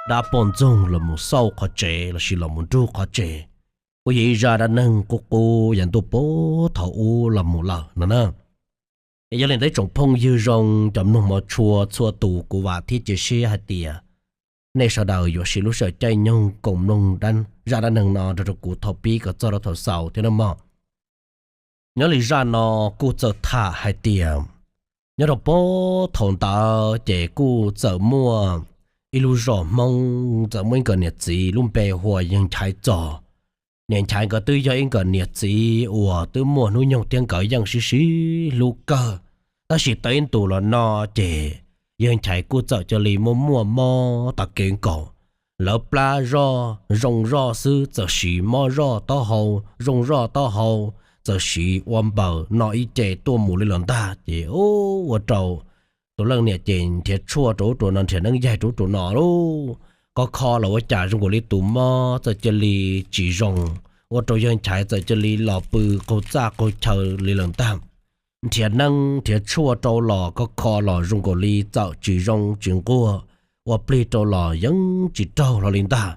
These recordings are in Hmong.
dab poj ntxoog los mus xauj qhov tsev lossis los mus nrug qhov tsev. Kuj yog ib zaj dab neeg qub qub yav ntuj puag thaum ub los mus lawm no na. Es yog li ntawd tsoom phooj ywg zoo cov mloog mov tshua txhua tus, kuv vam thiab cia siab hais tias nej sawv daws yuav siv lub sij hawm caij nyoog koom mloog zaj dab neeg no nrog rau kuv thaum pib kom txog rau thaum xaus thiab nawb mog. Nyob li zaj no kuj txawm tham hais tias nyob rau puag thaum ntawd ces kuj txawm muaj ib lub zos Hmoob, txawm muaj ib nkawm niam txiv lub npe hu ua Yawg Nchaiv Txos. Niam Nchaiv nkawd twb yog ib nkawm niam txiv uas twb muaj hnub nyoog thiab nkawd yeej sib sib hlub kawg, tab sis tau ib ntus los no ces Yawg Nchaiv kuj txawm cia li muaj muaj mob tag kev nkaus. Lawv plab zoj zoo zoj xwb txawm siv mob zoj taub hau, zoo zoj taub hau txawm siv ua npaws no ib ce tuaj mus li los ntag. Ces ua rau tus leej niam ces nrhiav tshuaj rau ub rau no, nrhiav neeb yaig rau ub rau no lub, kho kho los ua cas zoo nkaus li tus mob txawm cia li tsis zoo, ua rau Yawg Nchaiv txawm cia li los pw qaug txaj qaug chaw li lawm ntag. Nrhiav neeb nrhiav tshuaj rau los kho kho los zoo nkaus li txawm tsis zoo tsis nquag, ua plig rau los yeej tsis raug hlo li ntag.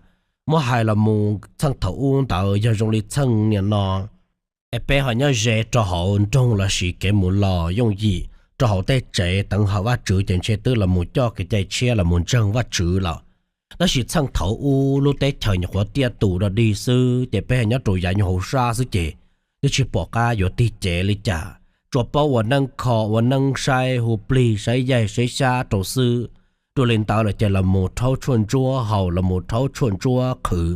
Muab hais los mus txheej thaum ub ntawd yog zoo li txheej niaj no es peb ho nyob ze rau hauv nroog lossis kev mus los yooj yim rau hauv tej tsev teev hawm Vajtswv ces ntshe twb los mus coj kev cai tshiab los mus ntseeg Vajtswv lawm. Tab sis txheej thaum ub lub teb chaws nyuam qhuav tiaj tus dog dig xwb ces peb nyob rau yav nyuag hauv sab xwb ces twb tsis pom qab yuav tig cev li cas, tsuas paub ua neeb kho ua neeb saib hu plig saib yaig saib xyab rau xwb. Dua li ntawd los ces los mus rhaub tshuaj ntsuab haus, los mus rhaub tshuaj ntsuab qhwv,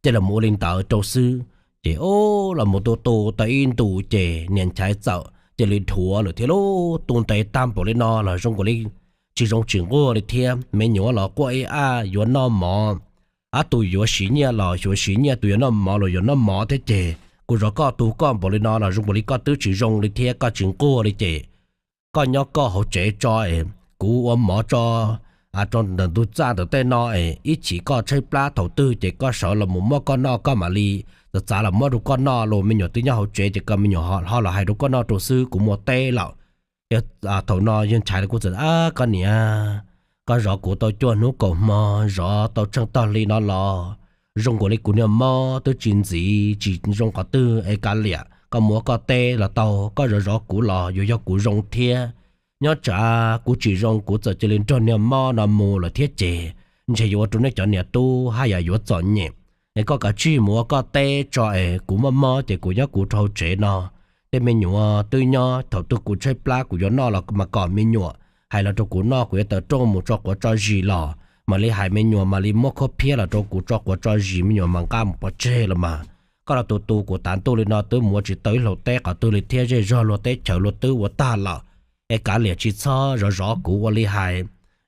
ces los mus ua li ntawd rau xwb. Ces o, los mus tu tu tau ib ntus ces niam Nchaiv txawm cia li dhuav lawm thiab lub, tu ntev tag npaum li no los zoo nkaus li tsis zoo tsis nquag li thiab. Me nyuam los quaj ib ab yuav noj mov, ab tus yuav siv nyiaj los yuav siv nyiaj, tus yuav noj mov los yuav noj mov thiab ces kuv zov koj tu koj npaum li no los zoo nkaus li koj twb tsis zoo li thiab koj tsis nquag li ces koj nyob koj hauv tsev tso es kuv ua mov tso rau ntawm ntug txaj ntawm tej no es ib chim koj tshaib plab thaum twg ces koj sawv los mus muab koj noj koj mam li txav txav los muab rau koj noj los. Me nyuam twb nyob hauv tsev ces kom me nyuam ho los hais rau koj noj rau xwb, kuv mus ua teb lawm. Thaum no Yawg Nchaiv los kuj txawm, Koj niam, koj zov kuv tau cuaj hnub kaum hmo, zov tau tsheej tog hli no los zoo nkaus li kuv niag mob twb tsis ntxiv tsis zoo qhov twg es kav liam koj mus ua koj teb los tau, koj zov zov kuv los yuav yog kuv zoo thiab. Nyob tsam kuv tsis zoo kuv txawm cia li nrog niag mob no mus lawm thiab ces ntshe yuav ua rau nej cov niam tub haj yam yuav txom nyem. Es koj kav tsij mus ua koj teb tso es kuv mob mob ces kuv nyob kuv rau hauv tsev no. Tej me nyuam twb nyob, thaum twg kuv tshaib plab kuv yuav noj los mas kom me nyuam hais los rau kuv noj, kuv yuav tawm rooj mus tso quav tso zis los mam li hais me nyuam mam li muab khaub phiab los rau kuv tso quav tso zis, me nyuam mam nqa mus pov tseg los mas. Koj los tu tu kuv tav ntuj li no twb mus ua tsis tau ib hlau teb qhov twg li thiab, zej zog luag teb chaws luag twb ua tag lawm. Es kav liam tsis txhob zov zov kuv ua li hais,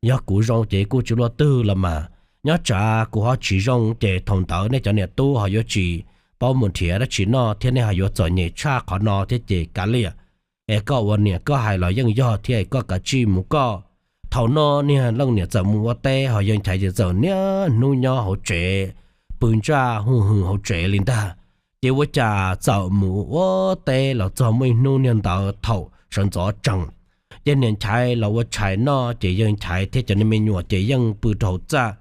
yog kuv zoo ces kuj tsis luaj twg los mas. Nyob tsam kuv ho tsis zoo ces thaum ntawd nej cov niam tub ho yuav tsis paub mus nrhiav dab tsi noj thiab nej ho yuav txom nyem tshaj qhov no thiab ces kav liam. Es koj ua niam koj hais los yeej yog thiab, koj kav tsij mus koj. Thaum no niag leej niam txawm mus ua teb ho Yawg Nchaiv ces txawm niaj hnub nyob hauv tsev, pw ntsaj huj hwm hauv tsev li ntag. Ces ua cas txawm mus ua teb los txog muaj ib hnub niag ntawd thaum sawv ntxov tsees, ces niam Nchaiv los ua tshais noj ces Yawg Nchaiv thiab cov niag me nyuam ces yeej pw rau hauv txaj.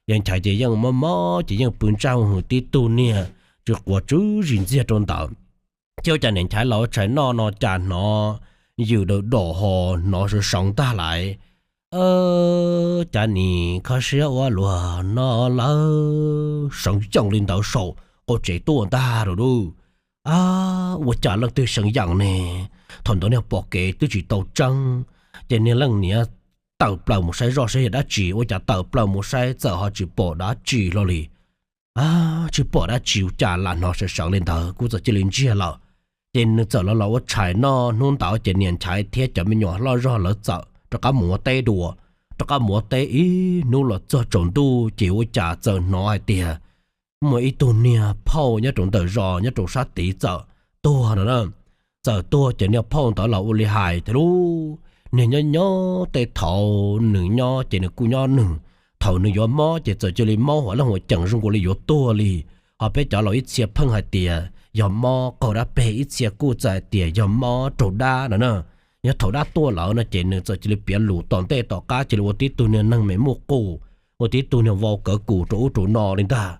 Yawg Nchaiv ces yeej mob mob ces yeej pw ntsaj huj hwm tib tug niag tsw quav tsw zis ntxiag rau ntawd. Thiab ua cas niam Nchaiv los ua tshais noj no cas hnov yws daws dom ho hnov seev seev ntag lais. Cas nim kho siab ua luag no lawm, seev yeem li ntawd saum qaum tsev tuaj ntag lauj. Ua cas leej twg seev yeem ne? Thaum ntawd niag pom kev twb tsis tau tseeb, ces niag leej niam tawm plaws mus saib zoj saib yog dab tsi, ua cas tawm plaws mus saib txawm ho tsis pom dab tsi hlo li. Tsis pom dab tsi, ua cas lam hnov seev seev li ntawd, kuv txawm cia li ntsiag lawm. Ces nws txawm los los ua tshais noj hnub ntawd ces niam Nchaiv thiab cov me nyuam loj zog lawv txawm rov qab mus ua teb dua. Rov qab mus ua teb ib hnub los txog tsaus ntuj ces ua cas txawm hnov hais tias muaj ib tug niag phauj nyob rau ntawm zos nyob rau sab tid txawm tuag no na. Txawm tuag ces niag phauj ntawd los ua li hais tias lub, niag nyob nyob tej thaum nws nyob ces nws kuj nyob nws, thaum nws yuav mob ces txawm cia li mob huam leej huam ceem zoo nkaus li yuav tuag li. Ho peb cov laus ib txhia pheej hais tias yog mob qaug dab peg, ib txhia kuj txawm hais tias yog mob raug dab no na. Yog thaum dab tuaj lawm no ces nws txawm cia li piav lus tom ntej tom qab cia li ua tib tug niag neeg me muaj qus, ua tib tug niag vau kawv kum rau ub rau no li ntag.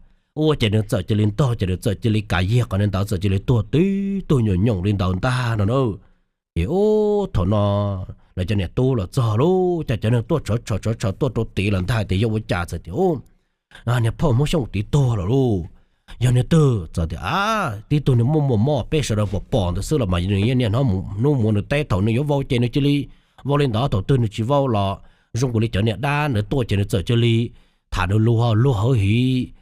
Ua ces nws txawm cia li ntog ces nws txawm cia li kav yiag qhov niag ntawd txawm cia li tuag tib tug nyoos nyoos li ntawd ntag no na. Ces ub thaum no lawv cov niam tub los txog lauj, cas cov neeg tuaj tshawv tshawv tshawv tshawv tuaj rau tid lawm ntag tias yog ua cas txawm tias ub, niag phauj Hmoob Xyooj tid tuag lawm lauj. Yog niag twg txawm tias a, tib tug niag muaj muaj mob peb sawv daws pom pom ntawd xwb los mas nws yeej niaj hnub mus nws teb thaum nws yuav vau ces nws cia li vau li ntawd, thaum twg nws tsis vau los zoo nkaus li cov niag dab ntawd tuaj ces nws txawm cia li tham nws lus ho luag hawv hiv,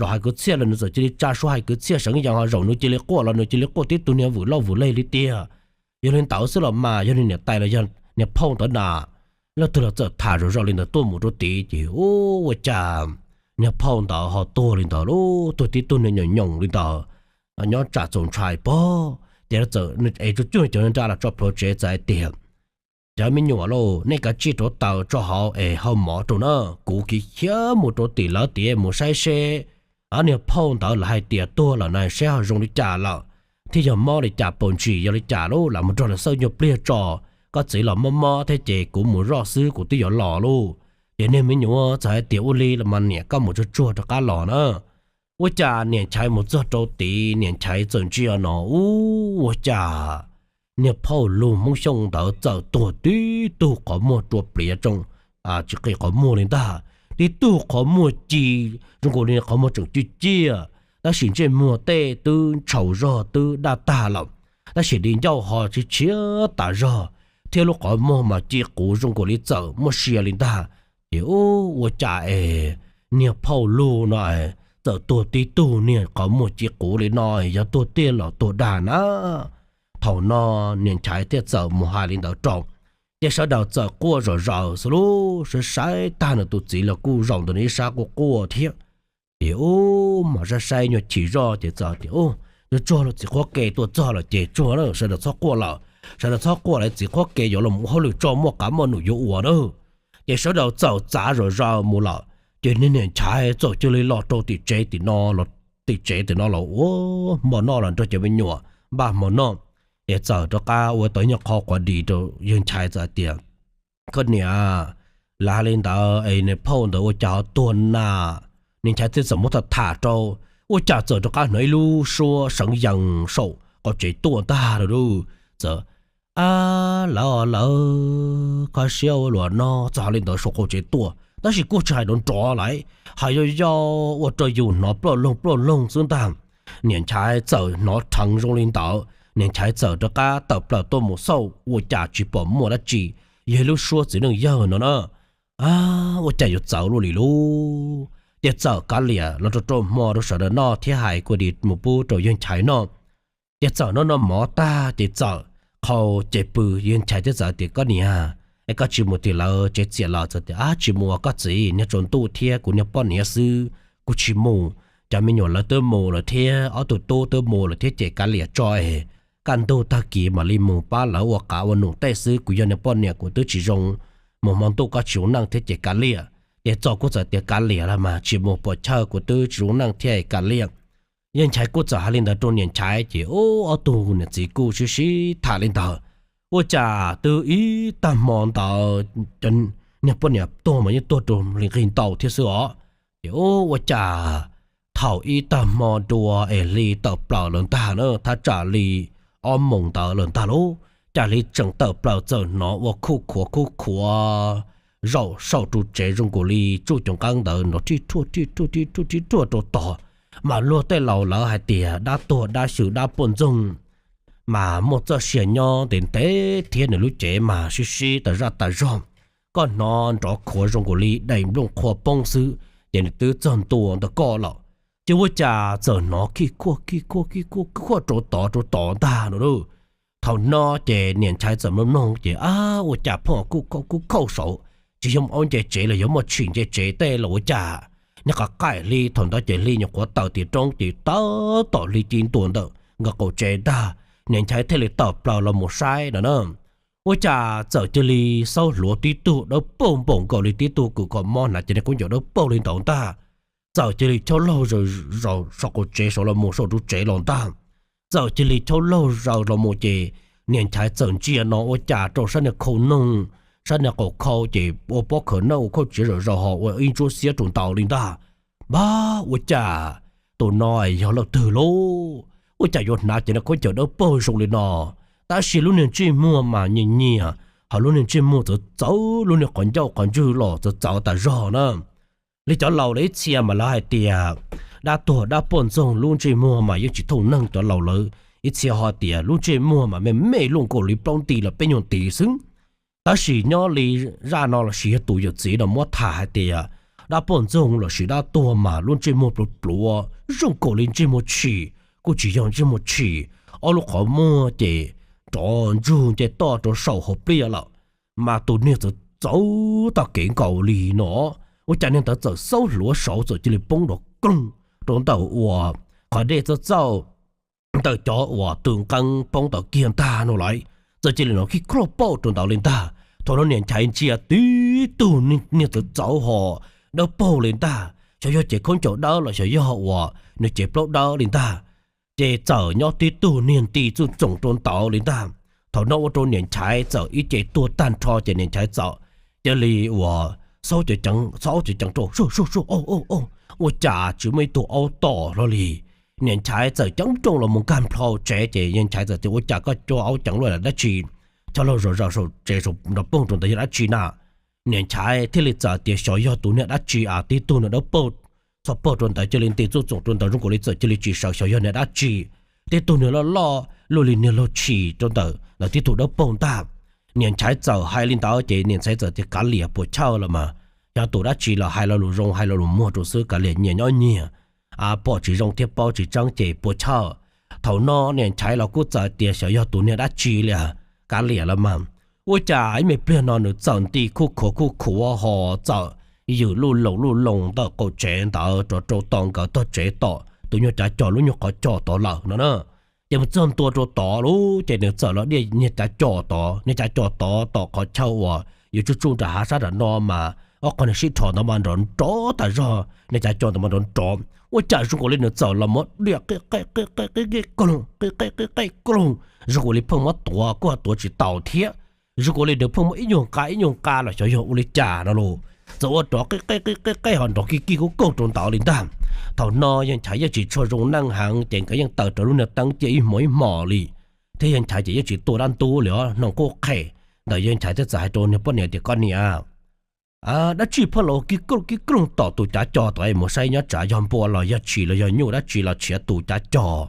los hais kwv txhiaj los nws txawm cia li tsa suab hais kwv txhiaj seev yees ho zaum nws cia li quaj los nws cia li quaj tib tug niag vwm loj vwm leg li tiag. Yog li ntawd xwb los mas yog niag niam tais los yog niag phauj ntawd na. Leej twg los txawm tham zom zaws li ntawd tuaj mus rau tid ces ub ua cas niag phauj ntawd ho tuag li ntawd lauj, tuag tib tug niag nyoos nyoos li ntawd. Nyob tsam txaus ntshai pob ces txawm es tsuj tsuag cov nra los tso plhuav tsev txawm hais tias cov me nyuam lauj, nej kav tsij rauv taws tso hauv es hau mov rau na, kuv khiav khiav mus rau tim lawv tiav mus saib seb niag phauj ntawd lawv hais tias tuag lawm na seb ho zoo li cas lawm, thiab yog mob li cas paus ntsis yog li cas lauj, lam mus nrog lawv xawb nyuag pliag tso. Koj txiv los mob mob thiab ces kuv mus zoj xwb kuv twb yuav los lauj. Ces niag me nyuam txawm hais tias ua li los mas niam koj mus tsuag tsuag rov qab los na. Ua cas niam Nchaiv mus txog rau tid niam Nchaiv txawm ntsia no ub ua cas niag phauj lug Hmoob Xyooj ntawd txawm tuag tib tug qhov muag rua pliav tsoom, tsis qi qhov muag li ntag, tib tug qhov muag ci zoo nkaus li qhov muag tseem ciaj ciaj, tab sis ntsej muag tej twb ntshau zog twb daj tag lawm, tab sis di ncauj ho tshiab tshiab tas zog, thiab lub qhov muag mas ci quv zoo nkaus li txawm muaj sia li ntag. Ces ub ua cas es niag phauj lug no txawm tuag tib tug niag qhov muag ci quv li no, yog tuag tiag los tuag dag na. Thaum no niam Nchaiv thiaj txawm mus hais li ntawd rau, ces sawv daws txawm quaj zom zaws xwb lauj, saib saib tag nws tus txiv los kuj zaum ntawm nws ib sab quaj quaj thiab. Ces ub mam saib saib nyuag chim zoj ces txawm tias ub, tsuag tsuag los txiv qhuab ke tuaj txog lawm ces tsuag na, sawv daws txhob quaj lawm, sawv daws txhob quaj lawm, txiv qhuab ke yuav los ua hauj lwm tso muaj qav muaj num yuav ua na. Ces sawv daws txawm txav zom zaws mus lawm, ces niag niam Nchaiv txawm cia li los rau tim tsev tim no, tim tsev tim no los ua hmo noj los nrog cov me nyuam npaj hmo noj. Ces txawm rov qab ua tau ib nyuag qho quav dis rau yawg Nchaiv txawm hais tias, koj niam, lawv hais li ntawd es niag phauj ntawd ua cas ho tuag na? Niag Nchaiv thiaj txawm muab tham tham rau, ua cas txawm rov qab hnov ib lub suab seev yees saum qaum tsev tuaj ntag lauj. Txawm, a, lawv lawv kho siab ua luam no txawm hais li ntawd saum qaum tsev tuaj, tab sis kuj tsis hais nrov nrov lawm, hais yau yau ua rau yus hnov ploj loog ploj loog xwb ntag. Niam Nchaiv txawm hnov rheev zoo li ntawd, niam Nchaiv txawm rov qab tawm plaws tuaj mus xauj ua cas tsis pom muaj dab tsi, yog ib lub suab txiv neej yawg no na. Ua cas yuav txawv luaj li lauj? Ces txawm kav liam los rau rau hmo rau sawv daws noj thiab hais kuv di mus pub rau yawg Nchaiv noj. Ces txawm noj noj mov tag ces txawm qhau ces pw, yawg Nchaiv thiaj txawm tias, koj niam, es koj tsis mus tim lawv tsev txias los? Txawm tias, ab, tsis mus, koj txiv, niag tsaus ntuj thiab kuv niag poj niam xwb, kuv tsis mus. Cov me nyuam lawv twb mus lawm thiab ob tug tub twb mus lawm thiab ces kav liam tso es kaj ntug tag kis mam li mus pab lawv ua qav ua num tej xwb, kuv yog niag poj niam kuv twb tsis zoo, mus hmo ntuj koj tsis zoo neej thiab ces kav liam. Ces txawm kuj txawm tias kav liam los mas tsis mus pom chaw, kuv twb tsis zoo neej thiab kav liam. Yawg Nchaiv kuj txawm hais li ntawd rau niam Nchaiv ces ub ob tug niam txiv kuj sib sib tham li ntawd. Ua cas twb ib tag hmo ntawd, niag poj niam tuag mas yeej tuag rau hli nqig ntau thiab xwb os. Ces ub ua cas thaum ib tag hmo dua es hli tawm plaws lawm ntag na, thaj tsam li ob moos ntawd lawm ntag lauj, cas hli tseem tawm plaws txawm hnov ua khuj khuav khuj khuav zaum saum ru tsev zoo nkaus li tsuj cov nqeeb ntawd nrov rhij rhuaj rhij rhuaj rhij rhuaj rhij rhuaj rau tod. Mas luag tej laus lawv hais tias dab tuag dab xyw dab puaj ntxoog mas muaj txoj sia nyob ntev ntev thiab nws lub cev mas sib sib tas zaj tas zog. Koj hnov nrov khuav zoo nkaus li daim nplooj qhuav poob xwb ces nws twb txog ntua ntawm koj lawm. Ces ua cas txawm hnov khij khuaj khij khuaj khij khuaj khij khuaj rau tod rau tod ntag no lauj. Thaum no ces niam Nchaiv txawm mloog mloog ces ab ua cas phooj ywg kuj khauj saud, tsis yog mus aub nce tsev los yog muaj tshim nce tsev tej los ua cas. Niag qhov qaim hli thaum ntawd ces hli nyuam qhuav tawm tim roob ces tab tom hli ci ntua ntawm nkawd qaum tsev ntag. Niam Nchaiv thiaj li tawm plaws los mus saib no na. Ua cas txawm cia li xaub hluav tib tug dawb paug npaum nkaus li tib tug kws kom mob hnav cev niag khaub ncaws dawb paug li ntawd ntag. Txawm cia li chob laug zaws saum qaum tsev saud los mus saum ru tsev los ntag. Txawm cia li chob laug zaws los mus ces niam Nchaiv txawm ntsia no ua cas rau sab niag khau noog sab niag qaum khau ces ua pob khaws nawj ua khaub tsiav zom zaws ho ua ib ntsuab xiab rau ntawd li ntag. Npab, ua cas tus no yog leej twg lauj? Ua cas yuav hnav cov niag khaub ncaws dawb paug zoo li no, tab sis lub niag ntsej muag mas nyias nyias, ho lub niag ntsej muag txawv txawv, lub niag qhov ncauj qhov ntswg los txawv txawv tas zog na. Li cov laus lawv ib txhia mas lawv hais tias dab tuag dab poj ntxoog lub ntsej muag mas yeej tsis thooj neeg, cov laus lawv ib txhia ho tias lub ntsej muag mas me me luaj nkaus li plaub nti los peb nyuag nti xwb. Tab sis nyob li zaj no lossis yog tus yawm txiv no muab tham hais tias dab poj ntxoog lossis dab tuag mas lub ntsej muag pluav pluav zoo nkaus li ntsej muag tshis, kuj tsis yog ntsej muag tshis, ob lub qhov muag ces rov ntsug nce toj rau saum hauv pliaj lawm, mas tus niag txawv txawv tag kev nkaus li no. Ua cas niag ntawd txawm xaub hluav saud txawm cia li poob nrov kloog rau ntawm uas qhov dej txawj txauj ntawm cov uas tw nqeeb poob ntawm kiag ntag no lawm, txawm cia li no khib khlauj pauj rau ntawd li ntag. Thaum no niam nchaiv ntsia tib tug niag txawv txawv ho dawb paug li ntag, xyov yog cev khaub ncaws dawb los xyov yog uas nws cev plaub dawb li ntag. Ces txawm nyob tib tug niag nti txuj txoom rau ntawd li ntag. Thaum no ua rau niam nchaiv txawm ib ce tuag tag nrho ces niam nchaiv txawm cia li uas xaub ceev rau, ua cas tsis muaj ib tug aub tom hlo li. Niam nchaiv txawm ceev rau los mus nkag plho tsev ces yawg nchaiv txawm tias, Ua cas koj cua aub ceev luaj dab tsi? Cov laug zom zaws saum tsev nrov poog rau ntawd yog dab tsi na? Niam nchaiv thiaj li txawm tias, Xyov yog tus niag dab tsi a, tib tug niag dawb paug txho paug rau ntawd cia li nti txuj txoom rau ntawd zoo nkaus li txawm cia li tsis sawv, xyov yog niag dab tsi. Tib tug niag loj loj luaj li niag laug tshis rau ntawm lawv tib tug dawb paug ntag. Niam nchaiv txawm hais li ntawd ces niam nchaiv txawm tias, Kav liam, puas chawj los mas, yog tus dab tsi los hais lo lus zoo hais lo lus muag rau xwb, kav liam, nyias nyob nyias, pom tsis zoo thiab paub tsis tseeb ces puas chawj. Thaum no niam nchaiv los kuj txawm tias, Xyov yog tus niag dab tsi li, kav liam los mas. Ua cas ib me pliag no nws txawm nti khuj khuav khuj khuav ho txawm yws luj loos luj loos ntawm qaum tsev ntawd rov rau tom nkawd tog tsev tom tus nyuag cav cos lub nyuag qhov cos tod lawm no na. Ces mus txog ntua rau tod lawm ces nws txawm los diaj niag cav cos tod, niag cav cos tod tom qhov chaw uas yuav tsuj tsuj nram hav sab nram no mas ob qhov niag sib dhos ntawd mas nrov nrov tas zog, niag cav cos ntawd mas nrov nrov. Ua cas zoo nkaus li nws txawm los muab diaj qij qej qij qej qij qej koog, qij qej qij qej koog, zoo nkaus li pheej muab tuav kuj tuav tsis tau thiab. Zoo nkaus li nws pheej muab ib nyuag nqa ib nyuag nqa los xyov yog ua li cas no los txawm ua rov qij qej qij qej qej ho nrov kig kig kuj koog rau ntawd li ntag. Thaum no yawg nchaiv yeej tsis tshua zoo neej heev ces nkawd yeej taws rawv lub niag teeb ciaj ib hmos ib hmos li, thiab yawg nchaiv ces yeej tsis tua dab ntub li os, hnov quj qhem ntawm yawg nchaiv thiab txawm hais rau niag poj niam tias, Koj niam, dab tsi pheej los kig koog kig koog tom tus cav cos tod, mus saib nyob tsam yog npua los yog tshis los yog nyuj dab tsi los tshiav tus cav cos,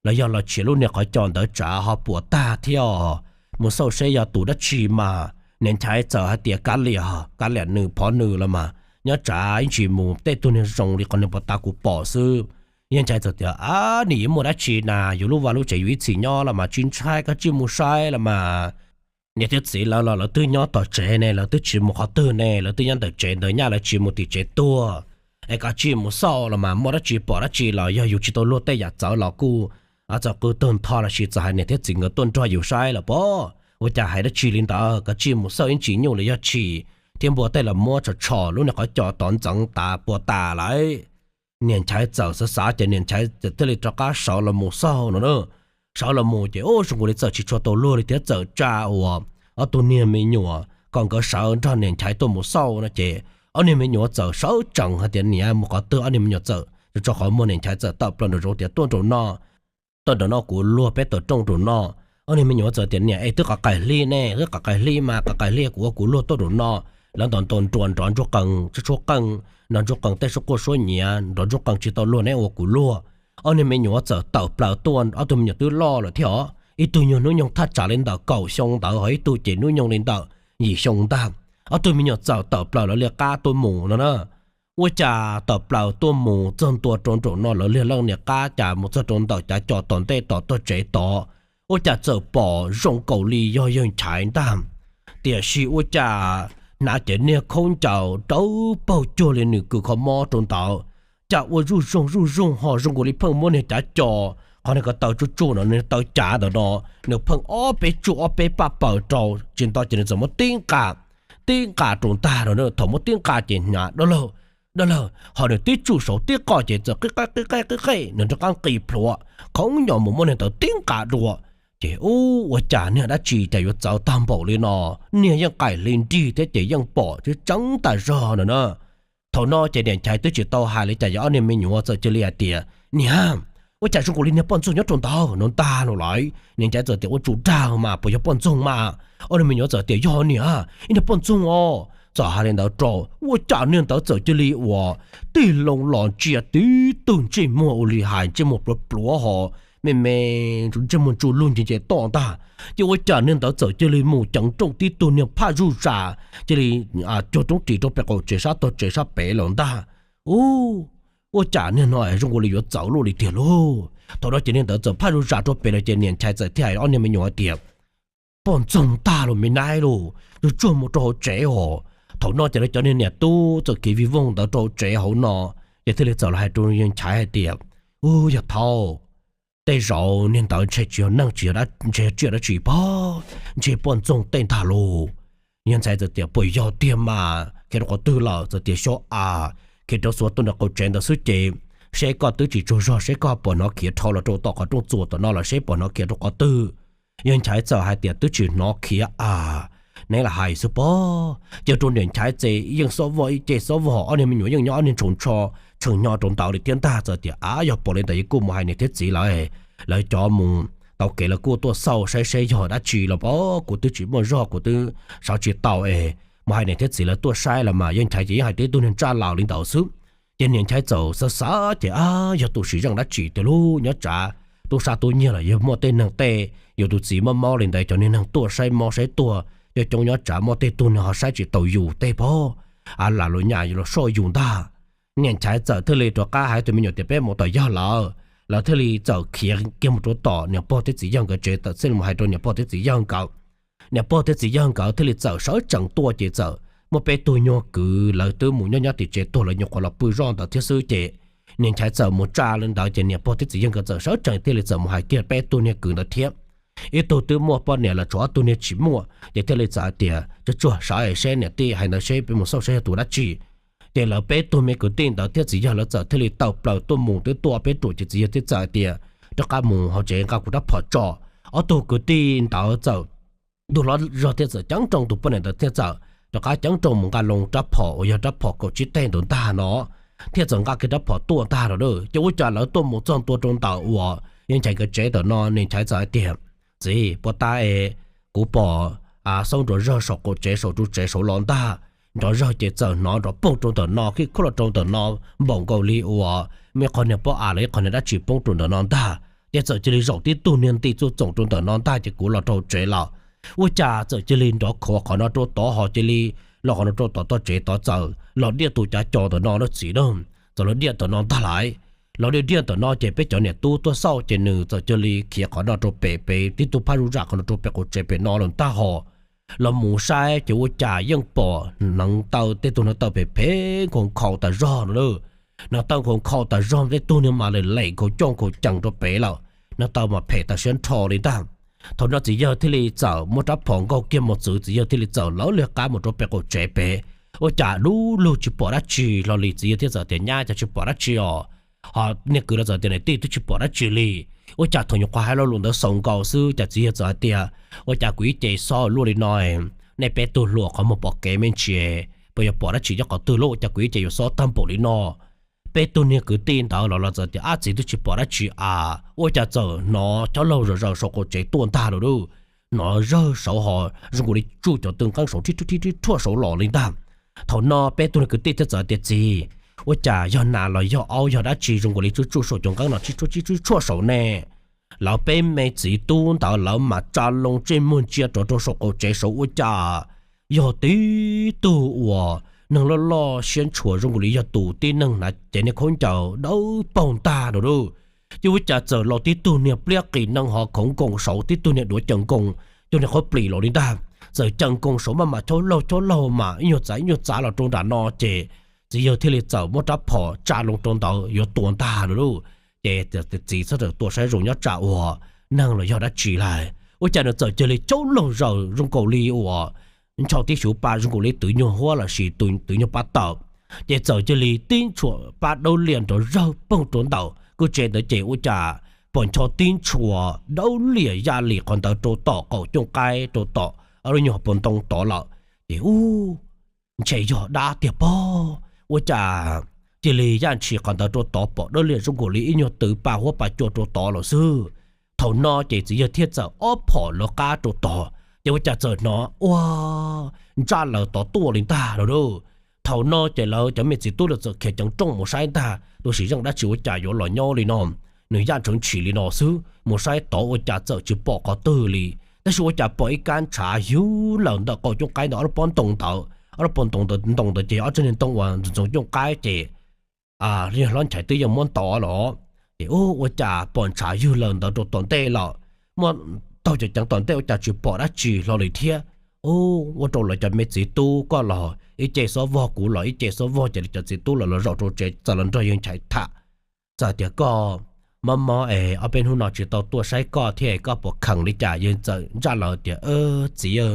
los yog los tshiav lub niag qhov cos ntawd tsam ho puas tag thiab. Mus xauj seb yog tus dab tsi mas. Niag nchaiv txawm hais tias, Kav liam, kav liam nws phov nws los mas, nyob tsam ib ntsis mus tej tug niag zoo li qhov niag puas tas kuv pom xwb. Yawg nchaiv txawm tias, Ab, nim yuav muaj dab tsi na, yus lub vaj lub tsev yus ib txhis nyob los mas tsis ntshai, koj cia li mus saib los mas. Niam thiab txiv lawv los lawv twb nyob tom tsev ne, lawv twb tsis mus qhov twg ne, lawv twb nyob ntawm tsev ntawd nyaj, lawv tsis mus tim tsev tuag. Es koj cia li mus xauj los mas, muaj dab tsi pom dab tsi los yog yus tsis tau luag tej yam txawv los kuj txawm qw tawg ntho lossis txawm hais niam thiab txiv nkawd tuaj nrog yus saib los pob. Ua cas hais dab tsi li ntawd, koj cia li mus xauj ib ntsis nyuj los yog tshis thiab npua tej los muab tsho tsho lub niag qhov cos tod ntxeev tas puas tas lawm. Niam nchaiv txawm xav xav ces niam nchaiv txawm thiaj li rov qab sawv los mus xauj no na. Sawv los mus ces ub, zoo nkaus li txawm tsis tshua tau luag li thiab txawm tsa uas ob tug niag me nyuam kom nkawd sawv nrog niam nchaiv tuaj mus xauj no ces ob niag me nyuam txawm sawv tsees hais tias, Niam, mus qhov twg? Ob niag me nyuam txawm tso tso qhov muag, niam nchaiv txawm tawm plaws nraum zoov tias, Tuaj nraum no, tuaj nraum no kuv luag peb tawm rooj nraum no. Ob niag me nyuam txawm tias, Niam es twb qhov qaim hli ne, twb qhov qaim hli mas, qhov qaim hli kuv ua kuv luag tuaj nraum no. Lawv ntaus ntaus nruas nrov ntsuj qees, tshuab tshuab qeej, nrov ntsuj qees tej suab quaj suab nyiav, nrov ntsuj qees tsis tau luag neb ua kuv luag. Ob niag me nyuam txawm tawm plaws tuaj, ob tug me nyuam twb loj lawm thiab os, ib tug nyuag hnub nyoog thaj tsam li ntawm kaum xyoo ntawd ho ib tug ces hnub nyoog li ntawm yim xyoo ntag. Ob tug me nyuam txawm tawm plaws lawv liaj qab tuaj mus no na. Ua cas tawm plaws tuaj mus txog ntua rau nraum no lawv liaj leej niag qab, cas mus txog rau ntawm cav cos tom ntej tom tog tsev tod, ua cas txawm pom zoo nkaus li yog yawg nchaiv ntag. Tiam sis ua cas hnav cev niag khaub ncaws dawb paug cuag li nws kws kho mob rau ntawd, cas ua zuj zoog zuj zoog ho zoo nkaus li pheej muab niag cav cos, qhov niag ko taw tsuj tsuj no, niag taw cav ntawm no, nws pheej ob peb tsuj ob peb paj paws rau, tsis nto ces nws txawm muab tib nqa, tib nqa rau ntag no. Thaum muab tib nqa ces hnyav dab laug, dab laug ho nws tib tsuj saud tib qoj ces txawm qij qej qij qej qij qej, nws rov qab nqis plhuav, qhov nyob mus muab niag ntawd tib nqa dua. Ces ub, ua cas niag dab tsi cas yuav txawv tag npaum li no, niag yeej qaim hli nrig thiab ces yeej pom tseeb tseeb tas zog no na. Thaum no ces niam Nchaiv twb tsis tau hais li cas, yog ob niag me nyuam txawm cia li hais tias, Niam, ua cas zoo nkaus li niag poj ntxoog nyob rau ntawd no ntag no lauj. Niam Nchaiv txawm tias, Ua tsum dag mas, puas yog poj ntxoog mas? Ob niag me nyuam txawm tias, Yog niam, ib niag poj ntxoog os. Txawm hais li ntawd rau, ua cas niag ntawd txawm cia li ua tig loo los ntsia tib tug ntsej muag ua li hais ntsej muag pluav pluav ho me me, ntsej muag ntsuj lug nce nce toj ntag. Ces ua cas niag ntawd txawm cia li mus ceev rooj tib tug niag phaj zuj zas, cia li cuag roob ris rau pem qaum tsev sab tog tsev sab pem lawm ntag. Ub, ua cas niag no zoo nkaus li yuav txawv luaj li tiag lauj. Thaum no ces niag ntawd txawm phaj zuj zas rau pem lawm ces niam Nchaiv txawm thiaj hais ob niag me nyuam tias, Poj ntxoog tag los me nab lauj, tsuag tsuag mus rau hauv tsev os. Thaum no ces lawv cov niag niam tub txawm khiav vij voog ntawd rau hauv tsev hauv no, ces thiaj li txawm los hais rau yawg Nchaiv hais tias, Ub, yog thaum tej zaum niag ntawd ntshe tsis yog neeg, tsis yog dab, ntshe yog tsiaj dab tsi pob, ntshe poj ntxoog tej ntag lauj. Yawg Nchaiv txawm tias, Puas yog tiag mas, khiav rau qhov twg lawm? Txawm tias, Xyov a, khiav rau xuav tuaj nram qaum tsev ntawd xwb ces seb koj twb tsis tsaug zog, seb koj puas hnov khiav dhau los rau tom qhov rooj txuas tom no los seb puas hnov khiav rau qhov twg. Yawg Nchaiv txawm hais tias, Twb tsis hnov khiav a, neb lam hais xwb pob. Ces rau niam Nchaiv ces yeej xob vog ib ce xob vog, ob niag me nyuam yeej nyob ob niag ntshaus ntsho tshee nyo rau ntawd li thiab ntag. Txawm tias, Ab, yog pom li ntawd ces kuj mus hais niam thiab txiv lawv, lawv cov mus taus kev lawv kuj tuaj xauj saib seb yog dab tsi los pob, kuv twb tsis muaj zog, kuv twb sawv tsis tau es mus hais niam thiab txiv lawv tuaj saib los mas. Yawg Nchaiv ces yeej hais tib tug niag ntsaj laus li ntawd xwb. Ces niam Nchaiv txawm xav xav ces, Ab, yog tus sim zeej dab tsi tiag lauj, nyob tsam tub sab tub nyiag los yog muaj tej neeg tej, yus tus txiv mob mob li ntawd cov niag neeg tuaj saib mob saib tuag coob coob, nyob tsam muaj tej tug neeg ho saib tsis taus yus tej pob, a lam los nyam yus los soj yus ntag. Niam Nchaiv txawm thiaj li rov qab hais tus me nyuam tias, Peb mus tom yawg lawm. Lawv thiaj li txawm khiav kiag mus rau tom niam pog thiab txiv yawg nkawd tsev, txawm thiaj li mus hais rau niam pog thiab txiv yawg nkawd. Niam pog thiab txiv yawg nkawd thiaj li txawm sawv tsees tuaj ces txawm muaj peb tug nyuag kwv lawv twb mus nyob nyob tim tsev tuag, lawv nyuam qhuav los pw zoj ntawd thiab xwb ces niam Nchaiv txawm mus tsa li ntawd ces niam pog thiab txiv yawg nkawd txawm sawv tsees thiaj li txawm mus hais kiag peb tug niag kwv ntawd thiab. Ib tug twb muaj poj niam los tshuav ob tug niag tsis muaj, ces thiaj li txawm hais tias, Tsuag tsuag sawv seb niam tij hais ntawd seb peb mus xauj seb yog tus dab tsi. Ces lawv peb tug me kwv tij ntawd thiab txiv yawg lawv txawm thiaj li tawm plaws tuaj mus twb tuaj peb ruam ces txiv yawg thiaj txawm hais tias, Rov qab mus hauv tsev nqa kuv rab phom tso. Ob tug kwv tij ntawd txawm, tus hlob zog thiaj txawm ceeb rooj, tus poj niam ntawd thiaj txawm rov qab ceeb rooj mus nqa loo rab phom uas yog rab phom kaum tsib teg ntawd ntag no, thiaj txawm nqa kiag rab phom tuaj ntag lawm. Ces ua cas lawv tuaj mus txog ntua rau ntawm uas yawg Nchaiv nkawd tsev ntawm no, niam Nchaiv txawm hais tias, Txiv, puas tas es kuv pom xauj nrov zawg saum qaum tsev saum ru tsev saud los ntag. Nrov zawg ces txawm hnov nrov poog rau ntawm no, khij khuj los rau ntawm no, npaum nkaus li uas muaj ib qho niag pob av los ib qho niag dab tsi poob rau ntawm no ntag. Ces txawm cia li zaum tib tug niag nti txuj txoom rau ntawm no ntag, ces kuv los rau tsev lawm. Ua cas txawm cia li nrov khuav qhov no rau tod ho cia li los qhov no rau tom tog tsev tod, txawm los diaj tus cav co ntawm no lawm txiv na. Txawm los diaj ntawm no ntag lauj. Los diaj diaj ntawm no ces peb cov niam tub tuaj xauj ces nws txawm cia li khiav qhov no rau pem pem tib tug phaj zuj zam qhov no rau pem qaum tsev pem no lawm ntag ho. Los mus saib ces ua cas yeej pom hneev taw, tej tug hneev taw phem phem nkhaus nkhaus tas zog no lawm. Hneev taw nkhaus nkhaus tas zog, tej tug niag mas lem lem nkhaus coj nkhaus cees rau pem lawm, hneev taw mas phem tas siab nrho li ntag. Thaum no txiv yawg thiaj li txawm muab rab phom nkaug kiag mus txwv, txiv yawg thiaj li txawm lawv li qab mus rau pem qaum tsev pem. Ua cas dub lug tsis pom dab tsi hlo li, txiv yawg thiaj txawm tias, Nyab, cas tsis pom dab tsi os? Ho niag kwv los txawm tias, Niam tij, twb tsis pom dab tsi li. Ua cas thaum nyuam qhuav hais lo lus ntawd xaus nkaus xwb ces txiv yawg txawm hais tias, Ua cas kuv ib ce xob luaj li no, nej peb tug hluas qhov muag pom kev me ntsis, puas yuav pom dab tsi nyob qhov twg lauj, ua cas kuv ib ce yuav xob tag npaum li no? Peb tug niag kwv tij ntawd los los txawm tias, Ab txiv, twb tsis pom dab tsi a. Ua cas txawm hnov chob laug zom zaws saum qaum tsev tuaj ntag lauj. Hnov zawg saud ho zoo nkaus li tsuj cov tw nqeeb saud rib rib rib rib rhuaj saud los li ntag. Thaum no peb tug niag kwv tij thiaj txawm tias, Txiv, ua cas yog nas los yog aub yog dab tsi zoo nkaus li tsuj tsuj saum cov nqeeb no rib rhuaj rib rhuaj saud ne? Lawv peb me txiv tub ntawd lawv mam tsa loo ntsej muag ntsia rov rau saum qaum tsev saud ua cas yog tib tug uas neeg loj loj siab ntshua zoo nkaus li yog tus tib neeg hnav cev niag khaub ncaws dawb paug ntag lauj. Ces ua cas txawm los tib tug niag pliab qis neeg ho khoov nkoos saud, tib tug niag duav caws nkoos, cov niag qhuab plis los li ntag. Txawm caws nkoos saud maj mam chob laug chob laug mas ib nyuag txav ib nyuag txav los rau nram no ces txiv yawg thiaj li txawm muab rab phom tsa loo rau ntawd yuav tua ntag lauj. Ces txiv txhob txawm tua saib zoo nyob tsam uas neeg los yog dab tsi lauj. Ua cas nws txawm cia li chob laug zaws zoo nkaus li uas ntshaus tib xyuv pa, zoo nkaus li twv nyuag huab los sis twv nyuag pab tawm. Ces txawm cia li tib ntshuam pab dawb liaj nrov zawg poog rau ntawm kwj tse ntawd ces ua cas pom ncho tib ntshua dawb liam yaj lim qhov ntawd rau tom qaum cooj qaib rau tom ob lub nyuag puas ntoo tod lawm. Ces ub, ntshe yog dab tiag pob, ua cas cia li yaj ntshis qhov ntawd rau tod pom dawb liam zoo nkaus li ib nyuag twv pa huab pa cua rau tod lawm xwb. Thaum no ces txiv yawg thiaj txawm ob phom lawv qab rau tod, ces ua cas txawm hnov ua ntsaj lawv tod tuaj li ntag lauj. Thaum no ces lawv cov me txiv tub lawv txawm khiav ceev rooj mus saib ntag, tus sim zeej dab tsi ua cas yuav los nyob li no, nws yaj ntshis li no xwb. Mus saib tod ua cas txawm tsis pom qhov twg li, tab sis ua cas pom ib kab ntshav yug lawm ntawm qaum cooj qaib ntawm ob lub pob ntoo ntawd. Ob lub pob ntoo ntawd, ntoo ntawd ces ob tsob niag ntoo uas ntxoov cooj qaib ces hlob Nchaiv twb yeej muab nto los. Ces ub, ua cas pom ntshav yug lawm ntawd rau tom ntej lawm, muab taug ceev ceev tom ntej ua cas tsis pom dab tsi hlo li thiab. Ub, ua rau lawv cov me txiv tub, koj los ib ce xob vog, kuv los ib ce xob vog, ces lawv cov txiv tub los los zaum rau tsev txawm los nrog yawg Nchaiv tham. Txawm tias koj mob mob es ob peb hnub no tsis tau tuaj saib koj thiab, koj puas kheev li cas? Yawg txawm ntsaj lawv tias, txiv,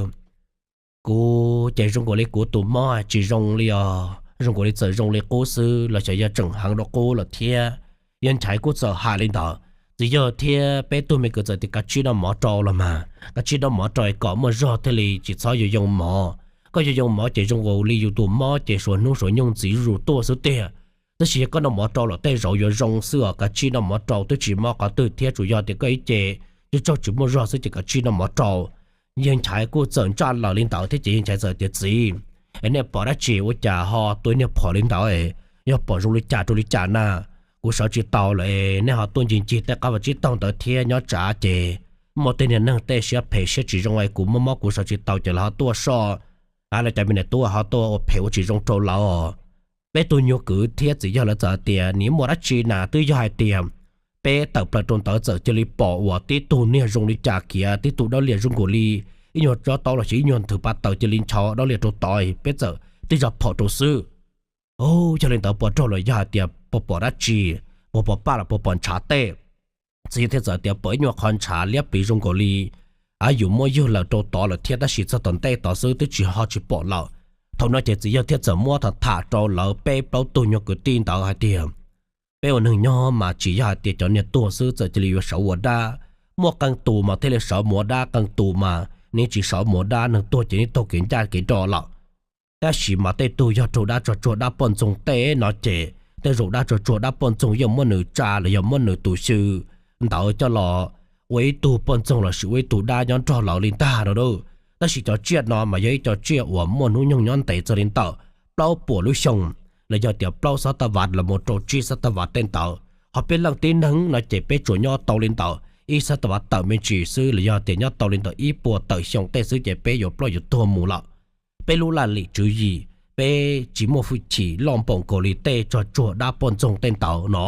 kuv ces zoo nkaus li kuv tus mob tsis zoo li os, zoo nkaus li txawm zoo li qub xwb los xyov yog tseem heev dua qub lawm thiab. Yawg Nchaiv kuj txawm hais li ntawd, txiv yawg thiab peb tug me kwv txawm tias kav tsij noj mov rau los mas, kav tsij noj mov rau kom muaj zog thiaj li tsis txhob yuav yoo mov. Koj yuav yoo mov ces zoo nkaus li yus tus mob ces suav hnub suav nyoog ntxiv zuj zus tuaj xwb tiag. Tab sis yog koj noj mov rau los tej zaum yuav zoo xwb os, kav tsij noj mov rau, twb tsis mob qhov twg thiab, tsuas yog tias koj ib ce tsaug tsaug tsis muaj zog xwb ces kav tsij noj mov rau. Yawg Nchaiv kuj txawm ntsaj lawv li ntawd thiab ces yawg Nchaiv txawm tias, txiv, es nej pom dab tsi ua cas ho tua niag phom li ntawd? Yog pom zoo li cas rau li cas na? Kuv sawv tsis tau lawm es nej ho tuaj ncig ncig tej qab vaj tsib taug ntawd thiab, nyob tsam ces muaj tej niag neeg tej siab phem siab tsis zoo es kuv mob mob kuv sawv tsis tau ces lawv ho tuaj soj, lawv cov me niam tub ho tuaj ua phem ua tsis zoo rau lawv. Peb tug nyuag kwv thiab txiv yawg lawv txawm tias, nim muaj dab tsi na, twb yog hais tias peb tawm plaws rau ntawd txawm cia li pom uas tib tug niag zoo li cas kiag, tib tug dawb liam zoo nkaus li ib nyuag tsob taub los sis ib nyuag nthwv pa taws cia li ncho dawb liam rau tod, peb txawm tib zog phom rau xwb. Yog li ntawd puas raug los yog hais tias puas pom dab tsi, puas pom paj los puas pom ntshav tej? Txiv yawg thiaj txawm tias pom ib nyuag qhov ntshav liab pliv zoo nkaus li yus muab yug lawm rau tod lawm thiab, tab sis txog tom ntej tod xwb twb tsis ho tsis pom lawm. Thaum no ces txiv yawg thiaj txawm muab tham tham rau lawv peb plaub tug nyuag kwv tij ntawd hais tias, peb ua neeg nyob mas tsis yog hais tias cov niag tuag xwb txawm cia li yuav sawv ua dab. Muaj qee tus mas thiaj li sawv mus ua dab, qee tus mas nws tsis sawv mus ua dab, neeg tuag ces nws taug kev ncaj kev nro lawm. Tab sis mas tej tug yog raug dab tsog tsuag dab poj ntxoog tej no ces tej zaum dab tsog tsuag dab poj ntxoog yeej muab nws tsa los yog muab nws tus xyw ntawd coj los ua ib tug poj ntxoog los sis ua ib tug dab nyob nrog lawv li ntag no. Tab sis cov tsiaj no mas yog ib co tsiaj uas muaj hnub nyoog nyob ntev txog li ntawm plaub puas lub xyoo, los yog tias plaub xab tau vaj los mus rau tsib xab tau vaj tej ntawd. Ho peb leej tib neeg no ces peb tsuas nyob tau li ntawm ib xab tau vaj tawm me ntsis xwb, los yog tias nyob tau li ntawm ib puas tawm xyoo tej xwb ces peb yuav ploj yuav tuag mus lawm. Peb lub laj lim tswv yim, peb tsis muaj hwj chim loj npaum nkaus li tej tsog tsuag dab poj ntxoog tej ntawd no.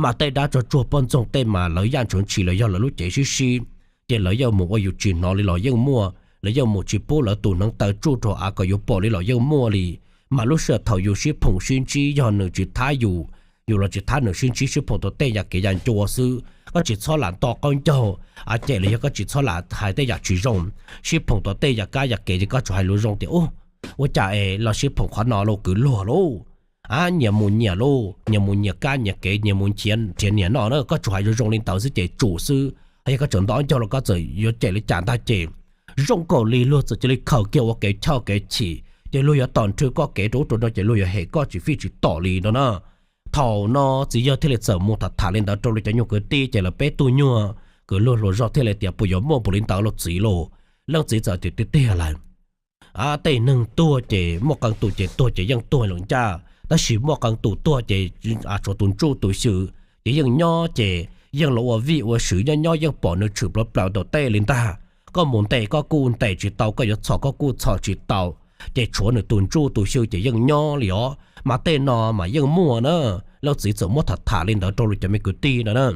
Mas tej dab tsog tsuag poj ntxoog tej mas lawv yaj ntshis los yog lawv lub cev sib sib, ces lawv yeej mus ua yus tsis hnov li los yeej muaj, lawv yeej mus tsis pub lawv tus hneev taw tsuj rau av kom yus pom li los yeej muaj li. Mas lub sij hawm thaum yus sib phoom sib ntsib yog nws tsis thab yus, yus los tsis thab nws, sib ntsib sib phoom tau tej yam kev yam ncua xwb, koj tsis txhob lam nto qaub ncaug, a ces los yog koj tsis txhob lam hais tej yam tsis zoo, sib phoom tau tej yam kab yam kev ces koj tsuas hais lus zoo tias, ub, ua cas es los sib phoom qhov no lauj kwv luag lauj, a nyias mus nyias lauj, nyias mus nyias kab nyias kev, nyias mus nrhiav nrhiav nyias noj na, koj tsuas hais zoo zoo li ntawd xwb ces tsum xwb. Yog koj tseem nto qaub ncaug los koj txawm yuav cem li cas ntag ces zoo nkaus li luag txawm cia li khaws kiag ua kev chawj kev chim, ces luag yuav tom nrhw koj kev rau ub rau no ces luag yuav hem koj tsis fij tsis tom li no na. Thaum no txiv yawg thiaj li txawm mus tham tham li ntawd rau lawv cov nyuag kwv tij ces lawv peb tug nyuag kwv luag hluas zog thiaj li tias, puas yuav muaj npaum li ntawd lauj txiv lauj? Leej txiv txawm tias, tiag tiag lawm. Tej neeg tuag ces muaj qee tus ces tuag ces yeej tuag lawm ncaj, tab sis muaj qee tus tuag ces tshuav tus ntsuj tus xyw ces yeej nyob, ces yeej los ua vij ua sw nyob nyob, yeej pom nws tshwm plaws plaws ntawm tej li ntag. Koj mus ntes koj kuj ntes tsis tau, koj yuav txhom koj kuj txhom tsis tau, ces tshuav nws tus ntsuj tus xyw ces yeej nyob li os. Mas tej no mas yeej muaj na. Leej txiv txawm muab tham tham li ntawd rau lawv cov me kwv tij no na.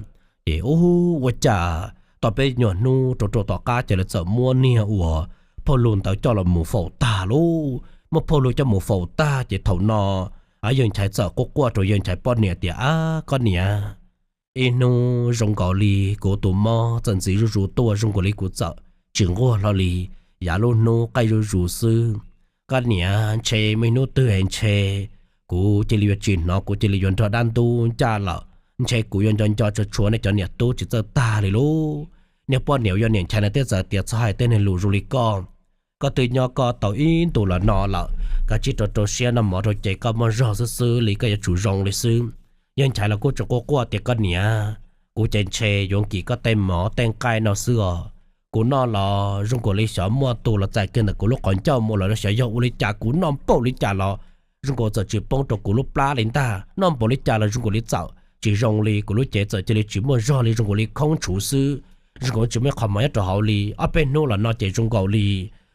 Ces ub, ua cas tau peb nyuag hnub rau rau tom qab ces lawv txawm muab niag uas phauj lug ntawd coj los mus faus tag lauj. Muab phauj lug coj mus faus tag ces thaum no yawg Nchaiv txawm quaj quaj rau yawg Nchaiv poj niam tias, ab koj niam, ib hnub zoo nkaus li kuv tus mob txawm ntxiv zuj zus tuaj, zoo nkaus li kuv txawm tsis nquag hlo li. Yav lub hnub qaij zuj zus xwb. Koj niam, ntshe muaj ib hnub twg es ntshe kuv cia li yuav tsis hnov, kuv cia li yuav nrog dab ntub ncaj lawm. ntshe kuv yuav nco nco tsuas tshuav nej cov niam tub tsis txawj tag li lauj. Niag poj niam uas yog niam Nchaiv no thiaj txawm tias txhob hais tej niag lus zoo li koj. Koj twb nyob koj tau ib ntus los no lawm, koj cia li rau rau siab noj mov rau ces koj muaj zog xwb xwb li, koj yuav tsum zoo li xwb. Yawg Nchaiv los kuj tseem quaj quaj tias koj niam, kuv ces ntshe yuav nkim koj tej mov tej nqaij no xwb os. Kuv noj los zoo nkaus li xyov muaj tus los txais kiag ntawm kuv lub qhov ncauj mus los xyov yog ua li cas, kuv noj npaum li cas los zoo nkaus txawm tsis poob rau kuv lub plab li ntag, noj npaum li cas los zoo nkaus li txawm tsis zoo li, kuv lub cev txawm cia li tsis muaj zog li, zoo nkaus li khoob tshuv xwb, zoo nkaus tsis muaj ib qho mov nyob rau hauv li. Ob peb hnub los no ces zoo nkaus li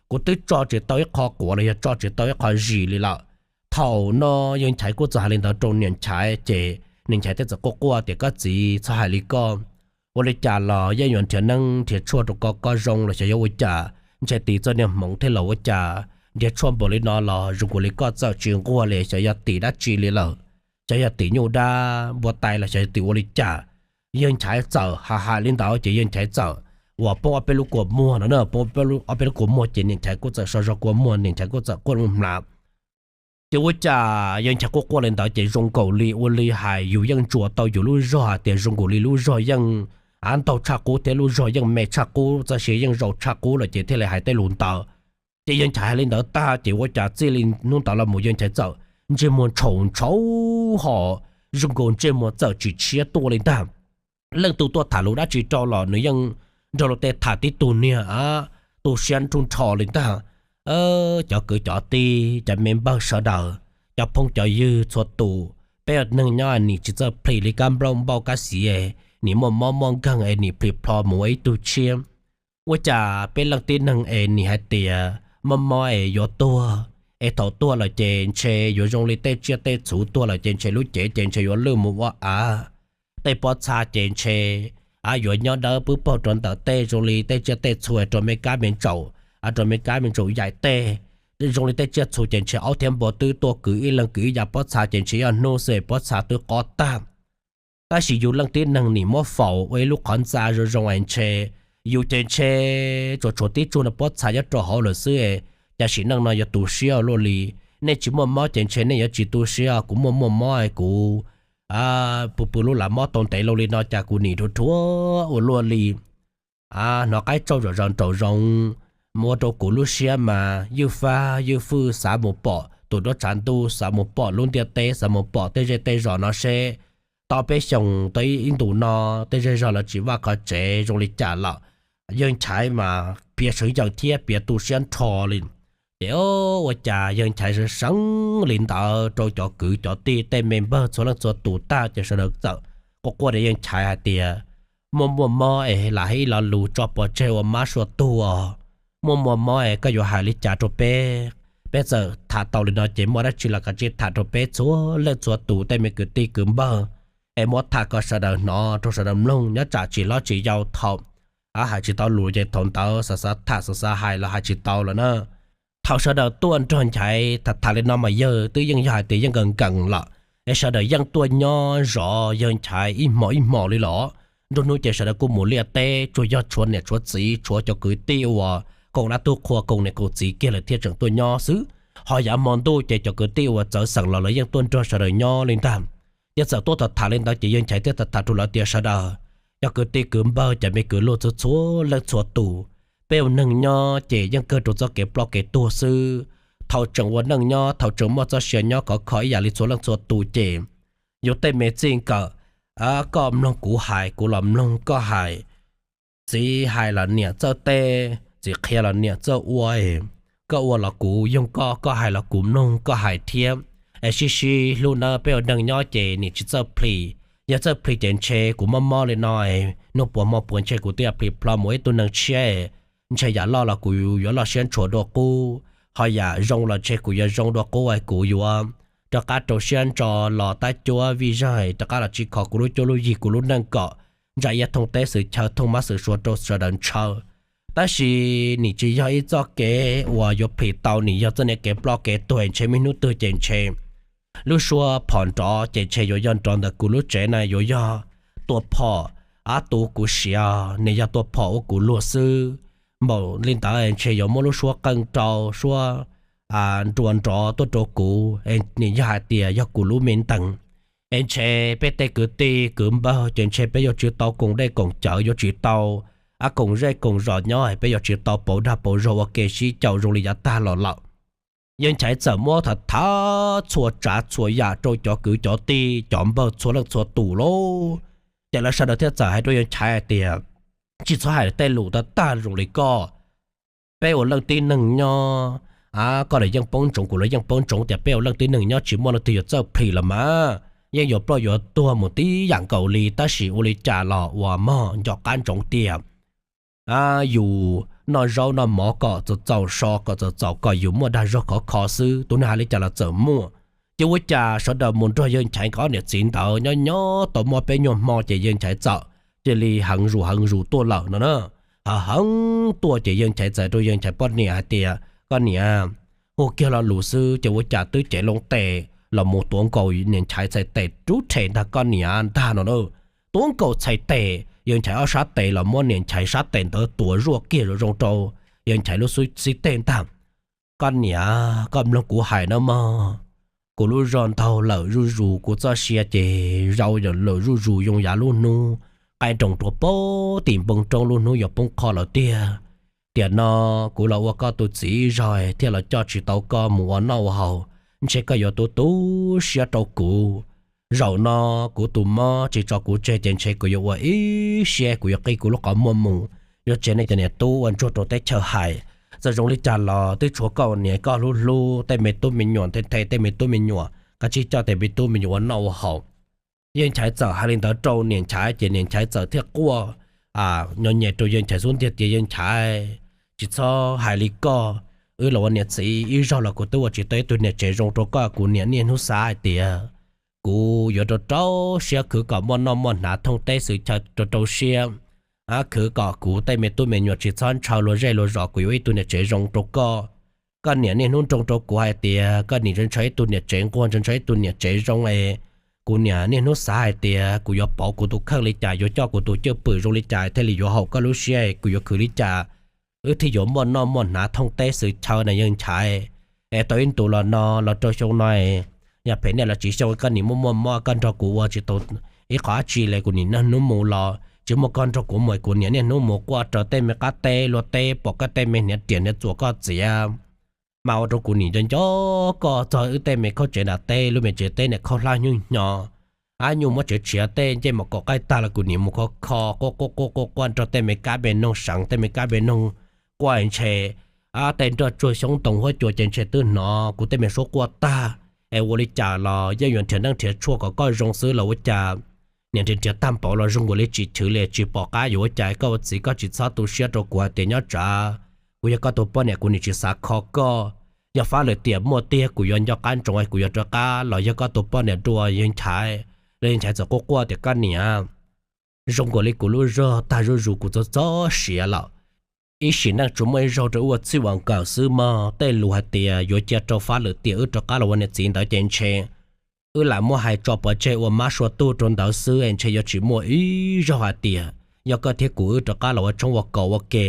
kuv twb tso tsis tau ib qho quav los yog tso tsis tau ib qho zis li lawm. Thaum no yawg Nchaiv kuj txawm hais li ntawd rau niam Nchaiv ces niam Nchaiv thiaj txawm quaj quaj tias koj txiv, txhob hais li koj. Ua li cas los yeej yuav nrhiav neeb nrhiav tshuaj rau koj, koj zoo los xyov yog ua cas, ntshe tim txoj niag hmoov thiab los ua cas, nrhiav tshuaj npaum li no los zoo nkaus li koj txawm tsis nquag li, xyov yog tim dab tsi li lawm. Xyov yog tim nyuj dab npua tais los xyov yog tim ua li cas. Yawg Nchaiv txawm hais hais li ntawd ces yawg Nchaiv txawm uas poob ob peb lub kua muag no na, poob ob peb lub kua muag ces niam Nchaiv kuj txawm so zog kua muag, niam Nchaiv kuj txawm quaj mus mlav. Ces ua cas yawg Nchaiv quaj quaj li ntawd ces zoo nkaus li ua li hais yus yeej ntsuas tau yus lub zog hais tias zoo nkaus li lub zog yeej av ntaug tshaj qub thiab lub zog yeej me tshaj qub, txoj sia yeej zaum tshaj qub lawm ces thiaj li hais tej lus ntawd. Ces yawg Nchaiv hais li ntawd tag ces ua cas txij li hnub ntawd los mus yawg Nchaiv txawm ntsej muag ntshau ntshauv ho zoo nkaus ntsej muag txawm tsis tshiab tuaj li ntag. Leej twg tuaj tham lus dab tsi rau los nws yeej nrog luag tej tham tib tug niag tu siab nruj nrho li ntag. Cov kwv cov tij, cov me npawg sawv daws, cov phooj cov ywg txhua tus, peb ua neeg nyob nim tsis txawj plhis li kab nplooj npauj kab xiv, nim muaj mob muaj nkeeg es nim plhis plho mus ua ib tug tshiab. Ua cas peb leej tib neeg es nim hais tias mob mob es yuav tuag, es thaum tuag lawm ces ntshe yuav zoo li tej tsiaj tej txhu tuag lawm ces ntshe lub cev ces ntshe yuav lwj mus ua av, tej pob txha ces ntshe yuav nyob dawb pwb paug rau ntawm tej zoo li tej tsiaj tej txhu rau me kab me ntsaum, rau me kab me ntsaum yaim tej, zoo li tej tsiaj txhu ces ntshe aub thiab npua twb tuaj kwv ib leeg kwv ib yav pob txha ces ntshe ib hnub xwb pob txha twb qob tag. Tab sis yus leej tib neeg nim muab faus ua ib lub qhov ntxa zoo zoo es ntshe yus ces ntshe tsuas tshuav tib tsuag no pob txha nyob rau hauv lawm xwb. Cas sim neej no yuav tu siab ua luaj li? Nej tsis muaj mob ces ntshe nej yuav tsis tu siab, kuv muaj muaj mob kuv pw pw lub lav mob tau ntev loo li no cas kuv nim dhuav dhuav ua luaj li. Hnov qaib tsauj zom zaws nraum zoov, ua rau kuv lub siab mas ywj fab ywj fwj xav mus pom tus duab tshav ntuj, xav mus pom lub ntiaj teb, xav mus pom tej zej tej zos no seb tau peb xyoos tau ib ntus no tej zej zos lawv tsis vaj qhov tsev zoo li cas lawm. Yawg Nchaiv mas piav sawv yees thiab piav tu siab nrho li. Ces ua cas yawg Nchaiv sawv seev li ntawd rau cov kwv cov tij tej me npawg txhua leej txhua tus tag ces sawv daws txawm quaj quaj rau yawg Nchaiv hais tias, muaj muaj mob es lam hais ib lo lus tso pov tseg ua mab sua tuag. Muaj muaj mob es koj yuav hais li cas rau peb? Peb txawm tham tau li no ces muaj dab tsi los kav tsij tham rau peb txhua leej txhua tus tej me kwv tij kwv npawg, es muab tham kom sawv daws hnov rau sawv daws mloog nyob tsam tsis hlob tsis yau thaum hais tsis tau lus ces thaum ntawd xav xav tham xav xav hais los hais tsis tau lawm na. Thaum sawv daws tuaj nrog Nchaiv tham tham li no mas yawg twb yeej yog hais tias yeej nkees nkees lawm, es sawv daws yeej tuaj nyob zov yawg Nchaiv ib hmos ib hmos li los. Nruab hnub ces sawv daws kuj mus liaj teb, tsuas yog tshuav niam tshuav txiv tshuav cov kwv tij uas koom dab tub qhua koom niam koom txiv kiag lawm thiaj tseem tuaj nyob xwb. Ho yav hmo ntuj ces cov kwv tij uas txawv xeem los lawv yeej tuaj nrog sawv daws nyob li ntag. Ces txawm tuaj tham tham li ntawd ces yawg Nchaiv thiaj tham tham rau lawv tias sawv daws, cov kwv tij kwv npawg cov me kwv luag txhua txhua leej txhua tus, peb ua neeg nyob ces yeej kawg rau txoj kev ploj kev tuag xwb. Thaum tseem ua neej nyob thaum tseem muaj txoj sia nyob khov kho ib yam li txhua leej txhua tus ces yus tej me txij nkawm, koj mloog kuv hais kuv los mloog koj hais, txiv hais los niam txawj teb, txiv qhia los niam txawj ua, koj ua los kuv yoog koj, koj hais los kuv mloog koj hais thiab. Es sib sib hlub nawb, peb ua neeg nyob ces nim tsis txawj plhis, yog txawj plhis ces ntshe kuv mob mob li no, hnub puas hmo puas ntshe kuv twb yuav plhis plho mus ua ib tug neeg tshiab, ntshe yam loj los kuv yuav loj siab ntshua dua qub, ho yam zoo los ntshe kuv yuav zoo dua qub es kuv yuav rov qab rau siab ntso los tab cuab vij zog rov qab los tsim kho kuv lub cuab lub yig kuv lub neej kom ntsa iab thooj teb xwm chaw thooj mab xwm suav rau sawv daws ntshaw. Tab sis nim tsis yog ib txoj kev uas yuav plhis tau, nim yog txoj niag kev ploj kev tuag ntshe muaj ib hnub twg ces ntshe lub suab phom nrov ces ntshe yuav yog nrov ntawm kuv lub tsev na, yuav yog tua phom, ab, tu kuv siav, nim yog tua phom ua kuv luag xwb. Npaum li ntawd ntshe yuav muab lub suab qeej rau suab nrua nrov tuaj rau kuv, nim yog hais tias yog kuv lub me ntees, Es ntshe peb tej kwv tij kwv npawg ces ntshe peb yuav tsis tau koom dej koom cawv, yuav tsis tau a koom zej koom zos nyob, peb yuav tsis tau pauv dag pauv zog ua ke sib caum zoo li yav tag los lawm. Yawg Nchaiv txawm muab tham tham txhua tsav txhua yam rau cov kwv cov tij cov npawg txhua leej txhua tus lauj. Ces lawv sawv daws thiaj txawm hais rau yawg Nchaiv hais tias, tsis txhob hais tej lus tag tag zoo li koj. Peb ua leej tib neeg nyob, a koj los yeej paub ntsoov, kuv los yeej paub ntsoov tias peb ua leej tib neeg nyob tsis muaj leej twg yuav txawj plhis los mas, yeej yuav ploj yuav tuag mus tib yam nkaus li, tab sis ua li cas los uas mog nco qab ntsoov tias yus noj zaub noj mov kom txaus txaus so, kom txaus txaus kom yus muaj dag zog khov kho xwb. Tus neeg hais li cas los txawm muaj. Ces ua cas sawv daws mus nrog yawg Nchaiv nkawd niam txiv ntawd nyob nyob tau muaj peb nyuag hmo ces yawg Nchaiv txawm cia li heev zus heev zus tuaj lawm no na. Heev heev tuaj ces yawg Nchaiv txawm rau yawg Nchaiv poj niam hais tias, koj niam, hu kiag lo lus xwb ces ua cas twb cev loo tes los mus tuav nkaus niam Nchaiv txhais tes rub rhe ntag koj niam ntag no na. Tuav nkaus txhais tes, yawg Nchaiv ob sab tes los muab niam Nchaiv sab tes ntawd tuav zuaj kiag zoo zoo rau yawg Nchaiv lub xib teg ntag. Koj niam, koj mloog kuv hais na mog, kuv lub zog ntaug lawm zuj zus, kuv txoj sia ces zau lawm zuj zus, yoo yav lub hnub qaij nroos rau pem tim npoo roob, lub hnub yuav poob qho lawm tiag. Tiam no kuv los ua koj tus txiv ib zaug thiaj los coj tsis tau koj mus ua noj ua haus, ntshe koj yuav tu tu siab rau kuv. Zaum no kuv tus mob tsis tso kuv tseg ces ntshe kuv yuav ua ib siab kuv yuav qi kuv lub qhov muag mus yuav tseg nej cov niam tub ua ntsuag rau teb chaws hais. Txawm zoo li cas los twb tshuav koj niam koj hlub hlub tej me tub me nyuam, nthe nthe tej me tub me nyuam, koj tsij coj tej me tub me nyuam ua noj ua haus. Yawg Nchaiv txawm hais li ntawd rau niam Nchaiv ces niam Nchaiv txawm thiaj quaj nyo nyem rau yawg Nchaiv xub ntiag tias, yawg Nchaiv, tsis txhob hais li koj. Wb los ua niam txiv ib zaug los kuv twb ua tsis tau ib tug niam tsev zoo rau koj. Kuv niam niaj hnub xav hais tias kuv yuav rau rau siab khwv kom muaj noj muaj hnav thooj teb xwm chaw rau rau siab, khwv kom kuv tej me tub me nyuam tsis txhob ntshaw luag zej luag zos, kuv yuav ib tug niam tsev zoo rau koj. Koj niam niaj hnub nroo rau kuv hais tias koj niam ntshaw ib tug niam tsev nquag, ntshaw ib tug niam tsev zoo es kuv niam niaj hnub xav hais tias kuv yuav pauv kuv tus kheej li cas, yuav coj kuv tus cwj pwm zoo li cas thiaj li yuav haum koj lub siab, kuv yuav khwv li cas wb thiaj yuav muaj noj muaj hnav thooj teb xwm chaw na yawg Nchaiv. Es tau ib ntus los no los rau xyoo no, yog phem nej los tsis xyoo, koj niam muaj muaj mob koj nrog kuv ua tsis tau ib qho dab tsi li, kuv niam niaj hnub mus los tsis muaj koj nrog kuv mus, kuv niam niaj hnub mus quaj raws tej me qab teb luag teb pom koj tej me hniav riam hniav txuas koj txiav. Mas ua rau kuv niam nco nco koj txog wb tej me khaub tsev nram teb, lub me tsev teb niam khaub hlab hnyo hnyo, ab nyuj muab tsev tshiav tej ncej mos kaum qaij tag los kuv niam mus kho kho quaj quaj quaj quaj quaj nrog tej me kab me noog seev, tej me kab me noog quaj ntshe, ab tej nroj tsuag xyoob ntoo huab cua ces ntshe twb hnov kuv tej me suab quaj tag. Es ua li cas los yeej yuav nrhiav neeb nrhiav tshuaj kom koj zoo xwb los ua cas niam nrhiav nrhiav tag npaum los zoo nkaus li tsis chwv li, tsis pom qab yuav ua cas. Koj ua txiv koj tsis txhob tu siab rau kuv hais tias nyob tsam kuv yog koj tus poj niam, kuv niam tsis xav kho koj. Yog fab lwm tiam muaj tiag kuv yuav nco qab ntsoov, kuv yuav rov qab los yog koj tus poj niam dua yawg Nchaiv. Los yawg Nchaiv txawm quaj quaj tias koj niam, zoo nkaus li kuv lub zog tag zuj zus, kuv txog txob siav lawm. Ib sim neej tsuas muaj ib zaug rau wb ua txij ua nkawm xwb mog, tej lus hais tias yuav cia rau fab lwm tiam wb rov qab los ua niam txiv ntawd ces ntshe wb lam muab hais tso pov tseg ua mab sua tuag rau ntawd xwb es ntshe yuav tsis muaj ib zaug hais tias yog koj thiab kuv wb rov qab los ua tshoob ua kos ua ke,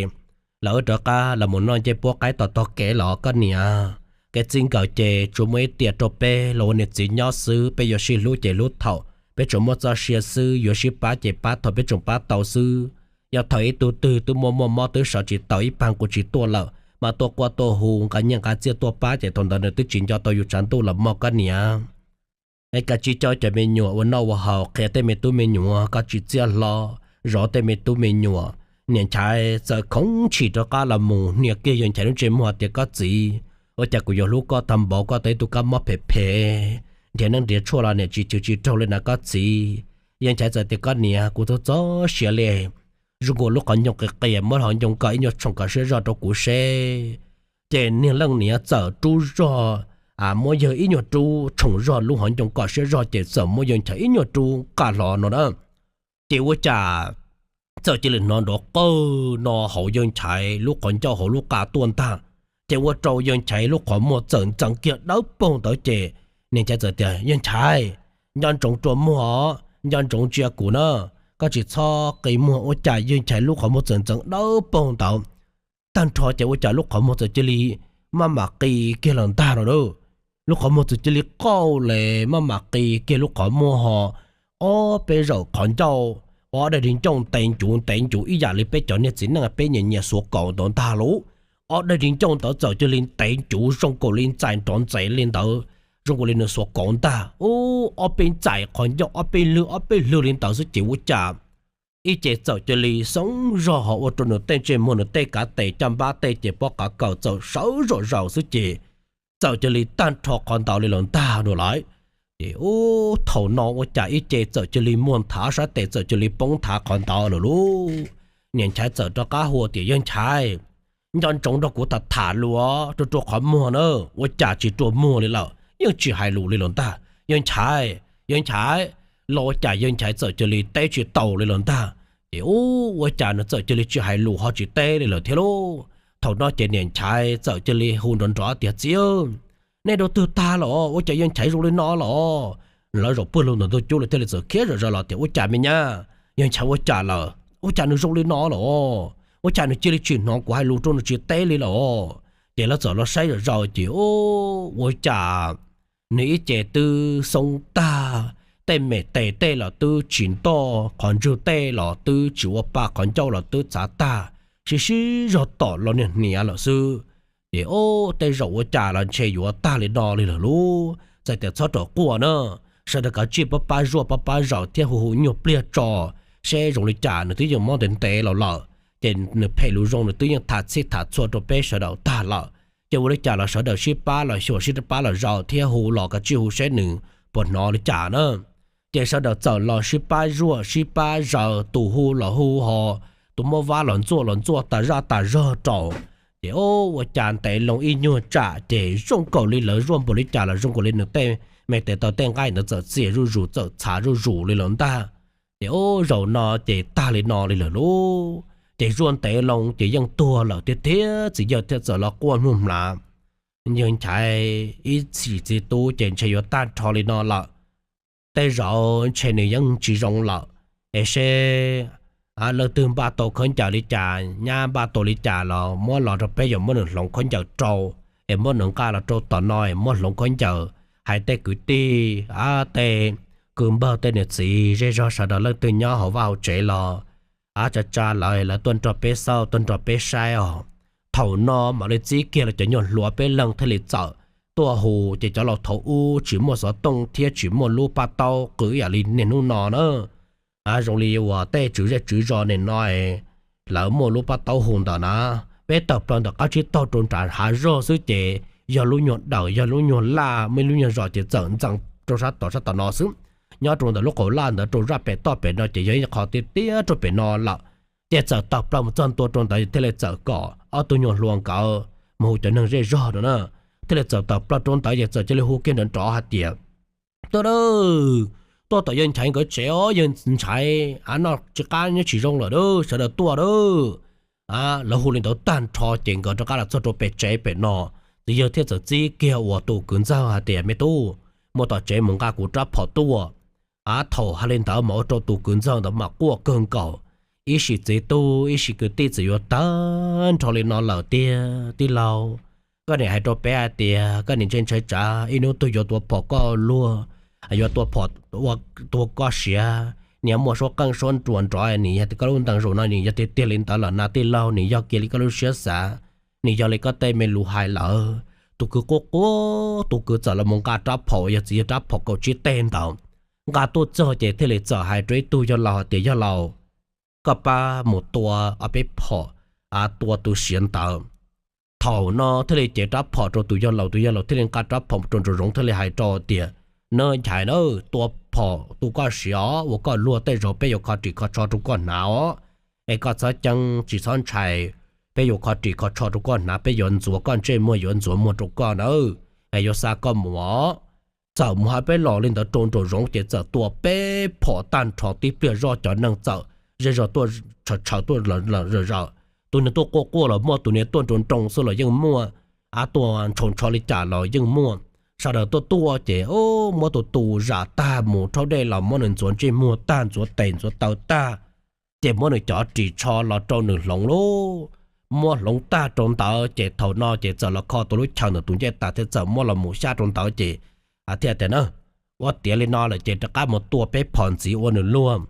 los wb rov qab los mus noj ncej puab qaib tom tog kev los koj niam. Kev txij nkawm ces tsuas muaj ib tiam rau peb los ua niam txiv nyob xwb, peb yuav sib hlub ces hlub thaum peb tseem muaj txoj sia xwb, yuav sib pab ces pab thaum peb tseem pab tau xwb. Yog thaum ib tug twg twb muaj muaj mob twb sawv tsis tau, ib pab quas tsis tuaj lawm mas tuaj quaj tuaj hu nqa nyiaj nqa txiaj tuaj pab ces thaum ntawd nws twb tsis nco tau yus tshav ntuj los mog koj niam. Es koj tsij coj cov me nyuam ua noj ua haus, qhia tej me tub me nyuam, koj tsis txiaj hlo zov tej me tub me nyuam. Niam Nchaiv txawm khoov ntshis rov qab los mus hnia kiag yawg Nchaiv lub ntsej muag tias koj txiv, ua cas kuv yuav hlub koj tag npaum, koj tau ib tug kab mob phem phem, nrhiav neeb nrhiav tshuaj los niam tsis chwv tsis raug li na koj txiv. Yawg Nchaiv txawm tias koj niam, kuv txhob txob siav li, zoo nkaus lub qhov ncoo qis qias, muab hauv ncoo kom ib nyuag tshoom kom siab zog rau kuv seb. Ces niag leej niam txawm rub zog, muab yawg ib nyuag rub tshoom zog lub hauv ncoo kom siab zog ces txawm muab yawg Nchaiv ib nyuag rub nqa hlo no na. Ces ua cas txawm cia li hnov nrov qawg no hauv yawg Nchaiv lub qhov ncauj hauv lub qa tuaj ntag. Ces ua rau yawg Nchaiv lub qhov muag txawm ntxeev kiag dawb paug ntawd ces niam Nchaiv txawm tias yawg Nchaiv, nco ntsoov rua muag os, nco ntsoov ntsia kuv na, koj tsis txhob qi muag. Ua cas yawg Nchaiv lub qhov muag txawm ntxeev dawb paug ntawd tag nrho ces ua cas lub qhov muag txawm cia li maj mam qi kiag lawm ntag no lauj. lub qhov muag txawm cia li qauj le, maj mam qi kiag lub qhov muag ho ob peb zaum qhov ncauj, ob daim di ncauj ntev ncuv ntev ncuv ib yam li peb cov niag txiv neej peb nyias nyias xuas kauv ntawd ntag lauj. Ob daim di ncauj ntawd txawm cia li ntev ncuv zoo nkaus li ntxais nrov ntxeev li ntawd, zoo nkaus li nws xuas kauv ntag. Ub, ob peb ntxais qhov ncauj, ob peb hlwb ob peb hlwb li ntawd xwb ces ua cas ib ce txawm cia li xoob zog ho ua rau nws tej ntsej muag nws tej kav tes caj npab tej ces pob qav kaws txawm sawv zom zaws xwb ces txawm cia li tag nrho qhov ntawd li lawm ntag no lauj. Ces ub, thaum no ua cas ib ce txawm cia li muag nthav, sab tes txawm cia li poob nthav qhov ntawd lawm lauj. Niam Nchaiv txawm rov qab hu tias, Yawg Nchaiv, nco ntsoov nrog kuv tham tham lus rau rau qhov muag na. Ua cas tsis rua muag li lawm, yeej tsis hais lus li lawm ntag. Yawg Nchaiv, yawg Nchaiv, los ua cas yawg Nchaiv txawm cia li teb tsis taus li lawm ntag. Ces ub, ua cas nws txawm cia li tsis hais lus ho tsis teb li lawm thiab lauj. Thaum no ces niam Nchaiv txawm cia li hu nrov nrov tias, Txiv, nej dua twg tag los? Ua cas yawg Nchaiv zoo li no los? Lawv zaum puag lug ntawm ntug cub lawm thiaj li txawm khiav zom zaws los tias, Ua cas me nyab, yawg Nchaiv ua cas lawm? Ua cas nws zoo li no los? Ua cas nws cia li tsis hnov kuv hais lus rau nws tsis teb li los? Ces lawv txawm los saib zom zaws ces ub, ua cas nws ib ce twb xoob tag, tej me tes tej los twb tsis ntoj, qhov ntswg tej los twb tsis ua pa, qhov ncauj los twb txav tag, sib sib zog tom los niag hniav lawm xwb. Ces ub, tej zaum ua cas los ntshe yuav tag li no li lawm lauj. Txawm tias txhob rau quaj na, sawv daws kav tsij pab pab zuaj pab pab zaws thiab hu hu nyuag pliag tso, seb zoo li cas. Nws twb yeej mob ntev ntev los lawm, ces nws phem lus zoo nws twb yeej tham txhij tham txhua rau peb sawv daws tag lawm. Ces ua li cas los sawv daws sib pab los xyuas, sib pab los zaws thiab hu los kav tsij hu seb nws puas hnov li cas na. Ces sawv daws txawm los sib pab zuaj sib pab zaws, tus hu los hu ho, tus muab vab los ntxuaj los ntxuaj tas zaj tas zog rau. Ces ub, ua cas ntev loo ib nyuag tsam ces zoo nkaus li lawv zuaj npaum li cas los zoo nkaus li nws tej me tes taw tej nqaij ntawd txawm txias zuj zus txawm txhav zuj zus li lawm ntag. Ces ub, zaum no ces tag li no li lawm lauj. Ces zuaj ntev loo ces yeej tuag lawm tiag thiab txiv yawg thiaj txawm los quaj nuj mlav. Yawg Nchaiv ib txhis txiv tub ces ntshe yuav tag nrho li no lawm. Tej zaum ntshe nws yeej tsis zoo lawm, es seb leej twg npaj tau khaub ncaws li cas, nyab npaj tau li cas los muab los rau peb yuav muab nws hloov khaub ncaws rau, es muab nws nqa los rau tom no es muab hloov khaub ncaws. Hais tej kwv tij, tej kwv npawg tej niam txiv zej zog sawv daws leej twg nyob hauv vaj hauv tsev los, tsa tsa lawv, lawv tuaj nrog peb xauj tuaj nrog peb saib os. Thaum no mam li txib kiag los cov nyuag hluas peb leeg thiaj li txawm tuaj hu, ces cov laus thaum ub tsis muaj xov tooj thiab tsis muaj lub paj taub qw ib yam li niaj hnub no na. Zoo li uas tej tswv zej tswv zos nim no lawv muaj lub paj taub hu ntawd na, peb tawm plaws ntawm qab tsib taug rau nram hav zog xwb ces yog lub nyuag dawm yog lub nyuag laj muaj ib lub nyuag zos ces txawm ntxeev rau sab tom sab tom no xwb. Nyob rau ntawm lub qaum laj ntawd rau zaj pem toj pem no ces yog ib qho tiaj tiaj rau pem no lawm. Ces txawm tawm plaws mus txog ntua rau ntawd thiaj li txawm kom ob tug nyuag hluas nkawd mus hu cov neeg zej zog no na. Thiaj li txawm tawm plaws rau ntawd ces txawm cia li hu kiag nrov nrov hais tias, Tuaj, tuaj tom yawg Nchaiv nkawd tsev os, yawg Nchaiv av noj tsis qab nyob tsis zoo lawm, sawv daws tuaj a. Lawv hu li ntawd tag nrho ces nkawd rov qab los txog rau pem tsev pem no, txiv yawg thiaj txawm txib kiag uas tus kwv ntxawg hais tias, Me tub, mus tom tsev mus nqa kuv rab phom tuaj. Thaum hais li ntawd mas ua rau tus kwv ntxawg ntawd mas quaj kawg nkaus. Ib sim txiv tub ib sim kwv tij txawm yuav tag nrho li no lawm tiag tij laug. Koj niam hais rau peb hais tias koj niam ntshai ntshai tsam ib hnub twg yuav tua phom koj luag, yuav tua phom tua koj siav, nws muaj suab qeej suab nruas nrov, nws yog tias koj lub ntees zaum no nws yog tiag tiag li ntawd lawm na tij laug, nws yog kiag li koj lub siab xav, nws yog li koj tej me lus hais lawm. Tus kwv quaj quaj, tus kwv txawm los mus nqa rab phom, yog txiv yawg rab phom kaum tsib teg ntawd, nqa tuaj txog ces thiaj li txawm hais rau ib tug yawg laus hais tias, Yawg laus, koj pab mus tua ob peb phom, tua tus siav ntawd. Thaum no thiaj li cev rab phom rau tus yawg laus, tus yawg laus thiaj li nqa rab phom rau nraum zoov thiaj li hais rau tias, Nawb Nchaiv na, tua phom tua koj siav os, ua koj luag tej zaum peb yuav kho ris kho tsho rau koj hnav os. Es koj txhob ceeb tsis txhob ntshai, peb yuav kho ris kho tsho rau koj hnav, peb yuav ntxuav koj ntsej muag, yuav ntxuav muag rau koj nawb, es yuav xa koj mus os. Txawm mus hais peb los li ntawd rau nraum zoov ces txawm tua peb phom tag nrho tib pliag zoj cov neeg txawm zej zog tuaj, tshawv tshawv tuaj lawm zom zaws. Tus neeg tuaj quaj quaj los muaj, tus neeg tuaj nroo nroo xwb los yeej muaj, av tuaj ntshaus ntsho li cas los yeej muaj. Sawv daws tuaj tuaj ces muab tus tus zam tag mus rhaub dej los muab nws ntxuav ntsej muag tag, ntxuav tes ntxuav taw tag, ces muab nws cov ris tsho los rau nws hloov lauj. muab hloov tag rau ntawd ces thaum no ces txawm los kho tau lub chaw ntawm tus ncej tas thiab txawm muab los mus xyab rau ntawd ces thiaj tias na, ua tiav li no lawm ces rov qab mus tua peb phom ntxiv ua nws luag.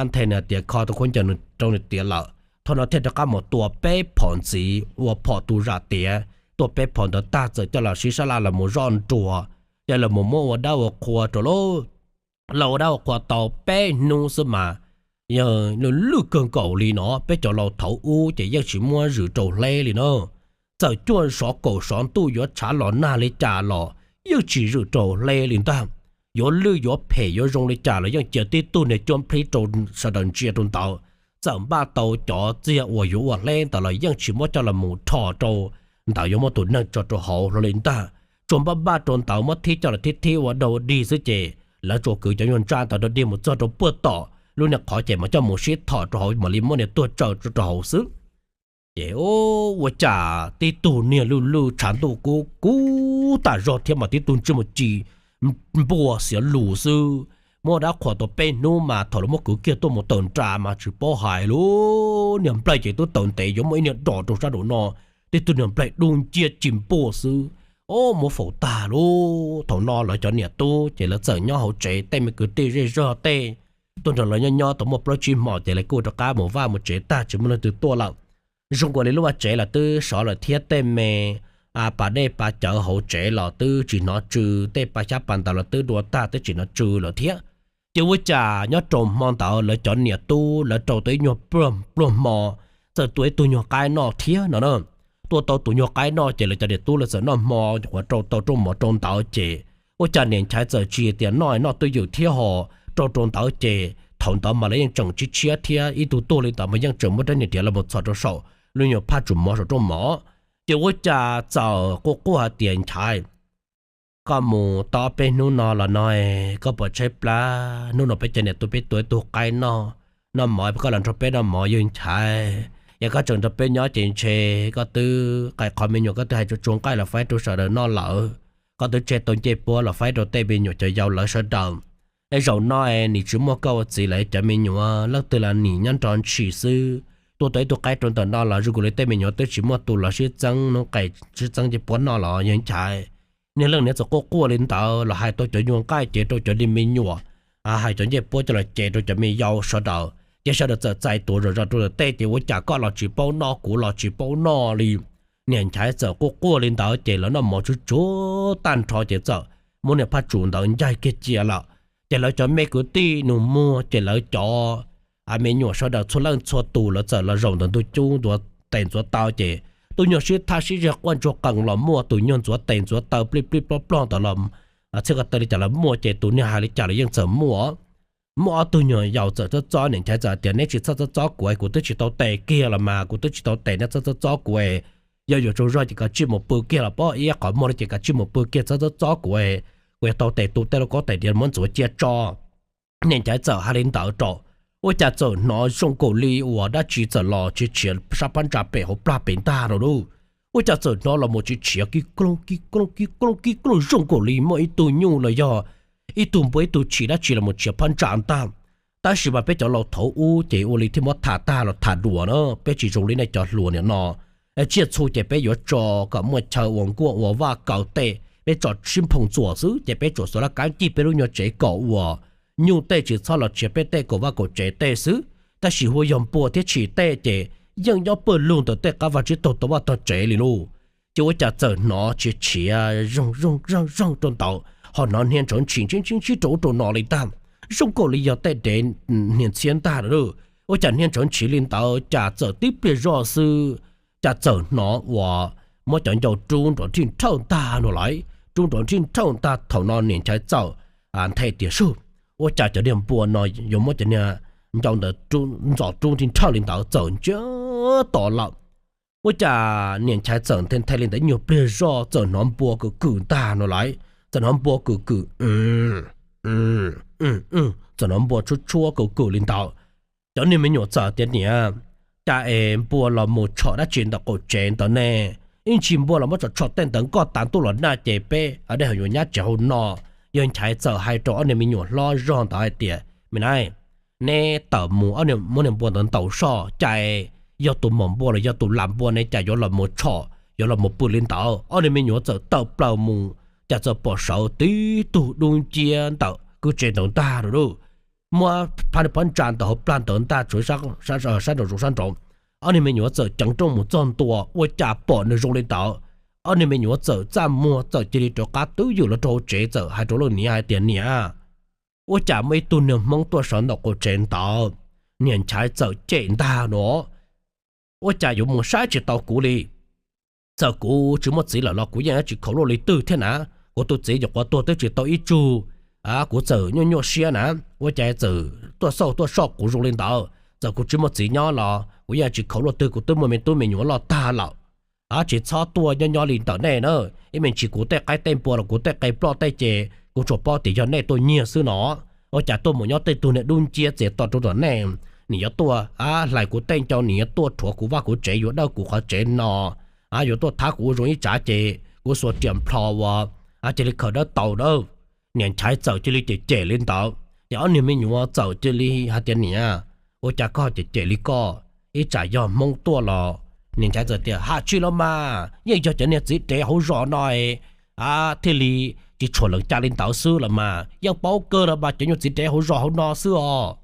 Nthe nws tias kho tau khaub ncaws rau nws tiav lawm, thaum no thiaj rov qab mus tua peb phom ntxiv ua phom tu zam tiav. Tua peb phom ntawd tag txawm coj los sib sab laj los mus zoj nruas, ces los mus muab ua dab ua qhua rau lub, los ua dab ua qhua tau peb hnub xwb mas yog lwj lwj kawg nkaus li no. Peb cov laus thaum ub ces yeej tsis muab zwm rau hleb li na. Txawm cuaj sov kaum sov ntuj yuav tshav los nag li cas los yeej tsis zwm rau hleb li ntag. Yuav lwj yuav phem yuav zoo li cas los yeej cia tib tug niag cuab nplhib rau sawv daws ntsia rau ntawd. Txawm npaj tau cov txiag uas yuav ua hleb ntawd los yeej tsis muab coj los mus rho rau ntawd yuav muab tus neeg tso rau hauv hlo li ntag. Tsuas npaj npaj rau ntawd muab thib coj los thib thib ua dog ua dig xwb ces lawv tsuas kwv cov nyuag ntsaj ntawd dog dig mus txog rau puag tom lub niag qhov ces mas coj mus sib thom rau hauv mam li muab niag tuag tsaws rau hauv xwb. Ces ua cas tib tug niag lwj lwj tshav ntuj kub kub tas zog thiab mas tib tug ntsej muag ci npua xiav lus xwb. Muab dab qhuas tau peb hnub mas thaum lawv muab kwv kiag tuaj mus tawm nra mas tsis paub hais lub niag nplaig ces twb tawm ntev yuav muaj ib niag dos rau sab nraum no, tib tug niag nplaig dub nciab ci npua xwb. Ob, muab faus tag lub. Thaum no lawv cov niam tub ces lawv txawm nyob hauv tsev, tej me kwv tij zej zog tej tuaj nrog lawv nyob nyob tau muaj plaub tsib hmo ces lawv kuj rov qab mus vaj mus tsev tag tsis muaj leej twg tuaj lawm. Zoo nkaus li lub vaj tsev los twb sov lawm thiab tej me pas dej pas cawv hauv tsev los twb tsis hnov tsw, tej pas xyab pas ntawv los twb dua tag twb tsis hnov tsw lawm thiab. Ces ua cas nyob rau hmo ntawd lawv cov niam tub lawv rau tau ib nyuag pluag hmo, txawm tua ib tug nyuag qaib noj thiab no na. Tua tau tus nyuag qaib noj ces lawv cov niam tub lawv txawm noj hmo, nyuam qhuav rau tau rooj mov rau ntawd ces ua cas niam Nchaiv txawm tsis tias noj noj twj ywm thiab ho rau rau ntawd ces thaum ntawd mas lawv yeej tseem tshiab tshiab thiab ib tug tuag li ntawd mas yeej tseem muab rab niag riam los mus txhos rau saum lub nyuag phaj tsum mov saum rooj mov. Ces ua cas txawm quaj quaj hais tias Nchaiv, koj mus tau ob peb hnub no los no, koj puas tshaib plab? Hnub no peb cov niam tub peb tua ib tug qaib noj, noj mov, koj los nrog peb noj mov yawg Nchaiv. Yog koj tseem nrog peb nyob ces ntshe koj twb qais qhov me nyuam koj twb hais tsuag tsuag nqaij los faib rau sawv daws noj lawm. Koj twb tseg tau ncej puab los faib rau tej me nyuam cov yau lawv sawv daws. Es zaum no nim tsis muaj koj ua txiv lawv cov me nyuam leej twg los nim nyob nrog ntshis xwb. Tua tau ib tug qaib rau ntawm no los zoo nkaus li tej me nyuam twb tsis muaj tus los sib txeeb noob qes sib txeeb ncej puab noj los yawg Nchaiv. Niag leej niam txawm quaj quaj li ntawd los hais tau cov nyuag nqaij cev rau cov niag me nyuam, hais cov ncej puab coj los cev rau cov me yau sawv daws. Ces sawv daws txawm txais tuav zom zaws rau ntawm tej ces ua cas koj los tsis paub noj kuv los tsis paub noj li. Niam Nchaiv txawm quaj quaj li ntawd ces lawv noj mov tsuag tsuag tag nrho ces txawm muab niag phaj tsum ntawd ncaig kiag cia lawm. Ces lawv cov me kwv tij nus muag ces lawv cov me nyuam sawv daws txhua leej txhua tus lawv txawm los zaum ntawm ntug cub ntxuav tes ntxuav taw ces tus nyuag sib thaj sib zeg quaj ntsuag qees los muaj, tus nyuag ntxuav tes ntxuav taw plij plij ploj ploj ntawd los txhij ko taw li cas los muaj ces tus niag hais li cas los yeej txawm muaj. Muaj ob tug nyuag yaus txawm txob txob niam Nchaiv txawm tias neb tsis txhob txob txob kuv es kuv twb tsis tau tes kiag los mas kuv twb tsis tau tes neb txhob txob txob kuv es. Yog yuav tsaug zog ces koj tsij mus pw kiag los pob ib qhov muag li ces koj tsij mus pw kiag txhob txob txob kuv es, kuv yuav tau tes tu tej lauj kaub tais diav muab ntxuav cia tso. Niam Nchaiv txawm hais li ntawd rau, ua cas txawm hnov zoo nkaus li uas dab tsi txawm los tshiav tshiav sab phab ntsa pem hauv plag pem ntag no lauj. Ua cas txawm hnov los mus tshiav tshiav kib klooj kib klooj kib klooj kib klooj zoo nkaus li muaj ib tug nyuj los yog ib tug npua ib tug tshis dab tsi los mus tshiav phab ntsa ntag. Tab sis mas peb cov laus thaum ub ces ua li thiaj muab tham tag los tham dua na, peb tsis zoo li nej cov hluas niam no. Tsiaj txhu ces peb yuav tso kom muaj chaw ua nkuaj ua vaj kaw tej, peb tso sib nphoo txuas xwb ces peb tsuas xuas laj kab ncig peb lub nyuag tsev kom ua nyuj tej tsis txhob los tshiav peb tej kaum vaj kaum tsev tej xwb. Tab sis hu yog npua thiab tshis tej ces yeej nyob pawg lug ntawm tej qab vaj tsib taug tau vaj tog tsev li lauj. Ces ua cas txawm hnov tshiav tshiav zoo zoo zoo zoo rau ntawd, ho hnov hnia ntshawv ntshis ntsib ntsib ntsib rau ub rau no li ntag, zoo nkaus li yog tej dev hnia ntxhiab ntag lauj. Ua cas hnia ntshawv ntshis li ntawd cas txawm tib pliag zoj xwb, cas txawm hnov uas muab cov ncauj rub nrov nrhij nrhawj ntag no lauj, rub nrov nrhij nrhawj ntag. Thaum no niam Nchaiv txawm nthe tias sub, ua cas cov niag npua no yuav muab cov niag ncauj ntawd ntxos rub nrhij nrhawj li ntawd, txawm ntsiag to lawm. Ua cas niam Nchaiv txawm nthe nthe li ntawd ib nyuag pliag zoj txawm hnov npua kwm kwm ntag no lauj, txawm hnov npua kwm kwm, txawm hnov npua tshuab tshuab kwm kwm li ntawd. Cov niag me nyuam txawm tias niam, cas es npua los mus tshom dab tsi ntawm qaum tsev ntawd ne? Ib ntsis npua los muab tsom tsho tej ntawd nkoj tas ntuj los nag ces peb dej haus yuav nyab tsev hauv no. Yawg Nchaiv txawm hais rau ob niag me nyuam hlob zog ntawd hais tias me na, neb tawm mus muab niag npua ntawd ntaus soj, cas es yog tus maum npua los yog tus lam npua ne cas yuav los mus tshom yuav los mus pw li ntawd. Ob niag me nyuam txawm tawm plaws mus, cas txawm pom sawv tib tug dub nciab ntawm kwj tsev ntawd ntag lauj. Muab phab niag phab ntsa ntawm hauv plag ntawd ntag, tsuav sab nraum zoov sab nraud. Ob niag me nyuam txawm ceev rooj mus txog ntua, ua cas pom nws zoo li ntawd. Ob niag me nyuam txawm txaj muag txawm cia li rov qab twb ywm los rau hauv tsev, txawm hais rau leej niam hais tias, Niam, ua cas muaj ib tug niag Hmoob tuaj sawv ntawm qaum tsev ntawd? Niam Nchaiv txawm cem ntag no, Ua cas yuav mus saib tsis tau kuv li? Txawm kuv tsis muaj txiv lawm los kuv yeej tsis khaus luaj li twg thiab na. Kuv tus txiv nyuam qhuav tuag twb tsis tau ib tsug, kuv txawm nyuaj nyuaj siab na, ua cas txawm tuaj xauj tuaj soj kuv zoo li ntawd. Txawm kuv tsis muaj txiv nyob los kuv yeej tsis khaus luaj twg, kuv twb muaj me tub me nyuam loj tag lawm. Tsis txhob tuaj nyob nyob li ntawm nej na, ib me ntsis kuv tej qaib tej npua los kuv tej qe ploj tej ces kuv tsuas paub tias yog nej tuaj nyiag xwb no. Ua cas tuaj mus nyob tej tug niag dub nciab txias to rau tom nej, nim yuav tuaj hlais kuv tej ncau, nim yuav tuaj rhuav kuv vaj kuv tsev, yuav dawj kuv qhov tsev no, yuav tuaj thab kuv ua zoo ib tsav ces kuv xuas riam plho ua cia li khaws dawb tau na. Niam Nchaiv txawm cia li cem cem li ntawd ces ob niag me nyuam txawm cia li hais tias, Niam, ua cas koj cem cem li koj? Ib tsam yog Hmoob tuaj los. Niam Nchaiv txawm tias, Ham tsis los mas, yeej yog cov niag txiv dev hauv zos no thiaj li tsis tshuam lees ca li ntawd xwb los mas, yeej paub kawg los mas, cov nyuag txiv dev hauv zos hauv no xwb os.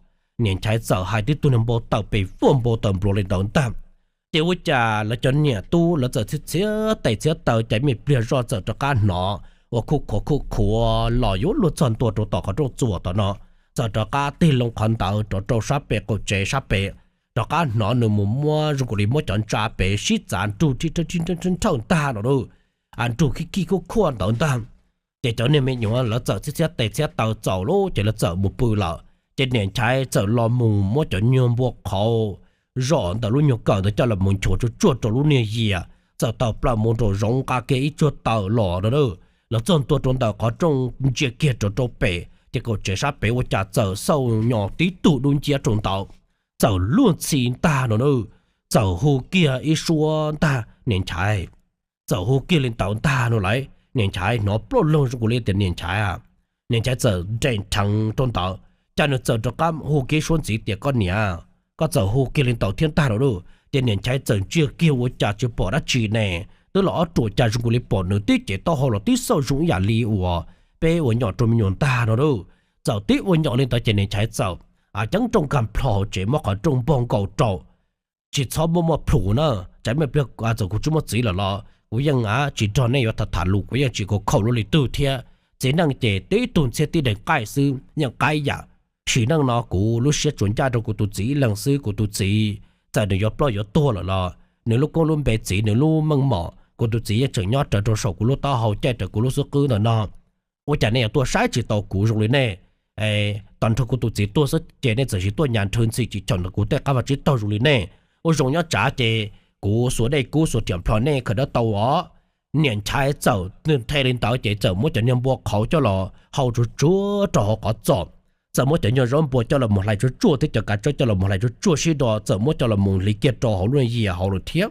Niam Nchaiv txawm hais tib tug niag npau taws pes vuag npau taws nplua li ntawd ntag. Ces ua cas lawv cov niam tub lawv txawm txhiab tes txhiab taw, cas me pliag zoj txawm rov qab hnov ua khuj khuav khuj khuav los yuav luag txog ntua rau tom qhov rooj txuas tom no. Txawm rov qab tig loo qhov ntawd rov rau sab pem qaum tsev sab pem, rov qab hnov nws mus muab zoo nkaus li muab cov ntsa pem sib txav nrug nrhawj ntag no, nrug khib khib khuaj khuaj ntawd ntag. Ces cov niag me nyuam lawv txawm txhiab txiab tes txhiab taw txaus lawm ces lawv txawm mus pw lawm. Ces niam Nchaiv txawm los mus muab cov nyuag npua qhauv zom ntawm lub nyuag kawm ntawd coj los mus nchuav tsuag tsuag rau lub niag yias, txawm tawm plaws mus nraum zoov nqa kiag ib tsuag taws los no. Lawv txog ntua rau ntawm qhov rooj ntsia kiag rau rau pem ces kaum tsev sab pem ua cas txawm xauj nyos tib tug dub nciab rau ntawd, txawm luag ntxhi ntag no na. Txawm hu kiag ib suab ntag niam Nchaiv, txawm hu kiag li ntawd ntag no lauj. Niam Nchaiv hnov ploj loog zoo nkaus li tias niam Nchaiv, niam Nchaiv txawm nres rheev rau ntawd, cas nws txawm rov qab hu kiag ib suab ntxiv tias, Koj niam, koj txawm hu kiag li ntawd thiab ntag no lauj. Ces niam Nchaiv txawm ntsia kiag ua cas tsis pom dab tsi ne, twb los ob ruam cas zoo nkaus li pom nws tib cev taub hau los tib xauj zoo ib yam li uas peb ua nyom rau me nyuam ntag no lauj. Txawm tib ua nyom li ntawd ces niam Nchaiv txawm ceeb rooj nkag plho hauv tsev muab qhov rooj npog nkaus rau, tsis txhob muaj muaj plhus na, tsam me pliag txawm kuv tsis muaj txiv lawm los kuv yeej tsis nrog nej yuav tham tham lus, kuv yeej tsis khaus khaum luaj li twg thiab. Txiv neej ces tib tug ntxhiab tib deeg qaij xwb yeej qaib yam. Sim neej no kuv lub siab tsuas ncaj rau kuv tus txiv ib leeg xwb, kuv tus txiv txawm nws yuav ploj yuav tuag lawm los nws lub koob lub npe txiv nws lub meej mom kuv tus txiv yeej tseem nyob rawv rau saum kuv lub taub hau caij rawv kuv lub xub qwb ntawm no. Ua cas nej yuav tuaj saib tsis tau kuv zoo li nej? Tos nrog kuv tus txiv tuag xwb ces nej txawm sis tuaj nyas nrhw ntxhi tsis caum ntawm kuv tej qab vaj tsib taug zoo li nej. Ua zoo nyob tsav ces kuv xuas dej kub xuas riam plho nej khaws dawb tau os. Niam Nchaiv txawm nthe li ntawd ces txawm muab cov niag npua qhauv coj los hau tsuag tsuag rau hauv qhov txos, txawm muab cov nyuag zaub npua coj los mus hlais tsuag tsuag thiab cov kav tsawb coj los mus hlais tsuag tsuag sib do, txawm muab coj los mus hliv kiag rau hauv lub yias hauv lawm thiab.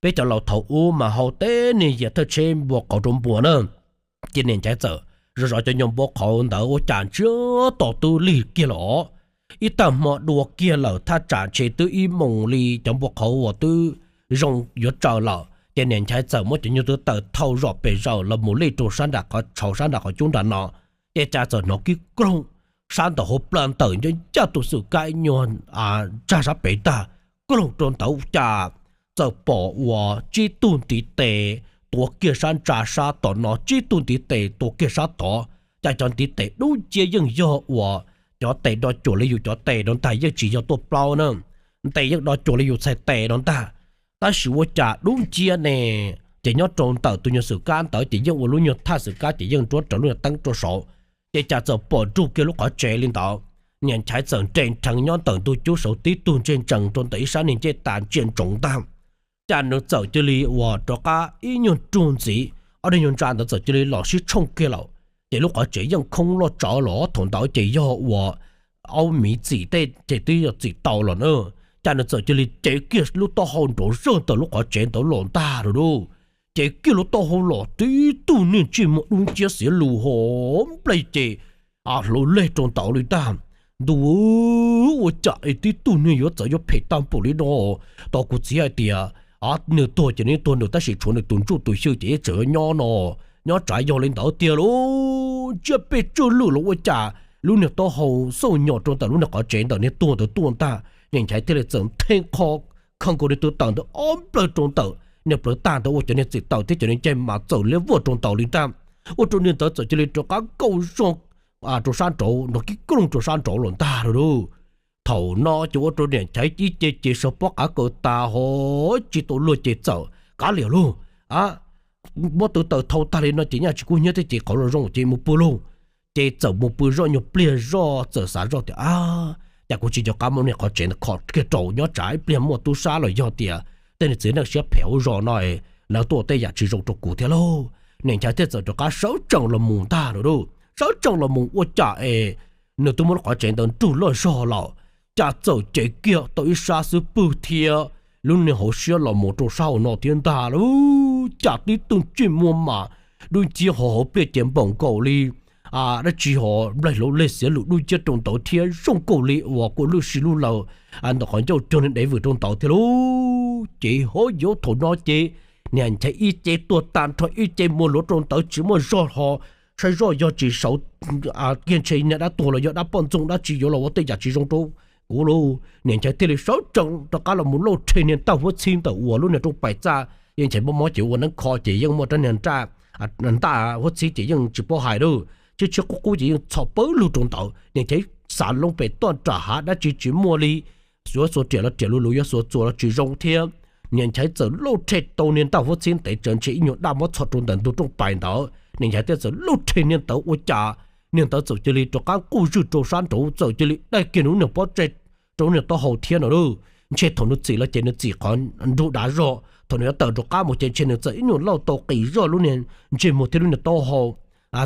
Peb cov laus thaum ub mas hau teb niag yias thawj tsheb npua qhauv rau npua na. Ces niam Nchaiv txawm zov zov cov nyuag npua qhauv ntawd ua cas ntsiag to twb lig kiag lawm os. Ib tag hmo dua kiag lawm thaj tsam ntshe twb ib moos li cov npua qhauv uas twb zoo yuav tsaws lawm ces niam Nchaiv txawm muab cov nyuag tw taws thau zom pes zaws los mus lij rau sab nram qhov tshauv sab nram qhov cub nram no. Ces cas txawm hnov kib kroog sab ntawm hauv plawv ntawm ncaj tus xwm kab ib nyuag ntsag sab pem tag, kroog rau ntawd cas txawm pom uas tsib tug ntiv tes tuav kiag sab ntsa sab tom no, tsib tug ntiv tes tuav kiag sab tod. Cas cov ntiv tes dub nciab yeej yog uas cov tes do cuam li yus cov tes no ntag, yeej tsis yog tuaj plaub na, ntes yeej do cuam li yus txhais tes no ntag. Tab sis ua cas dub nciab ne, ces nyob rau ntawm tus nyuag xwm kab ntawd ces yeej ua lub nyuag thaj xwm kab ces yeej nruab rawv lub nyuag teeb rau saud, ces cas txawm pom nrug kiag lub qhov tsev li ntawd. Niam Nchaiv txawm nres nrheev nyob ntawm ntug cub saud tib tug ntsej ntsees rau ntawm ib sab niag ncej tas ntsia ntsoov ntag. Cas nws txawm cia li uas rov qab ib nyuag rug ntxiv, ob niag nyuag ntsa ntawd txawm cia li los sib tshooj kiag lawm, ces lub qhov tsev yeej khoob loj tsawv los thaum ntawd ces yog uas aub miv txim tej ces twb yog txim tau los na. Cas nws txawm cia li cev kiag lub taub hau nrov zawg ntawm lub qhov tsev ntawd los ntag lauj. Cev kiag lub taub hau los tib tug niag ntsej muag dub nciab xiav lus hov nplej ces hluav leg rau ntawd li ntag. Ntuj, ua cas es tib tug niag yuav txawv yuav phem tag npaum li no? Tos kuv txiv hais tias nws tuag ces nws tuag nws tab sis tshuav nws tus ntsuj tus xyw ces yeej tseem yuav nyob no, nyob tsav yog li ntawd tiag lauj. Tsiaj pej tswj lwm los ua cas lub niag taub hau xauj nyos rau ntawm lub niag qhov tsev ntawm niag tuag ntawd tuaj ntag. Niam Nchaiv thiaj li txawm nthe qho khawb nkaus niag tw taws ntawd ob nplawg rau ntawm niag plawv tag ntawd ua cov niag txim taws thiab cov niag ncaig mas txawm liab vuag rau ntawd li ntag. Ua rau niag ntawd txawm cia li rov qab nkaug zog rau sab nraud, nrov kib kooj rau sab nraud los ntag lauj. Thaum no ces ua rau niam Nchaiv ib ce ces sawv pob qav kaws tas ho tsis tau luag ces txawm kav liam lauj. Muab tw taws thau tag li no ces nyaj tsis kub hnyiab thiab ces qhov zoo ces mus pw lauj. Ces txawm mus pw zoj nyuag pliag zoj txawm xav zoj tias, Ab, cas kuv tsis nco qab muab niag qhov tsev ntawd kho kiag rau, nyob tsam ib pliag muaj tub sab los yog tias tej niag txiv neej siab phem hauv zos no lawv tuaj tej yam tsis zoo rau kuv thiab lauj. Niam Nchaiv thiaj txawm rov qab sawv tsees los mus ntag lauj. Sawv tsees los mus ua cas es nws twb muab lub qhov tsev ntawd nrug loj zog lawm, cas txawm cev kiag tau ib sab xub pwg thiab lub niag hauv siab los mus rau sab hauv no thiab ntag lauj. Cas tib tug ntsej muag mas dub nciab ho hauv pliaj ces npaum nkaus li dab tsi ho nplaig hlauv leg xiav lus dub nciab rau ntawd thiab zoo nkaus li uas kua lwj si lub laws ntawm qhov ncauj cog niag dev vwm rau ntawd thiab lauj. Ces ho yuav thaum no ces niam Nchaiv ib ce tuag tag nrho ib ce muag luav rau ntawd tsis muaj zog ho saib zoj yog tsis saud kiag ntshe niag dab tuag los yog dab poj ntxoog dab tsi yuav los ua tej yam tsis zoo rau kuv lauj. Niam Nchaiv thiaj li sawv tsees rov qab los mus lauj rhe niag ntaj huab txhib ntawm uas lub niag rooj pais txaj, yeej Nchaiv mob mob ces ua neeb kho ces yeej muaj rab niag ntaj huab txhib ces yeej tsis paub hais lauj, tshiab tshiab qub qub ces yeej txhos pawg lug rau ntawd. Niam Nchaiv xav loo pem toj nram hav dab tsi tsis muaj li, yuav xuas riam los riam luv luv, yuav xuas txuas los tsis zoo thiab. Niam Nchaiv txawm lauj rhe tau niag ntaj huab txhib ntev tsawv ntshe ib nyuag daj muab txhos rau ntawm ntug rooj pais ntawd. Niam Nchaiv thiaj txawm lauj rhe niag ntawd ua cas niag ntawd txawm cia li rov qab nquj zwg rau sab nraud, txawm cia li daig kiag nws lub niag pob tsaig rau lub niag taub hau thiab no lauj. Ntshe thaum nws txim los ces nws txim qhov nrug dav zog, thaum nws yuav tawm rov qab mus ces ntshe nws txawm ib nyuag lauj tau qis zog lub niag ntsej muag thiab lub niag taub hau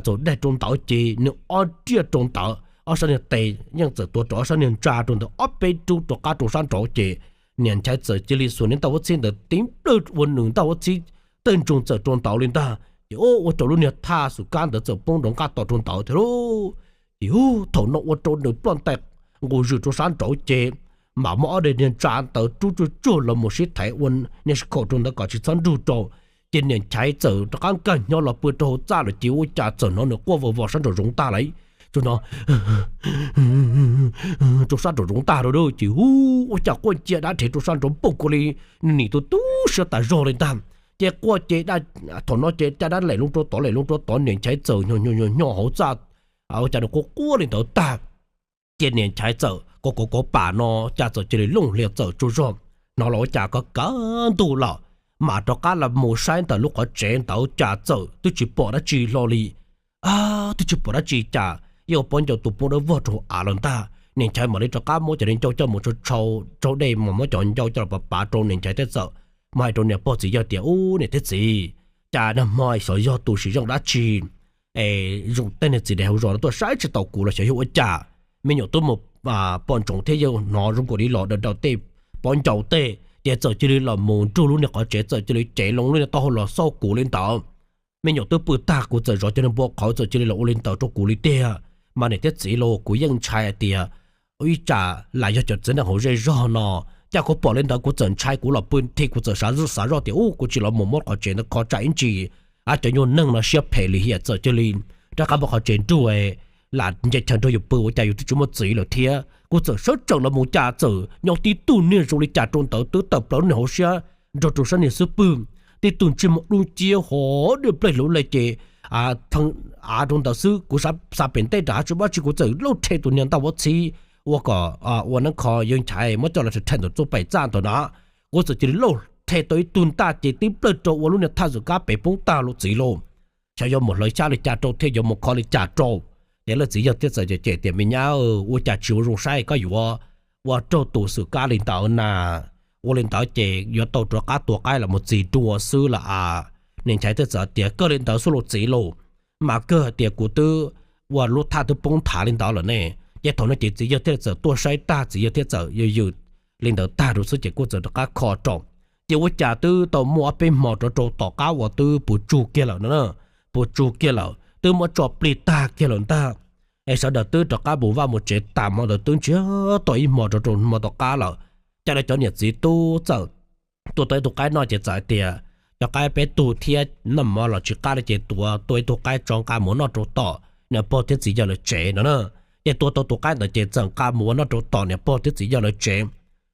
txawm daig rau ntawd ces nws ob riaj rau ntawd, ob sab niag tes yeej txawm tuav rau ob sab niag ntsa rau ntawd, ob peb rub rov qab rau sab nraud ces niam Nchaiv txawm cia li xuas niag ntaj huab txhib ntawd tib nplawg ua nws ntaj huab txhib tej ntsoog txawm rau ntawd li ntag. Ces ua rau lub niag thaj xum kab ntawd txawm poob nrov nqaj to rau ntawd thiab lauj. Ces thaum no ua rau nws ploj ntais nquj zwg rau sab nraud ces mam muab ob daim niag ntsa ntawd rub tsuag tsuag los mus sib thaiv ua niag sib khaum rau ntawd kom tsis txhob nrug rau. Ces niam Nchaiv txawm rov qab nkag hnyo los pw rau hauv txaj lawm ces ua cas txawm hnov nws quaj vos vos sab nraum zoov tag lauj. Tsuas hnov rau sab nraum zoov tag rau lauj, ces hu, ua cas quaj ncia dab rhev rau sab nraud npaum nkaus li nws nim tu tu siab tas zog li ntag. Ces quaj ces thaum no ces caj dab lem loo rau tod lem loo rau tod, niam Nchaiv txawm hnyo hnyo hnyo hauv txaj, ua cas nws quaj quaj li ntawd tag. Ces niam Nchaiv txawm kov kov kov pam no cas txawm cia li looj hlias txawm tsaug zog, hnov los ua cas kov kav ntug lawm, mam rov qab los mus saib ntawm lub qhov tsev ntawd cas txawm twb tsis pom dab tsi hlo li. Twb tsis pom dab tsi cas yeej ua pob ncauj tu poob dawb vog rau av lawm ntag. Niam Nchaiv mam li rov qab muab cov niag ncauj coj mus tshau tshau dej mas muab cov ncauj coj los pav pav rau niam Nchaiv thiab txawm mus hais rau niam pog txiv yawg tias, Ub, niam thiab txiv, cas nag hmo xyov yog tus sim zeej dab tsi es zoo tej niag txiv daim hauv zos no tuaj saib tsis taus kuv los xyov yog ua cas. Me nyuam twb mus pom ntsoov thiab yawg hnov zoo nkaus li los daws daws tej pob ncauj tej ces txawm cia li los mus nrug lub niag qhov tsev, txawm cia li cev loo lub niag taub hau los xauj kuv li ntawd. Me nyuam twb pw tag kuv txawm zov cov niag npua qhauv txawm cia li los ua li ntawd rau kuv li tiag. Mas niam thiab txiv lauj, kuv yeej ntshai hais tias ib tsam lam yog cov txiv neej hauv zej zog no, cas kuv pom li ntawd kuv txawm ntshai kuv los pw nthi kuv txawm xav zoj tias, Ub, kuv tsis los mus muab qhov tsev ntawd kho tsam ib ntsis cov nyuag neeg no siab phem lim hiam txawm cia li rov qab muab qhov tsev nrug lam nce chaw nrog yus pw ua cas yus twb tsis muaj txiv lawm thiab. Kuv txawm sawv tsees los mus cas txawm nyob tib tug niag zoo li cas rau ntawd twb tawm plaws lub niag hauv siab nrog rau sab niag xub pwg, tib tug ntsej muag dub nciab ho dej nplaig hlauv leg ces av rau ntawd xwb. Kuv xav pem ntej nram hav tsis muaj dab tsi kuv txawm lauj rhe tus niag ntaj huab txhib ua kom ua neeb kho yawg Nchaiv muab coj los rhais ntawm txuj pem txaj ntawd na. Kuv txawm cia li lauj rhe tau ib tug ntaj ces tib nplawg rau ua lub niag thaj xum kab pem poob tag lauj txiv lauj. Xyov yuav mus hlawv xyab li cas rau thiab yuav mus kho li cas rau. Ces leej txiv yawg thiaj txawm cem tias, Me nyab, ua cas tsis ua zoo saib koj yuav ua raug tus xwm kab li ntawd na. Ua li ntawd ces yuav tau rov qab tua qaib los mus txi dua xwb lawm as. Niam Nchaiv thiaj txawm tias, Kawg li ntawd xwb lauj txiv lauj, mas kawg hais tias kuv twb ua lub thaj twb poob nthav li ntawd lawm ne. Ces thaum no ces txiv yawg thiaj txawm tuaj saib tag, txiv yawg thiaj txawm yws yws li ntawd tag rau xwb ces kuj txawm rov qab kho rau. Ces ua cas twb tau muaj ob peb hmo rov rau tom qab uas twb puas tsug kiag lawm no na, puas tsug kiag lawm twb muab tso plig tag kiag lawm ntag. es sawv daws twb rov qab mus vaj mus tsev tas hmo ntawd twb ntsiag to ib hmo rau rau hmo tom qab lawm. Ces lawv cov niam txiv tub txawm tuaj tau ib tug qaib noj ces txawm hais tias, Cov qaib peb tug thiab noj mov los tsis qab li ces tuav tua ib tug qaib tso nqa mus noj rau tom niam pog thiab txiv yawg lawv tsev no na. Ces tua tau tus qaib ntawd ces txawm nqa mus ua noj rau tom niam pog thiab txiv yawg lawv tsev.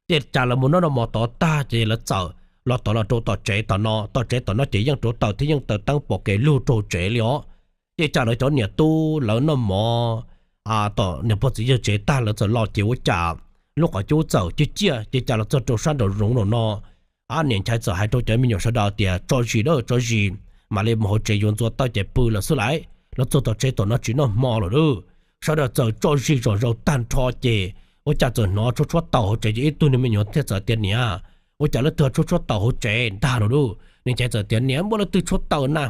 Ces cas lawv mus noj noj mov tod tag ces lawv txawm los tod los rau tom tsev tom no, tom tsev tom no ces yeej rauv taws thiab yeej taws teeb pom kev lug rau tsev li os. Ces cas lawv cov niam tub lawv noj mov tom niam pog txiv yawg tsev tag lawv txawm los ces ua cas lub qhov cub txawm ciaj ciaj ces cas los txog rau sab nraum zoov no no. Niam Nchaiv txawm hais rau cov me nyuam sawv daws tias, Tso zis lawm, tso zis, mam li mus hauv tsev yuav ntxuav taw ces pw lawm xwb lauj. Los txog tom tsev tom no tsis noj hmo lawm lauj. Sawv daws txawm tso zis zom zaws tag nrho ces ua cas txawm hnov tshuab tshuab taws hauv tsev ces ib tug niag me nyuam thiaj txawm tias, Niam, ua cas leej twg tshuab tshuab taws hauv tsev ntag no lauj? Niam Nchaiv txawm tias, Niam, muaj leej twg tshuab taws na?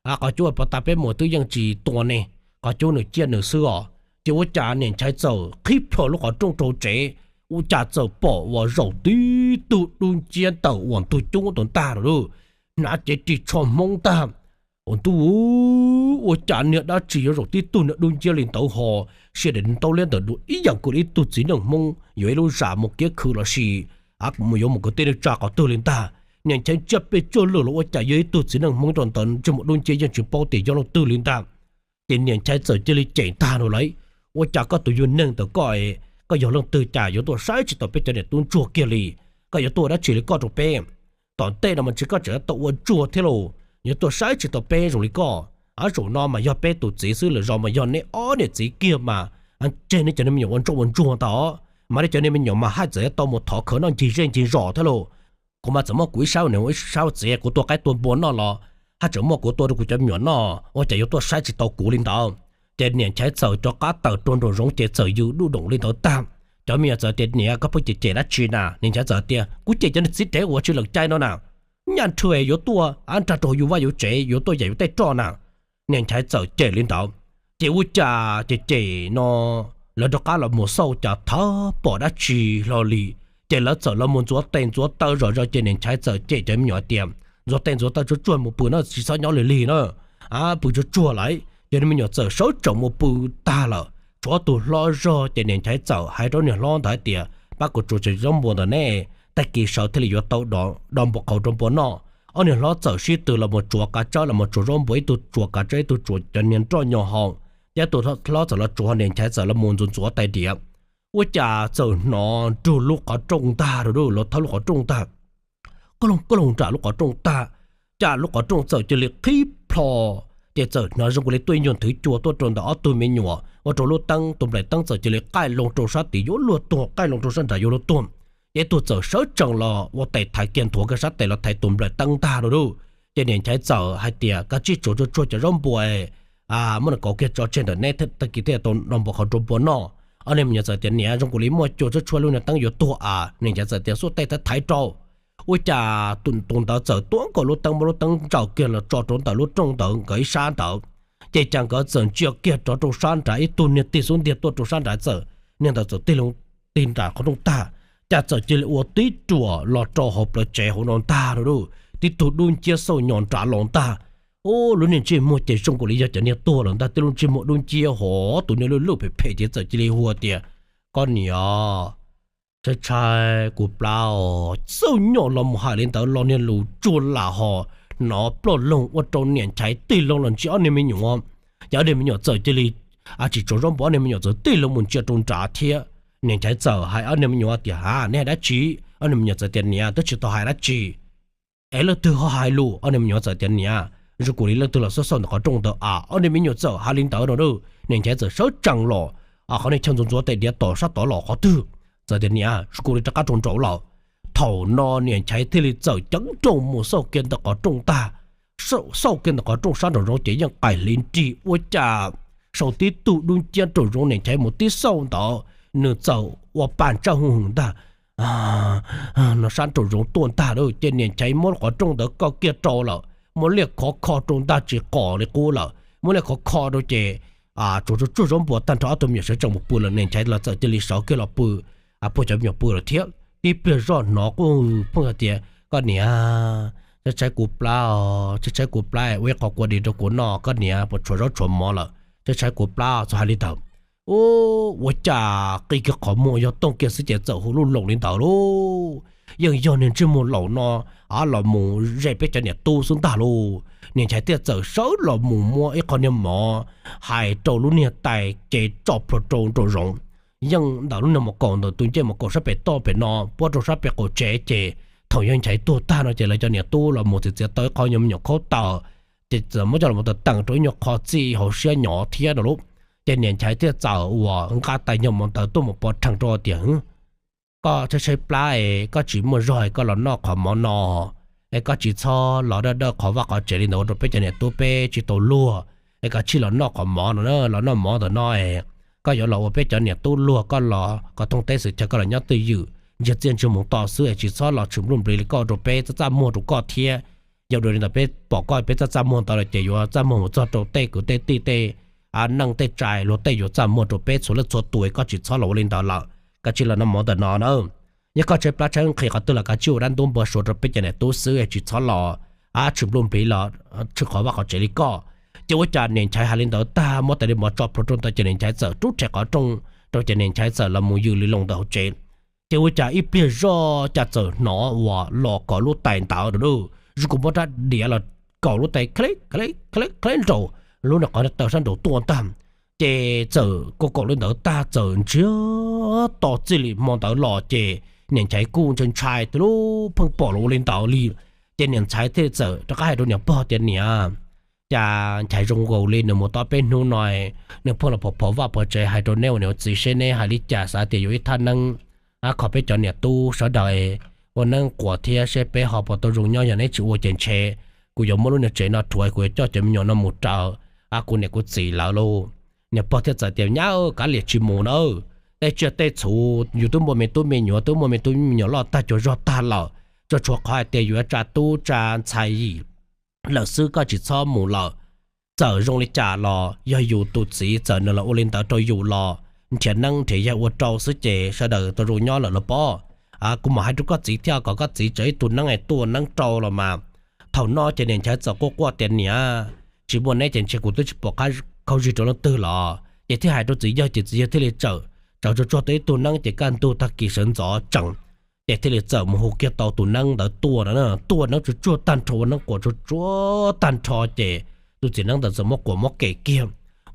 Qhov cub uas pov tas peb mus twb yeej tsis tua ne, qhov cub nws ciaj nws xwb os. Ces ua cas Niam Nchaiv txawm qhib plho lub qhov rooj rau tsev, ua cas txawm pom uas zaum tib tug dub nciab ntawm uas ntug cub ntawd ntag no lauj. Hnav cev ris tsho Hmoob ntag. Ua ntuj, ua cas niag dab tsi yuav zaum tib tug niag dub nciab li ntawd ho, sia daim ntaub liab ntawm duav ib yam nkaus li ib tug txiv neej Hmoob yuav ib lub zam mus kiab khw los sis yuav mus kwv tij neej tsa qhov twg li ntag. Niam Nchaiv tsiaj pej tsiaj lwj los ua cas yog ib tug txiv neej Hmoob rau ntawd ntsej muag dub nciab yeej tsis paub tias yog leej twg li ntag. Ces Niam Nchaiv txawm cia li cem ntag no lauj, Ua cas koj tus yug neeg ntawm koj, koj yog leej twg cas yuav tuaj saib tsis taus peb cov niam tub ntsuag kiag li? Koj yuav tuaj ua dab tsi li koj rau peb? Tom ntej no mas ntshe koj tseem yuav tau ua ntsuag thiab lauj, yuav tuaj saib tsis taus peb zoo li koj. Zaum no mas yog peb tus txiv xwb, lwm zaus mas yog neb ob niam txiv kiag mas tseg nej cov niag me nyuam ua ntsoj ua ntsuag ntag. Mas nej cov niag me nyuam mas haj txawm yuav tau mus thov khawv noj ncig zej ncig zos thiab lauj. Kuv mas txawm muaj kuv ib sab ua niam ua ib sab ua txiv, kuv tua qaib tua npua noj los haj tseem muaj kuv tua rau kuv cov me nyuam noj, ua cas yuav tuaj saib tsis tau kuv li ntawd? Ces Niam Nchaiv txawm rov qab tawm rau nraum zoov ces txawm yws duj doom li ntawd tag. Cov me nyuam txawm tias, Niam, koj pheej cem cem dab tsi na? Niam Nchaiv txawm tias, Kuv cem cov niag txiv dev uas tsis lees cai no na, nyaj nrhw yuav tuaj av nrag rau hauv yus vaj yus tsev, yuav tuaj yam yus tej roj na. Niam Nchaiv txawm cem li ntawd. Ces ua cas cem cem no lawv rov qab los mus xauj cas tsis pom dab tsi hlo li. Ces lawv txawm los mus ntxuav tes ntxuav taw zom zaws ces Niam Nchaiv txawm cem cov me nyuam tias, Ntxuav tes ntxuav taw tsuag tsuag mus pw no, tsis txhob nyob li lig na. Pw tsuag tsuag lawm. Cov niag me nyuam txawm sawv tsees mus pw tag lawm. Tshuav ob tug hlob zog ces Niam Nchaiv txawm hais rau niag hlob ntawd hais tias, Pab kuv tsuav cov zaub npua ntawm neb, tag kis sawv thiaj li yuav tau do npua qhauv rau npua noj. Ob niag hlob txawm sib tw los mus tsuav kav tsawb los mus tsuav zaub npua, ib tug tsuav kav tsawb ib tug tsuav cov niag nroj nyuag haus. Ces ib tug hlob txawm los tsuav, Niam Nchaiv txawm los mus ntxuav ntxuav tais diav. Ua cas txawm hnov nrug lub qhov rooj ntag, los thawb lub qhov rooj ntag, koj loog koj loog nram lub qhov rooj tag, cas lub qhov rooj txawm cia li qhib plho. Ces txawm hnov zoo li tuaj ib nyuag nthwv cua tuaj rau ntawm ob tug me nyuam ua rau lub teeb, tus nplaim teeb txawm cia li qaij loo rau sab tid yuav luag tuag, qaij loo rau sab nrad yuav luag tuag. Ces ib tug txawm sawv tsees los ua tes thaiv kiag nthuav kiag sab tes los thaiv tus nplaim teeb ntag lauj. Ces Niam Nchaiv txawm hais tias, Kav tsij tsuav tsuag tsuag cov zaub npua, muab nws kauv kiag tso tseg ntawm neb, tag kis thiaj tau do npua qhauv rau npua noj. Ob niag me nyuam txawm tias, Niam, zoo kuv li muaj cua tsuag tsuag lub niag teeb yuav tuag a. Niam Nchaiv txawm tias, Xuaj tes thaiv thaiv rau. Ua cas tus ntawd txawm tuav nkaus lub teeb, muab lub teeb ntsaws kiag los tso rau ntawm lub rooj ntawd nkawd ib sab ntawd. Ces cas nkawd txawm ntsia kiag rov rau sab nrad, ib tug niag tig xub ntiag tuaj rau sab nrad txawm, niag ntawd txawm tig loo tig nram qhov rooj tag, cas txawm cia li ua tib ruam los rau hauv plawv tsev hauv no ntag lauj. Tib tug dub nciab xauj nyo nrad los ntag. Ub, lub niag ntsej muag ces zoo nkaus li yog cov niag tuag lawm ntag, tib lub ntsej muag dub nciab hos tus niag lwj lwj phem phem ces txawm cia li hu tias, Koj niam, tshaib tshaib kuv plab os. Xauj nyo los mus hais li ntawd los niag lus tsuag lam hos hnov ploj loog ua rau Niam Nchaiv tig loo los ntsia ob niag me nyuam. Ces ob niag me nyuam txawm cia li tsis tsuav zaub npua, ob niag me nyuam txawm tig loo mus ntsia rau nrad thiab. Niam Nchaiv txawm hais ob niag me nyuam tias, Ha, neb hais dab tsi? Ob niag me nyuam txawm tias, Niam, twb tsis tau hais dab tsi. Es leej twg ho hais lus? Ob niag me nyuam txawm tias, Niam, zoo kuv li leej twg los xauj xauj ntawm qhov rooj ntawd a. Ob niag me nyuam txawm hais li ntawd no, Niam Nchaiv txawm sawv tsees los qhov niag chaw ntxuav ntxuav tais diav tom sab tod los qhov twg, txawm tias, Niam, zoo kuv li rov qab rau nraud lawm. Thaum no Niam Nchaiv thiaj li txawm ceev nrooj mus xauj kiag ntawm qhov rooj ntag. Xauj kiag ntawm qhov rooj sab nraum zoov ces yeej qaim hliv nrig ua cas sau tib tug dub nciab nraum zoov. Niam Nchaiv mus tib xauj ntawd, nws txawm ua pa ntsaj hu hwm ntag no sab nraum zoov tuaj ntag lauj. Ces Niam Nchaiv muab lub qhov rooj ntawd kaw kiag rau lawm, muab liaj khov kho rau ntag tsis qos li qub lawm. Muab liaj khov kho rau ces tsuav tsuag tsuag zaub npua tag nrho ob tug me nyuam sawv tsees mus pw lawm. Niam Nchaiv los txawm cia li sawv kiag los pw, puag cov me nyuam pw lawm thiab. Tib pliag zoj hnov quj pheej hais tias, Koj niam, tshaib tshaib kuv plab os, tshaib tshaib kuv plab, ua ib qho kua dis rau kuv noj, koj niam, puas tshuav zaub tshuav mov lawm, tshaib tshaib kuv plab, txawm hais li ntawd. Ua cas qi kiag qhov muag yog tooj kiag xwb ces txawm hu lub loos li ntawd lauj. Yeej yog niag ntsej muag laus no los mus ze peb cov niam tub xwb ntag lauj. Niam Nchaiv thiaj txawm sawv los mus muab ib qho niag mov hais rau lub niag tais ces tso plhuav rau nraum zoov. Yeej ntawm lub niag mos kaum ntawm tus ncej mos kaum sab pem toj pem no puab rau sab pem qaum tsev ces thaum yog Nchaiv tuag tag no ces lawv cov niam tub los mus txiav txiav tau ib qho nyuag me nyuam khaub taws ces txawm muab coj los mus teem rau ib nyuag qho txij hauv siab nyob thiab no lauj. Ces niam Nchaiv thiaj txawm uas nqa tais nyuag mov ntawd tuaj mus pov rhees rau tias, Koj tshaib tshaib plab es koj tsis muaj zog es koj los noj qhov mov no es koj tsis txhob los dawj dawj qhov vaj qhov tsev li ntawd ua rau peb cov niam tub peb tsis tau luag es koj cia li los noj qhov mov no, los noj mov ntawm no es koj yuav los ua peb cov niam tub luag, koj los koj thooj teb xwm chaw koj los nyob twj ywm ntsiag txiaj ntsig mus to xwb es tsis txhob los tshwm npluj nplig li koj ua rau peb txaj txaj muag rau koj thiab. Yog dua li ntawd peb pom koj peb txaj txaj muag ntawd lawm ces yuav txaj muag mus txog rau tej kwv tej tij, neej tej tsa luag tej yuav txaj muag rau peb txhua leej txhua tus es koj tsis txhob los ua li ntawd lawm, koj cia li los noj mov ntawm no na. Yog koj tshaib plab tshaib nqhis qhov twg los koj cia li ua dab ntub npau suav rau peb cov niam tub xwb es tsis txhob los tshwm npluj nplig los tshwm qhov vaj qhov tsev li koj. Ces ua cas niam Nchaiv hais li ntawd tag muab tais li mov tso plhuav rau ntawd ces niam Nchaiv txawm rub rhe qhov rooj rau ces niam Nchaiv txawm los mus yws li loos ntawm hauv tsev. Ces ua cas ib pliag zoj cas txawm hnov uas los kom lub tais ntawd, Zuj kuv muab rab diav los kaum lub tais khleb khleb khleb nraum lub niag qhov taw sab nraud tuaj ntag. Ces txawm kaum kaum li ntawd tag txawm ntsiag to txij li hmo ntawd los ces niam Nchaiv kuj ntshai ntshai thiab lub pheej pom los ua li ntawd li. Ces niam Nchaiv thiaj txawm rov qab hais rau niam pog tias, Niam, cas Nchaiv zoo nkaus li nws mus tau peb hnub no, nws pheej los phov phov vaj phov tsev hais rau neb ua niam ua txiv seb neb hais li cas, xav tias yuav ib thaj neeb kho peb cov niam tub sawv daws ua neeb quas thiab seb peb ho puas tau zoo nyob, yog neb tsis ua ces ntshe kuv yuav muab lub niag tsev no rhuav, kuv yuav coj cov me nyuam no mus raws kuv niam kuv txiv lawv lauj. Niam pog thiaj txawm tias, Nyab, kav liam tsis mus nawb. Tej tsiaj tej txhu yus twb muaj me tub me nyuam, twb muaj me tub me nyuam loj tag cuag zog tag lawm, tsuas tshuav qhov hais tias yuav tsa tub tsa ntxhais yim lawm xwb, koj tsis txhob mus lawm. Txawm zoo li cas los yog yus tus txiv txawm nws los ua li ntawd rau yus los nrhiav neeb nrhiav yaig ua rau xwb ces sawv daws tau zoo nyob lawm los pob. Kuv mam hais rau koj txiv thiab kom koj txiv tsa ib tug neeb es tuaj neeb rau los mas. Thaum no ces niam Nchaiv txawm quaj quaj tias, Niam, tsis muaj neb ces ntshe kuv twb tsis pom qab khaub zig rau leej twg los. Ces thiaj hais rau txiv yawg ces txiv yawg thiaj li txawm tsa tsuag tsuag tau ib tug neeb ces kaj ntug tag kis sawv ntxov tsees ces thiaj li txawm mus hu kiag tau tus neeb ntawd tuaj no, tuaj neeb tsuag tsuag tag nrho, ua neeb quas tsuag tsuag tag nrho ces tus txiv neeb ntawd txawm muab quas muab kem kiag,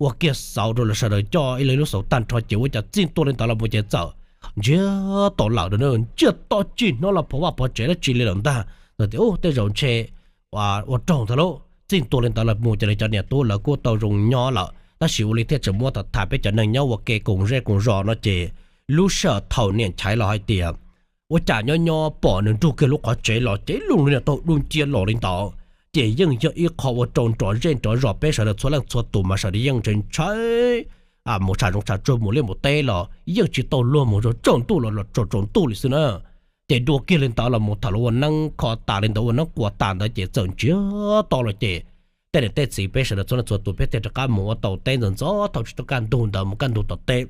ua kiag xauv rau lawv sawv daws coj ib leeg lub xauv tag nrho ces ua cas txij ntua li ntawd los mus ces txawm ntsiag to lawm, ntsiag to tsis hnov los phov vaj phov tsev dab tsi li lawm ntag. Txawm tias, Ub, tej zaum ntshe ua raug ntag lauj. Txij ntua li ntawd los mus ces lawv cov niam tub lawv kuj tau zoo nyob lawm, tab sis ua li thiaj tseem muab tham peb cov neeg nyob ua ke koom zej koom zos no ces lub sij hawm thaum niam Nchaiv los hais tias ua cas nyob nyob pom nws nrug kiag lub qhov tsev los ces lub niag taub hau dub nciab los li ntawd, ces yeej yog ib qho ua rau nrov zej nrov zos peb sawv daws txhua leej txhua tus mas sawv daws yeej ntshai ntshai mus tsham zoov tsham tsuag mus liaj mus teb los yeej tsis tau luag mus tsaus ntuj los tsaus ntuj li xwb na. Ces dua kiag li ntawd los mus thaum lawv ua neeb kho tas li ntawd ua neeb quas tas ntawd ces txawm ntsiag to los ces tej niam tej txiv peb sawv daws txhua leej txhua tus peb thiaj rov qab mus ua tau teb ntxov ntxov thaum tsis tau kaj ntug ntawd mus kaj ntug tom teb.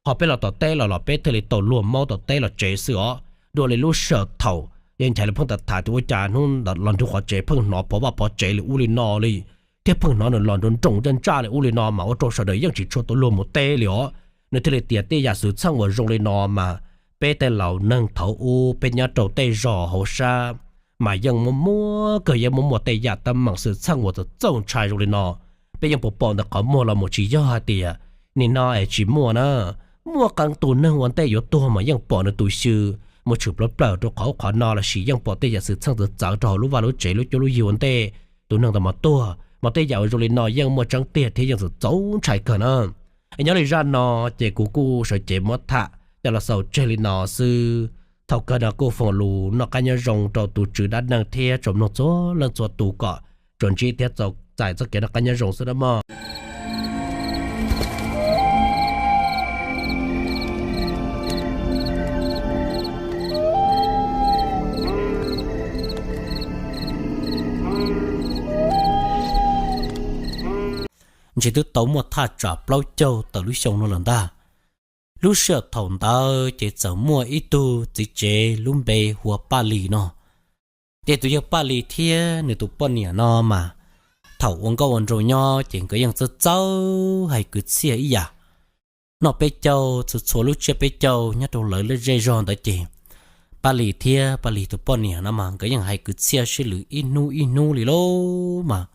Ho peb los tom teb los los peb thiaj li tau luag maub tom teb los tsev xwb os. Dua li lub sij hawm thaum yawg Nchaiv lawv pheej tham tham tias ua cas hnub ntawd los nrug qhov tsev pheej hnov phov vaj phov tsev li ub li no li, thiab pheej hnov nws los nroo nroo ntsaj ntsaj li ub li no mas ua rau sawv daws yeej tsis tshua tau luag mus teb li os. Nws thiaj li tias tej yam xwm txheej uas zoo li no mas peb tej laus neeg thaum ub peb nyob rau tej zos hauv sab mas yeej muaj muaj kawg, yeej muaj muaj tej yam teeb meem xwm txheej uas txaus txaus ntshai zoo li no. Peb yeej pom pom ntawm qhov muag los mus, tsis yog hais tias nim no es tsis muaj na. Muaj qee tus neeg ua ntej yuav tuag mas yeej pom nws tus xyw mus tshwm plaws plaws rau qhov ub qhov no lossis yeej pom tej yam xwm txheej txawv txawv rau hauv lub vaj lub tsev lub cuab lub yig ua ntej tus neeg ntawd mas tuag. Mas tej yam uas zoo li no yeej muaj tseeb tiag thiab yeej txaus txaus ntshai kawg na. Es nyob li zaj no ces kuv kuj sawv cev muab tham coj los xaus tseg li no xwb. Thaum kawg no kuj foom lus noj qab nyob zoo rau tus tswv dab neeg thiab tsoom mloog txhua leej txhua tus kom tsuas ntsib thiab txais txoj kev noj qab nyob zoo xwb nawb mog. Ntshe twb tau muaj thaj tsam plaub caug tawm lub xyoo no lawm ntag. Lub sij hawm thaum ntawd ces txawm muaj ib tug txiv tsev lub npe hu ua Paj Lis no. Ces tus yawg Paj Lis thiab nws tus poj niam no mas thaum ua nkauj ua nraug nyob ces nkawd yeej txawj txawj hais kwv txhiaj ib yam. noj peb caug, txhua txhua lub tsiab peb caug nyob rau lawv lub zej zog ntawd ces Paj Lis thiab Paj Lis tus poj niam no mas nkawd yeej hais kwv txhiaj sib lwm ib hnub ib hnub li lauj mas,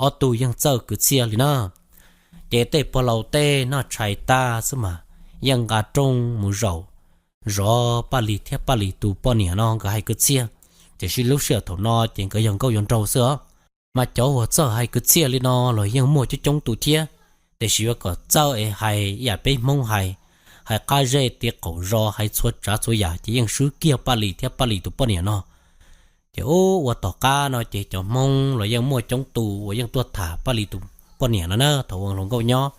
ob tug yeej txawj kwv txhiaj li na. Ces tej pog laus tej noj tshais tag xwb mas yeej nqa rooj mus zaum zov Paj Lis thiab Paj Lis tus poj niam no nkawd hais kwv txhiaj. Tiam sis lub sij hawm thaum no ces nkawd yog nkauj yuav nraug xwb os, mas cov uas txawj hais kwv txhiaj li no los yeej muaj coob coob tus thiab. Tiam sis yuav kom txawj es hais ib yam peb Hmoob hais, hais qab zej tiv qaum zos, hais txhua tsav txhua yam ces yeej swb kiag Paj Lis thiab Paj Lis tus poj niam no. Ces ub ua tom qab no ces cov Hmoob los yeej muaj coob tus uas yeej tuaj tham Paj Lis tus poj niam no na thaum ua hluas nkauj nyob.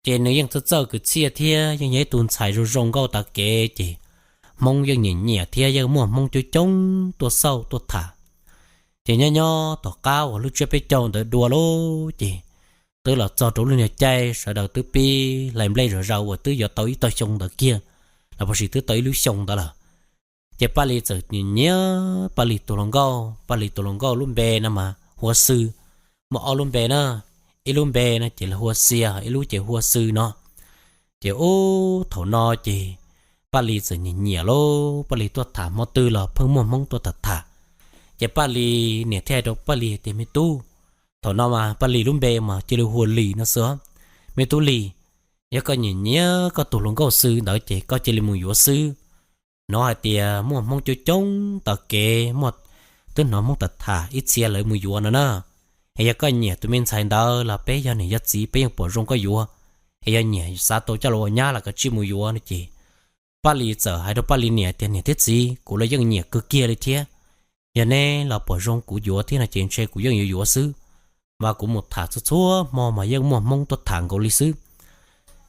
Ces nws yeej txawj txawj kwv txhiaj thiab yeej yog ib tug ntxhais zoo zoo nkauj tas kev ces Hmoob yeej nyiam nyiam thiab yeej muaj Hmoob coob coob tuaj xauj tuaj tham. Ces nyob nyob tom qab uas lub tsiab peb caug ntawd dua lawm ces twb los txog rau lub niag caij sawv daws twb pib hlais nplej zom zaws uas twb yuav tau ib tog xyoo ntawd kiag, los puas sis twb tau ib lub xyoo ntawd lawm. Ces Paj Lis txawm nyiam nyiam Paj Lis tus hluas nkauj, Paj Lis tus hluas nkauj lub npe no mas hu ua Xwm, muaj ob lub npe na, ib lub npe no ces hu ua Xia, ib lub ces hu ua Xwm no. Ces ub thaum no ces Paj Lis txawm nyiam nyiam lauj, Paj Lis tuaj tham hmo twg los pheej muaj Hmoob tuaj tham tham. Ces Paj Lis niam thiaj hais rau Paj Lis tias, Me tub, thaum no mas Paj Lis lub npe mas cia li hu ua Lis no xwb, Me tub Lis, yog koj nyiam nyiam koj tus hluas nkauj Xwm ntawd ces koj cia li mus yuav xwb. Hnov hais tias muaj Hmoob coob coob tom kev muaj, twb hnov Hmoob tham tham ib txhia lawv mus yuav no na. Es yog koj nyiam tus me ntxhais ntawd los peb yog niam yog txiv peb yeej pom zoo koj yuav. Es yog nyiam xav tau coj los ua nyab los koj tsij mus yuav no ces Paj Lis txawm hais rau Paj Lis niam tias, Niam thiab txiv, kuv los yeej nyiam kawg kiag li thiab. Yog neb los pom zoo kuv yuav thiab no ces ntshe kuv yeej yuav yuav xwb. Mas kuv mus tham txhua txhua hmo mas yeej muaj Hmoob tuaj tham nkaus li xwb.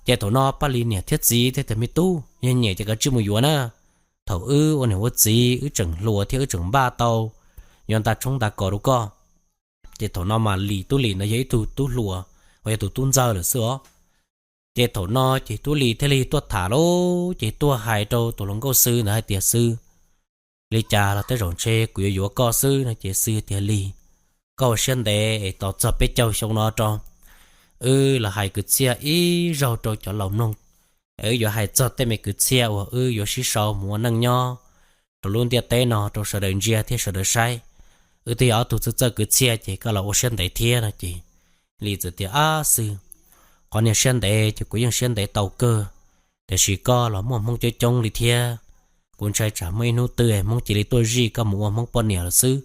Ces thaum no Paj Lis niam thiab txiv thiaj tias, Me tub, yog nyiam ces koj tsij mus yuav na. Thaum wb ua niam ua txiv wb tseem hluas thiab wb tseem npaj tau yuav nta tshoob nta kos rau koj. Ces thaum no mas Lis, tub Lis ntawd yog ib tug tub hluas uas yog tus tub ntxawg lawm xwb os. Ces thaum no ces tub Lis thiaj li tuaj tham lauj, ces tuaj hais rau tus hluas nkauj Xwm ntawd hais tias, Xwm, li cas los tej zaum ntshe kuv yuav yuav koj xwb no ces Xwm tias, Lis, koj ua siab ntev es tos txog peb caug xyoo no rau wb los hais kwv txhiaj ib zaug rau cov laus mloog, es wb yuav hais txog tej me kwv txhiaj uas wb yuav sib sau mus ua neej nyob rau lub ntiaj teb no rau sawv daws ntsia thiab sawv daws saib. Wb twb yog ob tug txawj txawj kwv txhiaj ces koj los ua siab ntev thiab no ces Lis txawm tias, Ab Xwm, qhov niag siab ntev ces kuv yeej siab ntev tau kawg, tiam sis koj los muaj Hmoob coob coob li thiab. Kuv ntshai tsam muaj ib hnub twg Hmoob cia li tuaj zij koj mus ua Hmoob poj niam lawm xwb.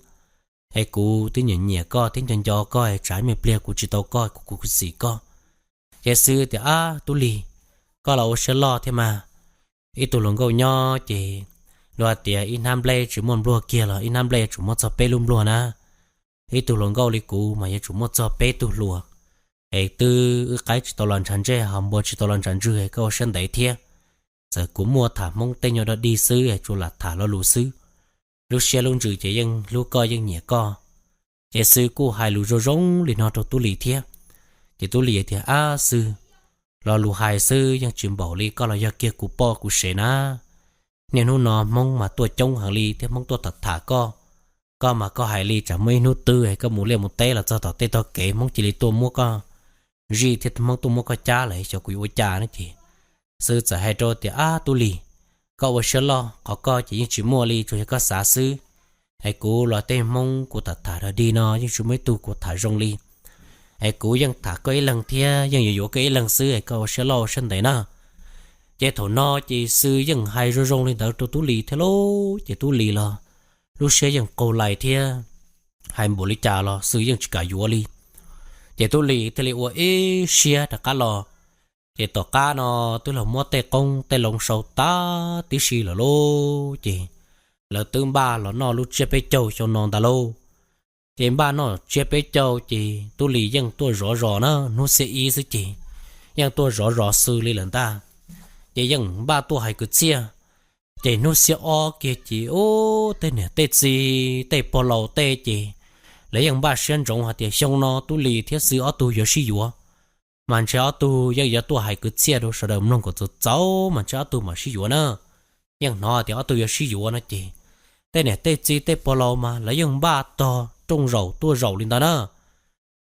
Es kuv twb nyiam nyiam koj thiab nco nco koj es tsam ib me pliag kuv tsis tau koj kuv khuv xim koj. Ces Xwm tias, Ab tub Lis, koj los ua siab loj thiab mas. Ib tug hluas nkauj nyob ces luag hais tias ib hnab nplej tsis muaj npluag kiag los ib hnab nplej yuav tsum muaj txog peb lub npluag na. Ib tug hluas nkauj li kuv mas yuav tsum muaj txog peb tug hluas. Es twb wb qaib tsis tau los ntshav ntsej ho npua tsis tau los ntshav ntswg es koj ua siab ntev thiab. Txawm kuv muaj tham Hmoob tej nyuag dog dig xwb es tsuas lam tham lo lus xwb. Lub siab lub ntsws ces yeej hlub koj yeej nyiam koj. Ces Xwm kuj hais lus zoo zoo li no rau tub Lis thiab. Ces tub Lis tias, Ab Xwm, lo lus hais xwb yeej tsis npaum li koj los yog kiag kuv poj kuv sev na. Niaj hnub no Hmoob mas tuaj coob heev li thiab Hmoob tuaj tham tham koj. Koj mas koj hais li tsam muaj ib hnub twg es koj mus liaj mus teb los txog tom tej tog kev Hmoob cia li tuaj muab koj zij thiab Hmoob tuaj muab koj cab lawm xyov kuv yuav ua cas no ces Xwm txawm hais rau tias, Ab tub Lis, koj ua siab loj, qhov koj ces yeej tsis muaj li, tsuas yog koj xav xwb. Es kuv los tej Hmoob kuv tham tham dog dig no yeej tsis muaj ib tug kuv tham zoo li. Es kuv yeej tham koj ib leeg thiab yeej yuav yuav koj ib leeg xwb es koj ua siab loj ua siab ntev na. Ces thaum no ces Xwm yeej hais zoo zoo li ntawd rau tub Lis thiab lauj, ces tub Lis los lub siab yeej qaug lais thiab, hais npaum li cas los Xwm yeej tsis kam yuav li. Ces tub Lis thiaj li ua ib siab rov qab los. Ces tom qab no twb los muab tej qoob tej loo sau tag tib si lawm lauj, ces lawv twb npaj los noj lub tsiab peb caug xyoo no ntag lauj. Ces npaj noj tsiab peb caug ces tub Lis yeej tuaj zov zos na, hnub xiab ib xwb ces yeej tuaj zov zos Xwm li lawm ntag. Ces yeej npaj tuaj hais kwv txhiaj. Ces hnub xiab ob kiag ces ub tej niam tej txiv tej pog laus tej ces lawv yeej npaj siab ntsoov hais tias xyoo no tub Lis thiab Xwm ob tug yuav sib yuav. Mas ntshe ob tug yeej yuav tuaj hais kwv txhiaj rau sawv daws mloog kom txaus txaus mas ntshe ob tug mam sib yuav na. Yeej hnov tias ob tug yuav sib yuav no ces tej niam tej txiv tej pog laus mas lawv yeej npaj tog rooj zaum tuaj zaum li ntawd na.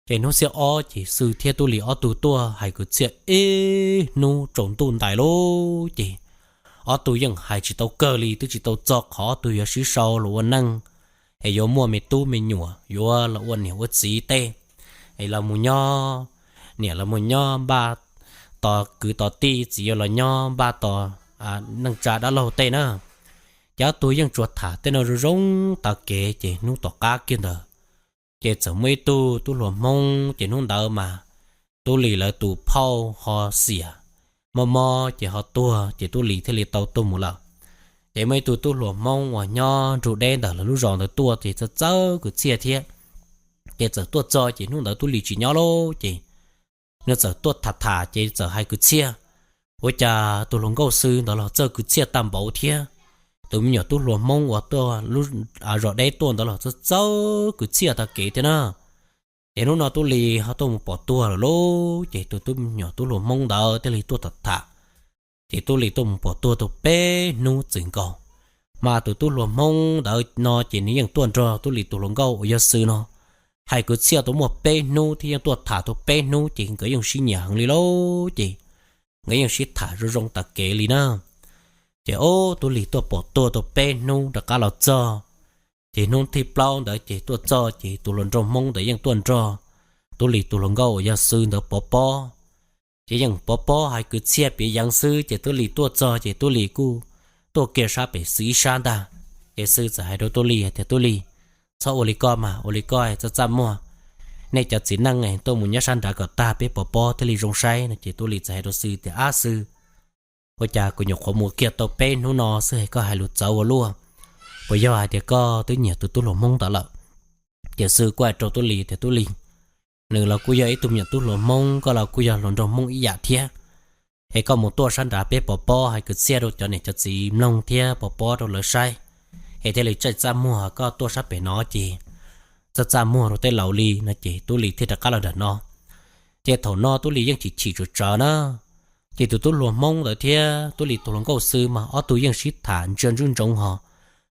Ces hnub xiab ob ces Xwb thiab Tub Lis ob tug tuaj hais kwv txhiaj ib hnub tsaus ntuj ntais lawm ces ob tug yeej hais tsis tau kawg li, twb tsis tau txog qhov ob tug yuav sib sau los ua neej, es yuav muaj me tub me nyuam, yuav los ua niam ua txiv tej, es los mus nyob, niam los mus nyob npaj tos kwv tos tij, txiv yuav los nyob npaj tos neej tsa dab laug tej na. Ces ob tug yeej tsuas tham tej no zoo zoo tas kev ces hnub tom qab kiag ntawd ces txawm muaj ib tug tub hluas Hmoob ces hnub ntawd mas Tub Lis lawv tus phauj ho xiam mob mob ces ho tuag ces Tub Lis thiaj li tau tuag mus lawm. Ces muaj ib tug tub hluas Hmoob uas nyob nrug deb ntawm lawv lub zos ntawd tuaj ces txawj txawj kwv txhiaj thiab. Ces txawm tuaj txog ces hnub ntawd Tub Lis tsis nyob lawm ces nws txawm tuaj tham tham ces txawm hais kwv txhiaj, ua cas tus hluas nkauj Xwb ntawd los txawj kwv txhiaj tag npaum thiab, tus me nyuam tub hluas Hmoob uas tuaj lub zos deb tuaj ntawd los txawj txawj kwv txhiaj tag kev thiab na. Ces hnub no Tub Lis ho tuaj mus pom tuag lawm lauj, ces tus tub me nyuam tub hluas Hmoob ntawd thiaj li tuaj tham tham. Ces Tub Lis tuaj mus pom tuag tau peb hnub txwm nkaus, mas tus tub hluas Hmoob ntawd no ces nws yeej tuaj nrog Tub Lis tus hluas nkauj uas yog Xwb no hais kwv txhiaj tau muaj peb hnub thiab yeej tuaj tham tau peb hnub ces nkawd yeej sib nyiam heev li lauj. Ces nkawd yeej sib tham zoo zoo tas kev li na. Ces ob Tub Lis tuaj pom tuag tau peb hnub rov qab los txog, ces hnub thib plaub ntawd ces tuaj txog ces tus hluas nraug Hmoob ntawd yeej tuaj nrog Tub Lis tus hluas nkauj uas yog Xwb ntawd pov pob. Ces yeej pov pob hais kwv txhiaj piav yeev xwb ces Tub Lis tuaj txog ces Tub Lis kuj tuaj kiag sab pem Xwb ib sab ntag. Ces Xwb txawm hais rau Tub Lis tias, Tub Lis, txhob ua li koj mas, ua li koj txaj txaj muag. Nej cov txiv neej tuaj mus nyob sab nrad kom tag peb pov pob thiaj li zoo saib no. Ces Tub Lis txawm hais rau Xwb tias, Ab Xwb, ua cas kuv nyuam qhuav mus kiag tau peb hnub no xwb es koj hais lus txawv ua luaj? Puas yog hais tias koj twb nyiam tus tub hluas Hmoob ntawd lawm? Ces Xwb kuj hais rau Tub Lis tias, Tub Lis, nws los kuj yog ib tug me nyuam tub hluas Hmoob, koj los kuj yog hluas nraug Hmoob ib yam thiab. Es koj mus tuaj sab nrad peb pov pob hais kwv txhiaj rau cov niam cov txiv mloog thiab pov pob rau lawv saib, es thiaj li txaj txaj muag. Koj tuaj sab pem no ces txaj txaj muag rau tej laus li no. Ces Tub Lis thiaj rov qab los nram no. Ces thaum no Tub Lis yeej chim chim tsawv tsawv na. Ces tus tub hluas Hmoob ntawd thiab Tub Lis tus hluas nkauj Xwb mas ob tug yeej sib tham ntsia ntsoov ntsoov hos,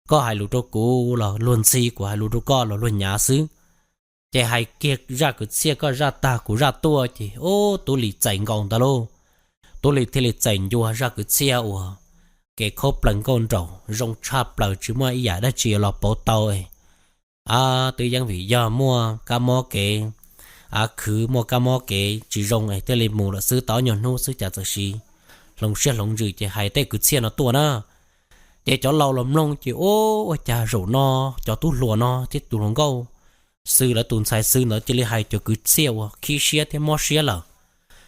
koj hais lus rau kuv los luag ntxhi, kuv hais lus rau koj los luag nyav xwb. Ces hais kiag zaj kwv txhiaj, koj zaj tag kuv zaj tuaj ces ub, Tub Lis txais nkaus ntawd lauj. Tub Lis thiaj li txais ncua zaj kwv txhiaj uas kev khaub plaws nkauj nraug zoo tshaj plaws tsis muaj ib yam dab tsi los pauv tau. Twb yeej vim yog muaj kab mob kev, a khwv muaj kab mob kev tsis zoo es thiaj li mus lawm xwb tau ob nyuag hnub xwb cas txawm siv hloov siab hloov ntsws ces hais tej kwv txhiaj no tuaj na. Ces cov laus los mloog ces ub, ua cas zaum no cov tub hluas no thiab tus hluas nkauj Xwb lawv tus ntxhais Xwb ntawd cia li hais cov kwv txhiaj uas khib siab thiab mob siab lawm,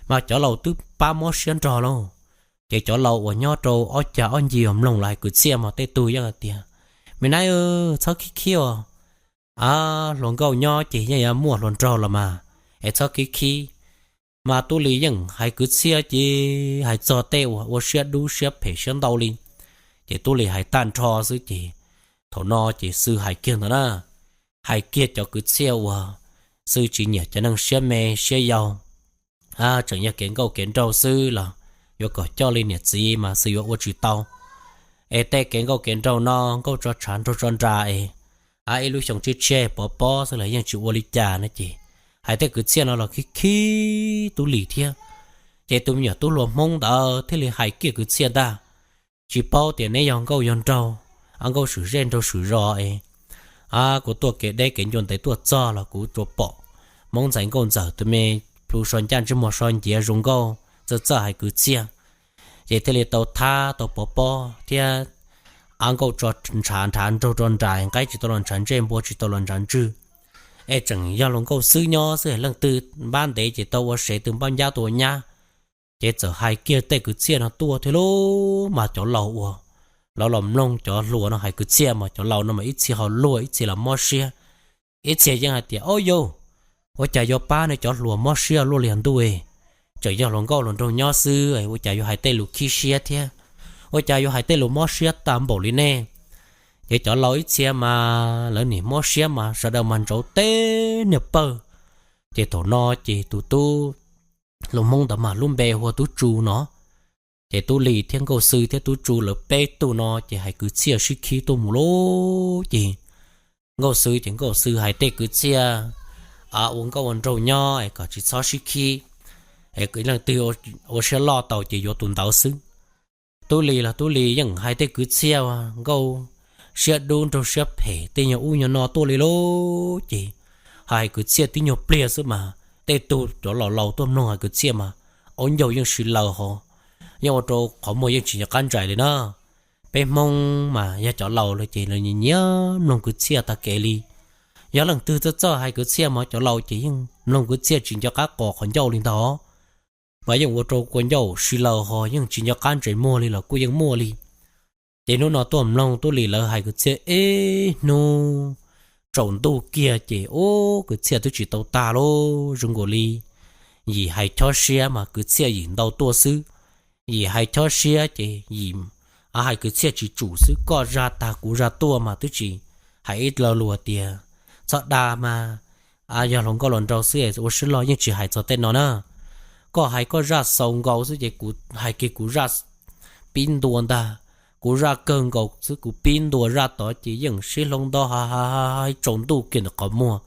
mas cov laus twb pab mob siab nrog lauj. Ces cov laus uas nyob rau ob cag ob ncig uas mloog lawv hais kwv txhiaj mas tej tug yeej hais tias, Me nab, txhob khib khib os, a hluas nkauj nyob ces yeej yuav muaj hluas nraug los mas, es txhob khib khib. Mas Tub Lis yeej hais kwv txhiaj ces hais txog tej uas ua siab dub siab phem siab ntau li, ces Tub Lis hais tag nrho xwb ces thaum no ces Xwb hais kiag ntawd na, hais kiag cov kwv txhiaj uas Xwb tsis nyiam cov neeg siab me siab yau, tseem yog kev nkauj kev nraug xwb los yuav kom coj li niam txiv mas Xwb yuav ua tsis tau. Es tej kev nkauj kev nraug no nkauj tso tshav nraug tso nra es, a ib lub xyoo tshiab tshiab pov pob xwb los yeej tsis ua li cas no ces hais tej kwv txhiaj no los khib khib Tub Lis thiab. Ces tus me nyuam tub hluas Hmoob ntawd thiaj li hais kiag kwv txhiaj ntag, Tsis paub tias neb yog nkauj yog nraug, a nkauj swm zej nraug swm zos es, a kuv tuaj kev deb kev ncua ntev tuaj txog los kuv tsuas pom Hmoob ntxhais nkauj ntxawm tus me plhu so ncaj ntsej muag so nciav zoo nkauj txawj txawj hais kwv txhiaj, ces thiaj li tau thab tau pov pob thiab a nkauj tso ntshav nrhav nraug rau nram nqaij tsis tau los ntshav ntsej, npua tsis tau los ntshav ntswg. Es tseem yog hluas nkauj xwb nyob xwb, leej twg npab ntev ces tau ua sev, twg npab ncab tau ua nyab. Ces txawm hais kiag tej kwv txhiaj no tuaj thiab lauj. Mas cov laus uas los los mloog cov hluas no hais kwv txhiaj mas cov laus no mas ib txhia ho luag, ib txhia los mob siab, ib txhia yeej hais tias, Au yau, ua cas yuav pab nej cov hluas mob siab luaj li ntuj, tseem yog hluas nkauj hluas nraug nyob xwb ua cas yuav hais tej lus khib siab thiab, ua cas yuav hais tej lus mob siab tag npaum li nej? Ces cov laus ib txhia mas lawv nim mob siab mas sawv daws mas ntsauv teb niag pawg. Ces thaum no ces tus tub hluas Hmoob ntawd mas lub npe hu ua Tub Tsu no. Ces Tub Lis thiab Nkauj Xwb thiab Tub Tsu lawv peb tug no ces hais kwv txhiaj sib khib tuaj mus lauj. Ces Nkauj Xwb ces Nkauj Xwb hais tej kwv txhiaj ua nkauj ua nraug nyob es kom tsis txhob sib khib, es leej twg ua siab loj tau ces yuav tus ntawd xwb. Tub Lis los Tub Lis yeej hais tej kwv txhiaj nkauj siab dub nraug siab phem tej nyuag ub nyuag no tuaj li lauj. Ces hais kwv txhiaj tib nyuag pliag xwb mas tej tug cov laus laus tuaj mloog hais kwv txhiaj mas aub ncaug yeej si laws ho, yeej ua rau qhov muag yeej tsis nco qab ntsais li na. Peb Hmoob mas yog cov laus lawm ces lawv nyiam nyiam mloog kwv txhiaj tag kev li. Yog leej twg txawj txawj hais kwv txhiaj mas cov laus ces yeej mloog kwv txhiaj tsis nco qab qos qhov ncauj li ntag. Mas yeej ua rau kua ncauj si laws ho yeej tsis nco qab ntsais muag li los kuj yeej muaj li. Ces hnub no tuaj mloog Tub Lis lawv hais kwv txhiaj ib hnub tsaus ntuj kiag ces ub kwv txhiaj twb tsis tau tag lauj, zoo nkaus li yim hais chob siab mas kwv txhiaj yim ntau tuaj xwb. Yim hais chob siab ces yim hais kwv txhiaj tsis tsum xwb, koj zaj tag kuv zaj tuaj mas twb tsis hais ib lo lus tias txhob dag mas, yog hluas nkauj hluas nraug xwb es ua siab loj yeej tsis hais txog tej no na. Koj hais koj zaj xaus nkaus xwb ces kuv hais kiag kuv zaj pib ntua ntag, kuv zaj kawg nkaus xwb kuv pib ntua zaj tod ces yeej sib hlub nto ha ha ha tsaus ntuj kiag ntawm qhov muag.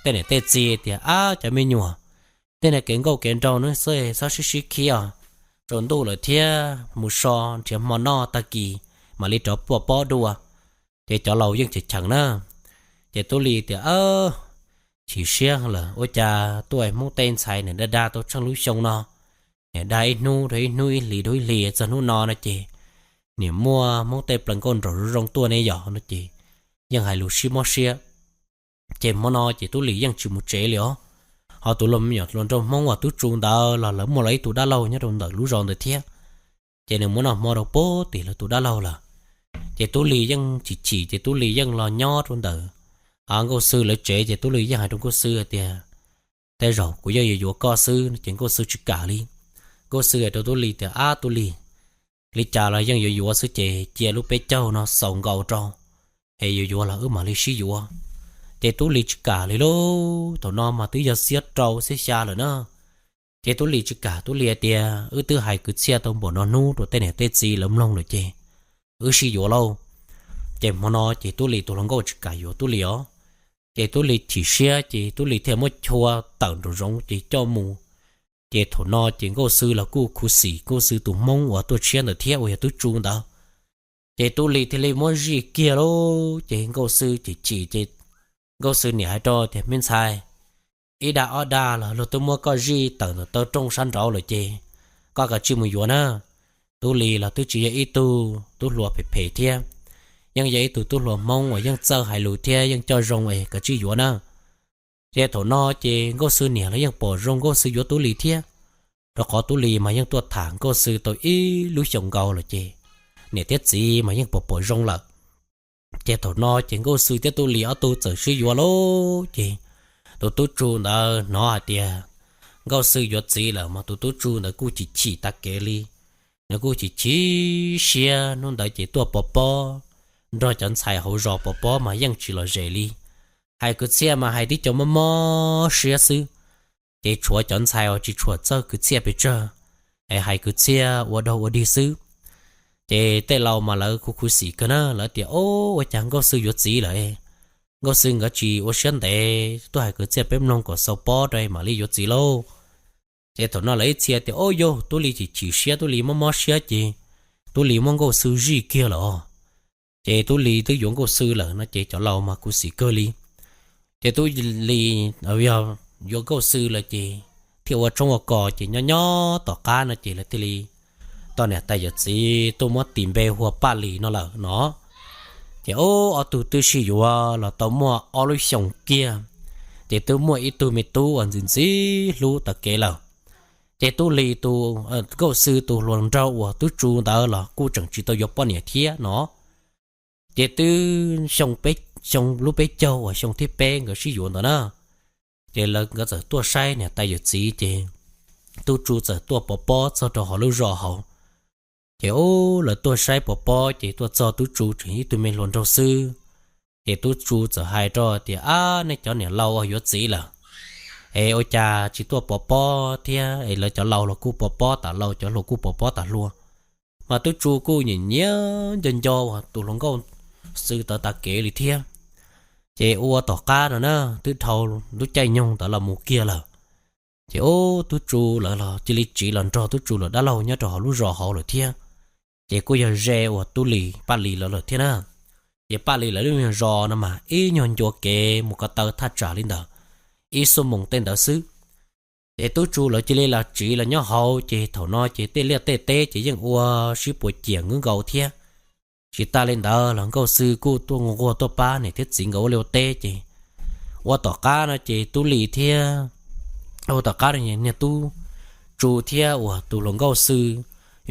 Tej niam tej txiv tias ab cov me nyuam, tej niag kev nkauj kev nraug no xwb txhob sib sib khib os, tsaus ntuj lawm thiab mus so nrhiav hmo noj tag kis mam li rov pua pob dua. Ces cov laus yeej cheem cheem na. Ces Tub Lis tias chim siab lawm ua cas tuaj Hmoob tej ntxhais niam dag dag tau tsheej lub xyoo no, niam dag ib hnub rau ib hnub ib hlis rau ib hlis txog hnub no no ces niam muaj Hmoob tej plaws nkauj nraug zoo zoo tuaj ne yom no ces yeej hais lus sib mob siab. Ces hmo no ces Tub Lis yeej tsis mus tsev li os. Ho tus hluas me nyuam hluas nraug Hmoob uas Tub Tsu ntawd los lawv muaj lawv ib tug dab laug nyob rau ntawm lub zos ntawd thiab. Ces nws muab noj hmo rau puag tim lawv tus dab laug lawm. Ces Tub Lis yeej chim chim ces Tub Lis yeej los nyob rau ntawm Nkauj Xwb lawv tsev ces Tub Lis yeej hais rau Nkauj Xwb tias tej zaum kuv yeej yuav yuav koj xwb no ces Nkauj Xwb tsis kam li. Nkauj Xwb hais rau Tub Lis tias ab Tub Lis, li cas los yeej yuav yuav xwb ces cia lub peb caug no xaus nkaus rau, es yuav yuav los wb mam li sib yuav. Ces Tub Lis tsis kam li lauj, thaum no mas twb yog xiab rau xiab xya lawm na. Ces Tub Lis tsis kam, Tub Lis hais tias wb twb hais kwv txhiaj tau npaum no hnub rau tej niam tej txiv lawv mloog lawm ces wb sib yuav lauj. Ces hmo no ces Tub Lis tus hluas nkauj tsis kam yuav Tub Lis os. Ces Tub Lis chim siab ces Tub Lis thiaj muab chua tawm nraum zoov ces coj mus. Ces thaum no ces Nkauj Xwb los kuj khuv xim Nkauj Xwb tus hmoob uas tuaj tshiab ntawd thiab uas yog Tub Tsu ntawd. Ces Tub Lis thiaj li muab zij kiag lauj, ces Nkauj Xwb chim chim ces Nkauj Xwb niam hais rau tias me ntxhais, ib dag ob dag los luag twb muab koj zij tawm ntawm taw rooj sab nraud lawm ces koj kav tsij mus yuav na. Tub Lis los twb tsis yog ib tug tub hluas phem phem thiab, yeej yog ib tug tub hluas hmoob uas yeej txawj hais lus thiab yeej coj zoo es kav tsij yuav na. Ces thaum no ces Nkauj Xwb niam los yeej pom zoo Nkauj Xwb yuav Tub Lis thiab, rau qhov Tub Lis mas yeej tuaj tham Nkauj Xwb tau ib lub xyoos nkaus lawm ces niam thiab txiv mas yeej pom pom zoo lawm. Ces thaum no ces Nkauj Xwb thiab Tub Lis ob tug txawm sib yuav lauj. Ces tus Tub Tsu ntawd hnov hais tias Nkauj Xwb yuav txiv lawm mas tus Tub Tsu ntawd kuj chim chim tag kev li. Nws kuj chim chim siab, hnub ntawd ces tuaj pov pob nrog cov ntxhais hauv zos pov pob mas yeej tsis lom zem li. Hais kwv txhiaj mas hais tib co mob mob siab xwb, ces tshuav cov ntxhais uas tsis tshua txawj kwv txhiaj pes tsawg, es hais kwv txhiaj ua dog ua dig xwb. Ces tej laus mas lawv kuj khuv xim kawg na, lawv tias o, ua cas Nkauj Xwb yuav txiv lawm, Nkauj Xwb nkawd tsis ua siab ntev tuaj hais kwv txhiaj peb mloog kom xaus pob rau mam li yuav txiv lauj. Ces thaum no lawv ib txhia tias o yog Tub Lis chim chim siab, Tub Lis mob mob siab ces Tub Lis muab Nkauj Xwb zij kiag lawm os. Ces Tub Lis twb yuav Nkauj Xwb lawm no ces cov laus mas khuv xim kawg li. Ces Tub Lis yog yuav Nkauj Xwb lawm ces thiaj ua tshoob ua kos ces nyob nyob tom qab no ces lawv thiaj li tau niam tais yawm txiv tuaj muab tis npe hu ua Paj Lis no lawm no. Ces o, ob tug twb sib yuav los tau muaj ob lub xyoos kiag, ces twb muaj ib tug me tub uas ntxim ntxim hlub tag kev lawm. Ces Tub Lis tus, Nkauj Xwb tus hluas nraug uas Tub Tsu ntawd los kuj tseem tsis tau yuav poj niam thiab no. Ces twb xyoo, xyoo lub peb caug uas xyoo thib peb nkawd sib yuav ntawd na, ces lawv nkawd txawm tuaj saib niam tais yawm txiv ces Tub Tsu txawm tuaj pov pob txog rau hauv lub zos hauv. Ces ub lawv tuaj saib pov pob ces tuaj txog Tub Tsu tseem ib tug me hluas nraug xwb. Ces Tub Tsu txawm hais rau tias ab nej cov niam laus uas yuav txiv lawm es ua cas tsis tuaj pov pob thiab, es lawv cov laus los kuj pov pob tas, laus cov hluas kuj pov pob tas hluas. Mas Tub Tsu kuj nyiam nyiam nco nco tus hluas nkauj Xwb tawv tas kev li thiab. Ces ua tom qab no na twb dhau lub caij nyoog ntawd los mus kiag lawm. Ces ub, tub Tsu lawv los cia li tsiv los nrog tub Tsu lawv dab laug nyob rau hauv lub zos hauv lawm thiab. Ces kuj yog ze uas tub Lis Paj Lis lawv lawm thiab na. Ces Paj Lis lawv lub zos no mas ib nyuag ncua kev mus ko taw thaj tsam li ntawd ib xuab moos tej ntawd xwb. Ces tub Tsu lawv cia li los tsiv los nyob hauv, ces thaum no ces tej liaj tej teb ces yeej ua sib puas ciam nkaus thiab. Tsis tas li ntawd los Nkauj Xwm kuj tuaj nquag tuaj pab niam thiab txiv nkawd ua liaj ua teb ces ua tom qab no ces tub Lis thiab, ua tom qab no niag tub Tsu thiab uas tus hluas Nkauj Xwm,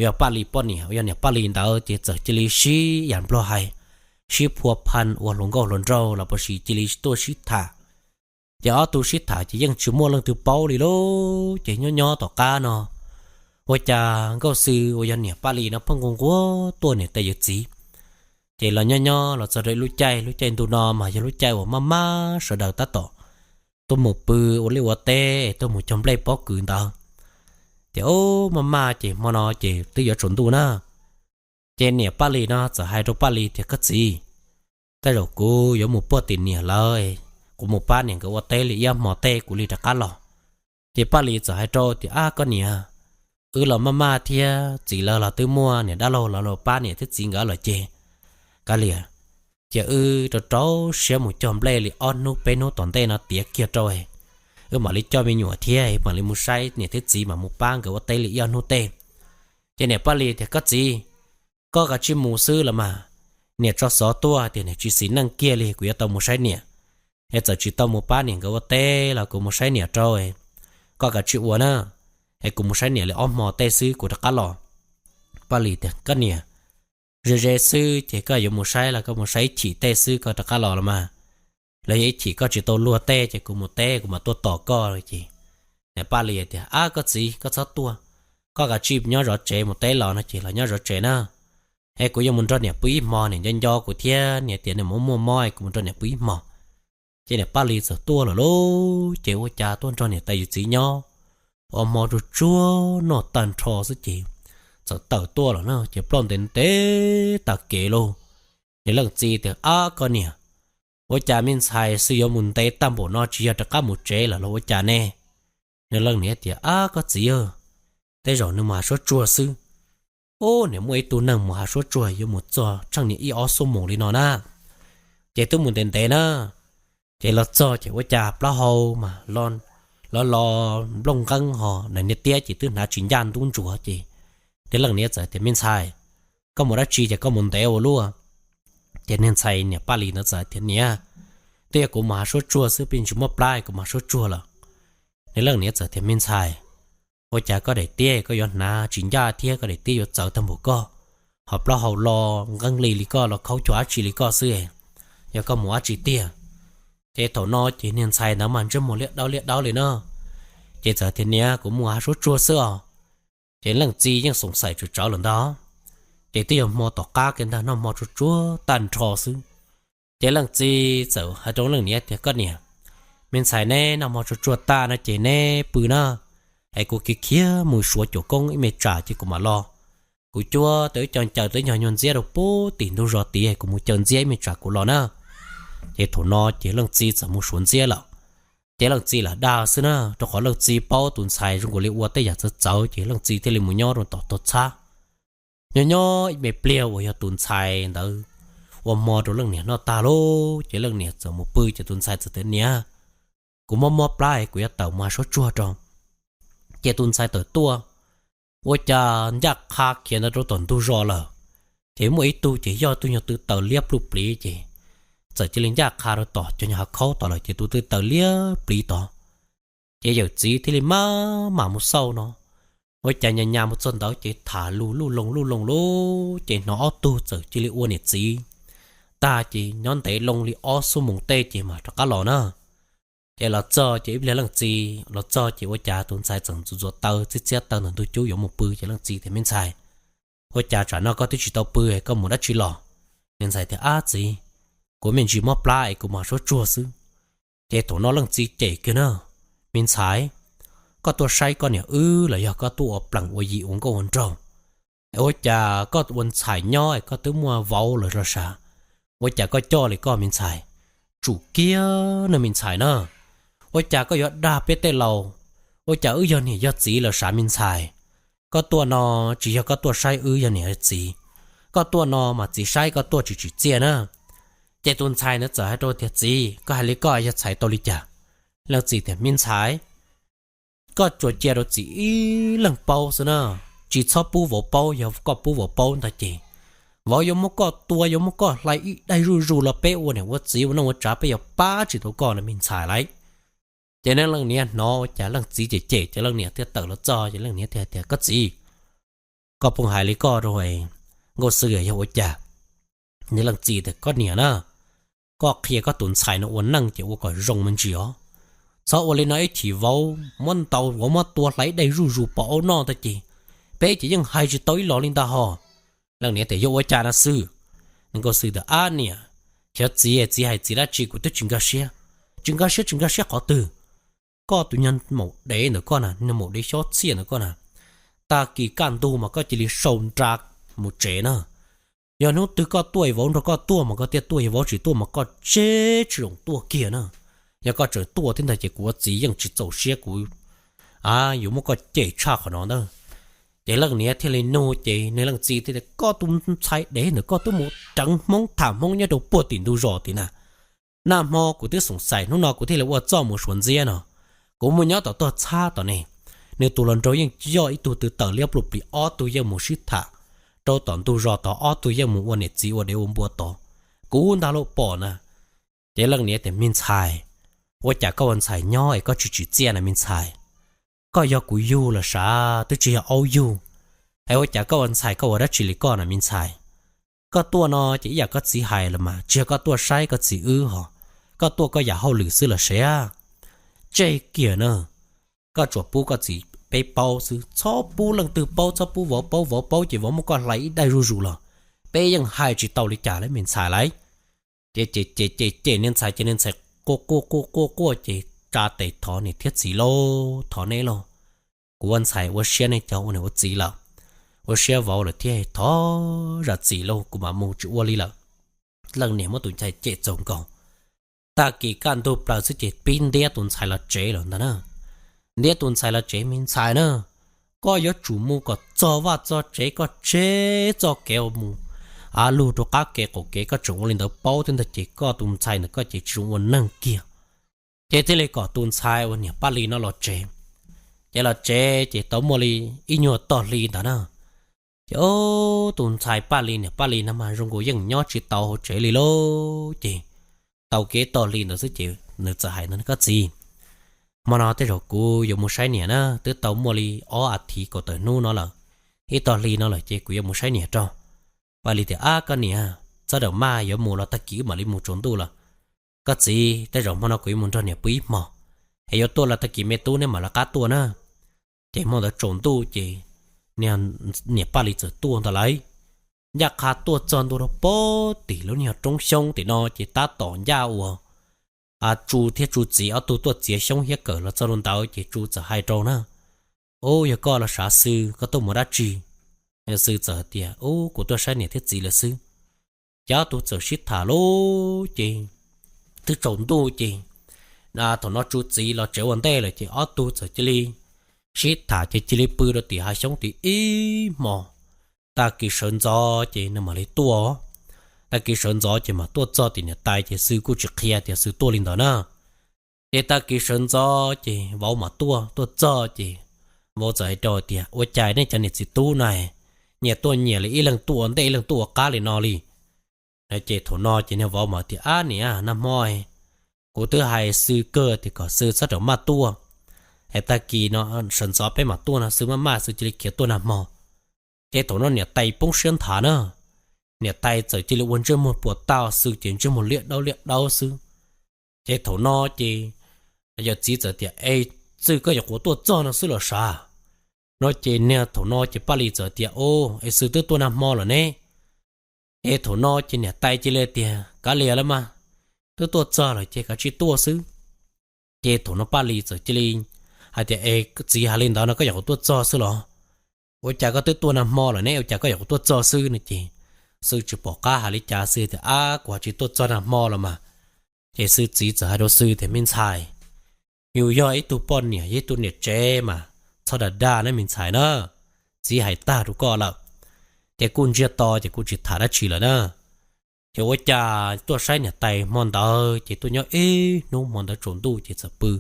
yog Paj Lis poj niam, yog niam Paj Lis ntawd ces txawm cia li sib yam nplog hais, sib phua phan ua hluas nkauj hluas nraug los puas sis cia li tuaj sib tham. Ces ob tug sib tham ces yeej tsis muaj leej twg paub li lauj. Ces nyob nyob tom qab no ua cas Nkauj Xwm uas yog niam Paj Lis no pheej nquag nquag tuaj niam tais yawm txiv. Ces los nyob nyob los txog rau lub caij, lub caij ntu no mas yog lub caij uas maj maj sawv daws tab tom tuaj mus pw ua liaj ua teb, tuaj mus cog nplej pob kws ntawd. Ces ub, maj maj ces hmo no ces twb yuav tsaus ntuj na. Ces niam Paj Lis no txawm hais rau Paj Lis tias, Koj txiv, tej zaum kuv yuav mus puag tim niam lawv, kuv mus pab niam nkawd ua teb li ib ob hmo tej kuv li rov qab los. Ces Paj Lis txawm hais rau tias, Ab koj niam, wb los maj maj thiab, txiv lawv los twb muaj niam dab laug los los pab niam thiab txiv nkawd lawm ces kav liam, cia wb rau rau siab mus cog nplej li ob hnub peb hnub tom ntej no tiav kiag rau, wb mam li coj me nyuam thiab mam li mus saib niam thiab txiv mam mus pab nkawd ua teb li ib ob hnub tej. Ces niam Paj Lis tias, Koj txiv, koj kav tsij mus xwb los mas, niam tso xov tuaj tias niam tsis xis neej kiag li, kuv yuav tau mus saib niam. Es txawm tsis tau mus pab niam nkawd ua teb los kuv mus saib niam rau, koj kav tsij ua na, es kuv mus saib niam li ob hmo tej xwb kuv rov qab los. Paj Lis tias, Koj niam, ze ze xwb ces koj yuav mus saib los koj mus saib ib chim tej xwb koj rov qab los los mas. Los yog ib chim koj tsis tau luag tej ces kuv mus teb kuv mam tuaj tos koj. Ces niam Paj Lis tias, Ab koj txiv, koj txhob tuaj, koj kav tsij nyob zov tsev, mus teb los no ces los nyob zov tsev na. Es kuv yuav mus nrog niam pw ib hmo, niam nco nco kuv thiab niam tias niam muaj muaj mob es kuv mus nrog niam pw ib hmo. Ces niam Paj Lis txawm tuaj lawm lauj. Ces ua cas tuaj nrog niam tais yawm txiv nyob, ua hmo tsuag tsuag noj tag nrho xwb ces txawm tawm tuaj lawm na. Ces ploj ntev ntev tas kev lauj. Ces leej txiv tias, Ab koj niam, ua cas me ntxhais xwb yuav mus ntev tag npaum no tsis yog rov qab mus tsev lawm los ua cas ne? Nws leej niam tias, Ab koj txiv, tej zaum nws mus hav suab tsuag xwb. Ub, niam muaj ib tug neeg mus hav suab tsuag yuav mus txog tsheej niam ib ob xuab moos li no na. Ces twb mus ntev ntev na, ces los txog ces ua cas plaub hau mas los los nplooj nqeeb ho niag tiab ces twb hnav tsis ncaj ntub ntsuav ces niag leej niam txawm tias, Me ntxhais, koj mus dab tsi ces koj mus ntev ua luaj? Ces niag ntxhais niam Paj Lis ntawd txawm tias, Niam, twb yog kuv mus hav suab tsuag xwb, pheej tsis muaj plab kuv mus hav suab tsuag lawm. Niag leej niam txawm tias, Me ntxhais, ua cas koj daim tiab koj yuav hnav tsis ncaj thiab koj daim tiab yuav txawv tag npaum koj, ho plaub hau los nqeeb li li koj los khaub cuag dab tsi li koj xwb, yog koj mus dab tsi tiag? Ces thaum no ces niag ntxhais ntawd mas ntsej muag liab daub liab daub li no. Ces txawm tias, Niam, kuv mus hav suab tsuag xwb os. Ces leej txiv yeej xoom xaim tsawv tsawv lawm ntag. Ces twb yog hmo tom qab kiag ntag, noj hmo tsuag tsuag tag nrho xwb. Ces leej txiv txawm hais rau leej niam tias, Koj niam, me ntxhais neb noj hmo tsuag tsuag tag no ces neb pw na, es kuv khiav khiav mus suav cuam koob ib me tsam ces kuv mam los. Kuv cuab tau ib co ncaws tau ib nyuag nyuag ntxiab rau puag tim ntug zos tid, kuv mus caw ntxiab ib me tsam kuv los na. Ces thaum no ces leej txiv txawm mus suav ntxiab lawm. Ces leej txiv lam dag xwb na, rau qhov leej txiv paub tus ntxhais zoo nkaus li ua tej yam txawv txawv ces leej txiv thiaj li mus nyob rau tom tog txhab. Nyob nyob ib me pliag uas yog tus ntxhais ntawd ua hmo rau leej niam noj tag lauj, ces leej niam txawm mus pw ces tus ntxhais txawm tias, Niam, kuv mob mob plab es kuv yuav tawm mus hav suab tsuag rau. Ces tus ntxhais tawm tuaj, ua cas ncaj qha khiav ntawd rau tom ntug zos lawm. Ces muaj ib tug ces yog tus nyuag tw taws liab pluj pliv ces txawm cia li ncaj qha rau tom cov nyuag hav khaub tod lawm ces tus tw taws liab pliv tod. Ces yawm txiv thiaj li maj mam mus xauj no, ua cas nyas nyas mus txog ntawd ces tham lus luj loo luj loo lauj, ces hnov ob tug txawm cia li ua niam txiv tag ces nyob ntev loo li ob xuab moos tej ces mam rov qab los na. Ces los txog ces ib pliag leej txiv los txog ces ua cas tus ntxhais txawm ntxuav ntxuav taw txiab txiab taw ntawm ntug cub yuav mus pw ces leej txiv tias, Me ntxhais, ua cas tsam no koj twb tsis tau pw es koj mus dab tsi los? Niag ntxhais tias, Ab txiv, kuv me ntsis mob plab es kuv mus hav suab tsuag xwb. Ces thaum no leej txiv cem kiag na, Me ntxhais, koj tuaj saib koj niam wb los yog koj tuaj ua plees ua yi ua nkauj ua nraug? Ua cas koj ua ntxhais nyob es koj twb muaj vauv lawm los sav? Ua cas koj coj li koj me ntxhais? tsum kiag no me ntxhais na. Ua cas koj yuav dag peb tej laus? Ua cas wb yog niam yog txiv lawm sav me ntxhais? Koj tuaj no tsis yog koj tuaj saib wb yog niam yog txiv, koj tuaj no mas txiv saib koj tuaj tsis tsim txiaj na. Ces tus ntxhais ntawd txawm hais rau tias, Txiv, koj hais li koj yog txhais tau li cas? Leej txiv tias, Me ntxhais, koj tsuas cia rau txiv ib leeg paub xwb na, tsis txhob pub vauv paub. Yog koj pub vauv paub ntag ces vauv yuav muab koj tua, yuav muab koj hlais ib daig zuj zus los peb ua niam ua txiv ua neej ua tsav peb yuav pab tsis tau koj no me ntxhais lauj. Ces leej niam hnov ua cas leej txiv cem cem ces leej niam thiaj tawm los txog ces leej niam thiaj tias, Koj txiv, koj pheej hais li koj rau Nkauj Xwb yog ua cas? Leej txiv tias, Koj niam na, koj qhia koj tus ntxhais no ua neej ces ua kom zoo me ntsis os. Txhob ua li no ib chim vauv muab ntaus, vauv muab tua hlais ib daig zuj zus pov aub noj ntag ces peb ces yeej hais tsis tau ib los li ntag hos. Leej niam tias, Yuav ua cas no Xwb? Nkauj Xwb tias, Ab niam, xyov txiv, txiv hais txiv dab tsi kuv twb tsis nkag siab. Tsis nkag siab, tsis nkag siab qhov twg? Koj tus nyuag maum dev ntawm koj na, nyuag maum dev xyob txhiaj ntawm koj na, tag kis kaj ntug mas koj cia li sau nra mus tsev na. Yog hnub twg koj tuaj es vauv nrog koj tuaj mas koj thiaj tuaj, yog vauv tsis tuaj mas koj tseb tsis zoo tuaj kiag na. Yog koj tseem tuaj thiab ntag ces kuv ua txiv yeej tsis txaus siab kuv yuav muab koj cem tshaj qhov no ntag. Ces leej niam thiaj li nug ces nws leej txiv thiaj tias, Koj tus ntxhais dev ntawm koj twb mus deev Hmoob tham Hmoob nyob rau puag tim ntug zos tim na. Nag hmo kuv twb xoom xais, hnub no kuv thiaj li ua txuj mus suav ntxiab no. Kuv mus nyob tom tog txhab tom ne, nws tus hluas nraug yeej yog ib tug twg tawm liab plob plig, ob tug yeej mus sib tham rau tom ntug zos tod, ob tug yeej mus ua niam txiv ua dev ua npua tod. Kuv ntag lauj pom na. Ces leej niam tias, Me ntxhais, ua cas koj ua ntxhais nyob es koj tsis tsim txiaj na me ntxhais? Koj yog kuv yug los sav, twb tsis yog aub yug. Es ua cas koj ua ntxhais koj ua dab tsi li koj na me ntxhais? Koj tuaj no ces ib yam koj txiv hais los mas, tsis yog koj tuaj saib koj txiv wb hos, koj tuaj koj yam hauj lwm xwb los sav. Tseg kiag na, koj tsuas pub koj txiv peb paub xwb, txhob pub leej twg paub, txhob pub vauv paub, vauv paub ces vauv muab koj hlais ib daig zuj zus los peb yeej hais tsis tau li cas li me ntxhais lauj. Ces ces ces ces ces niag ntxhais ces niag ntxhais quaj quaj quaj quaj quaj ces tsa tes thov niam thiab txiv lauj, Thov neb lauj, kuv ua ntxhais ua siab nej cov ua niam ua txiv lawm, ua siab vauv lawm thiab, thov zam txim lauj, kuv mam mus tsis ua li lawm. Leej niam muab tus ntxhais cem txaus nkaus. Tag kis kaj ntug plaws xwb ces pib ntiab tus ntxhais los tsev lawm ntag na. Ntiab tus ntxhais los tsev, Me ntxhais na, koj yuav tsum mus kom txog vaj txog tsev, koj tseg txoj kev uas mus av lug rau qab kev qaum kev, koj tseem ua li ntawd paub thiab ntag ces koj tus ntxhais ntawm koj ces tsis zoo ua neeg kiag. Ces thiaj li kom tus ntxhais uas niam Paj Lis no los tsev. Ces los tsev ces tau muaj li ib nyuag tog hli ntawd na. Ces tus ntxhais Paj Lis, niam Paj Lis no mas zoo nkaus yeej nyob tsis tau hauv tsev li lauj. Ces tau kev tog hli ntawd xwb ces nws txawm hais ntawd, Koj txiv, hmo no tej zaum kuv yuav mus saib niam na, twb tau muaj li ob as thiv kaum tawm hnub no lawm, ib tog hli no lawm ces kuv yuav mus saib niam rau. Paj Lis tias, Ab koj niam, txhob daum maj, yuav mus los tag kis wb mam li mus tsaus ntuj lawm. Koj txiv, tej zaum hmo no kuv yuav mus nrog niam pw ib hmos, es yuav tuaj los tag kis me tub neb mam lawv qab tuaj na. Ces hmo ntawd tsaus ntuj ces niam Paj Lis txawm tuaj ntag lauj. Ncaj qha tuaj txog ntua rau pem tim lub niag roob xyoob tim no ces tab tom ncaj uas Tsu thiab Tsu txiv ob tug tuaj txiav xyoob hiab kawm los txog rau ntawd ces Tsu txawm hais rau na, Ub, yog koj los sav Xwb, koj tuaj mus dab tsi? Xwb txawm tias, Ub, kuv tuaj saib niam thiab txiv lawm xwb. Ces ob tug txawm sib tham lauj ces twb tsaus ntuj ces thaum no Tsu txiv los tsev ua ntej lawm ces ob tug txawm cia li sib tham ces cia li pw rau tim hav xyoob tim ib hmos. Tag kis sawv ntxov ces nws mam li tuaj. Tag kis sawv ntxov ces mam tuaj txog tim niam tais ces Xwb kuj tsis qhia tias Xwb tuaj li ntawd na. Ces tag kis sawv ntxov ces vauv mam tuaj, tuaj txog ces vauv txawm hais rau tias, Ua cas nej cov niam txiv tub na, nyias tuaj nyias li, ib leeg tuaj ua ntej ib leeg tuaj ua qab li no li? Ces thaum no ces niag vauv mam tias, Ab niam, nag hmo kuv twb hais Xwb kawg tias kom Xwb txhob rawm maj tuaj, es tag kis no sawv ntxov peb mam tuaj no, Xwb maj maj Xwb cia li khiav tuaj nag hmo. Ces thaum no niam tais poob siab nthav na, niam tais txawm cia li ua ntsej muag puas tau Xwb ces ntsej muag liab daub liab daub xwb. Ces thaum no ces yawm txiv txawm tias, Es Xwb, koj nyuam qhuav tuaj txog no xwb los sav? No ces niag thaum no ces Paj Lis txawm tias, Ub, es Xwb twb tuaj nag hmo lawm ne. Ces thaum no ces niam tais cia li tias, Kav liam los mas, twb tuaj txog lawm ces kav tsij tuaj xwb. Ces thaum no Paj Lis txawm cia li hais tias, Es txiv hais li ntawd no koj nyuam qhuav tuaj txog xwb los? Ua cas koj twb tuaj nag hmo lawm ne, ua cas koj nyuam qhuav tuaj txog xwb no? Ces Xwb tsis pom qab hais li cas, Xwb tias, Ab, kuv hais tsis tuaj txog nag hmo los mas, Ces Xwb txiv txawm hais rau Xwb tias, Me ntxhais, yus yog ib tug poj niam, yog ib tug niam tsev mas txhob dag dag ne me ntxhais na. Txiv hais tag rau koj lawm. Ces kuj ntsiag to ces kuj tsis tham dab tsi lawm na. Ces ua cas tuaj saib niam tais hmo ntawd ces tuaj nyob ib hnub, hmo ntawd tsaus ntuj ces txawm pw.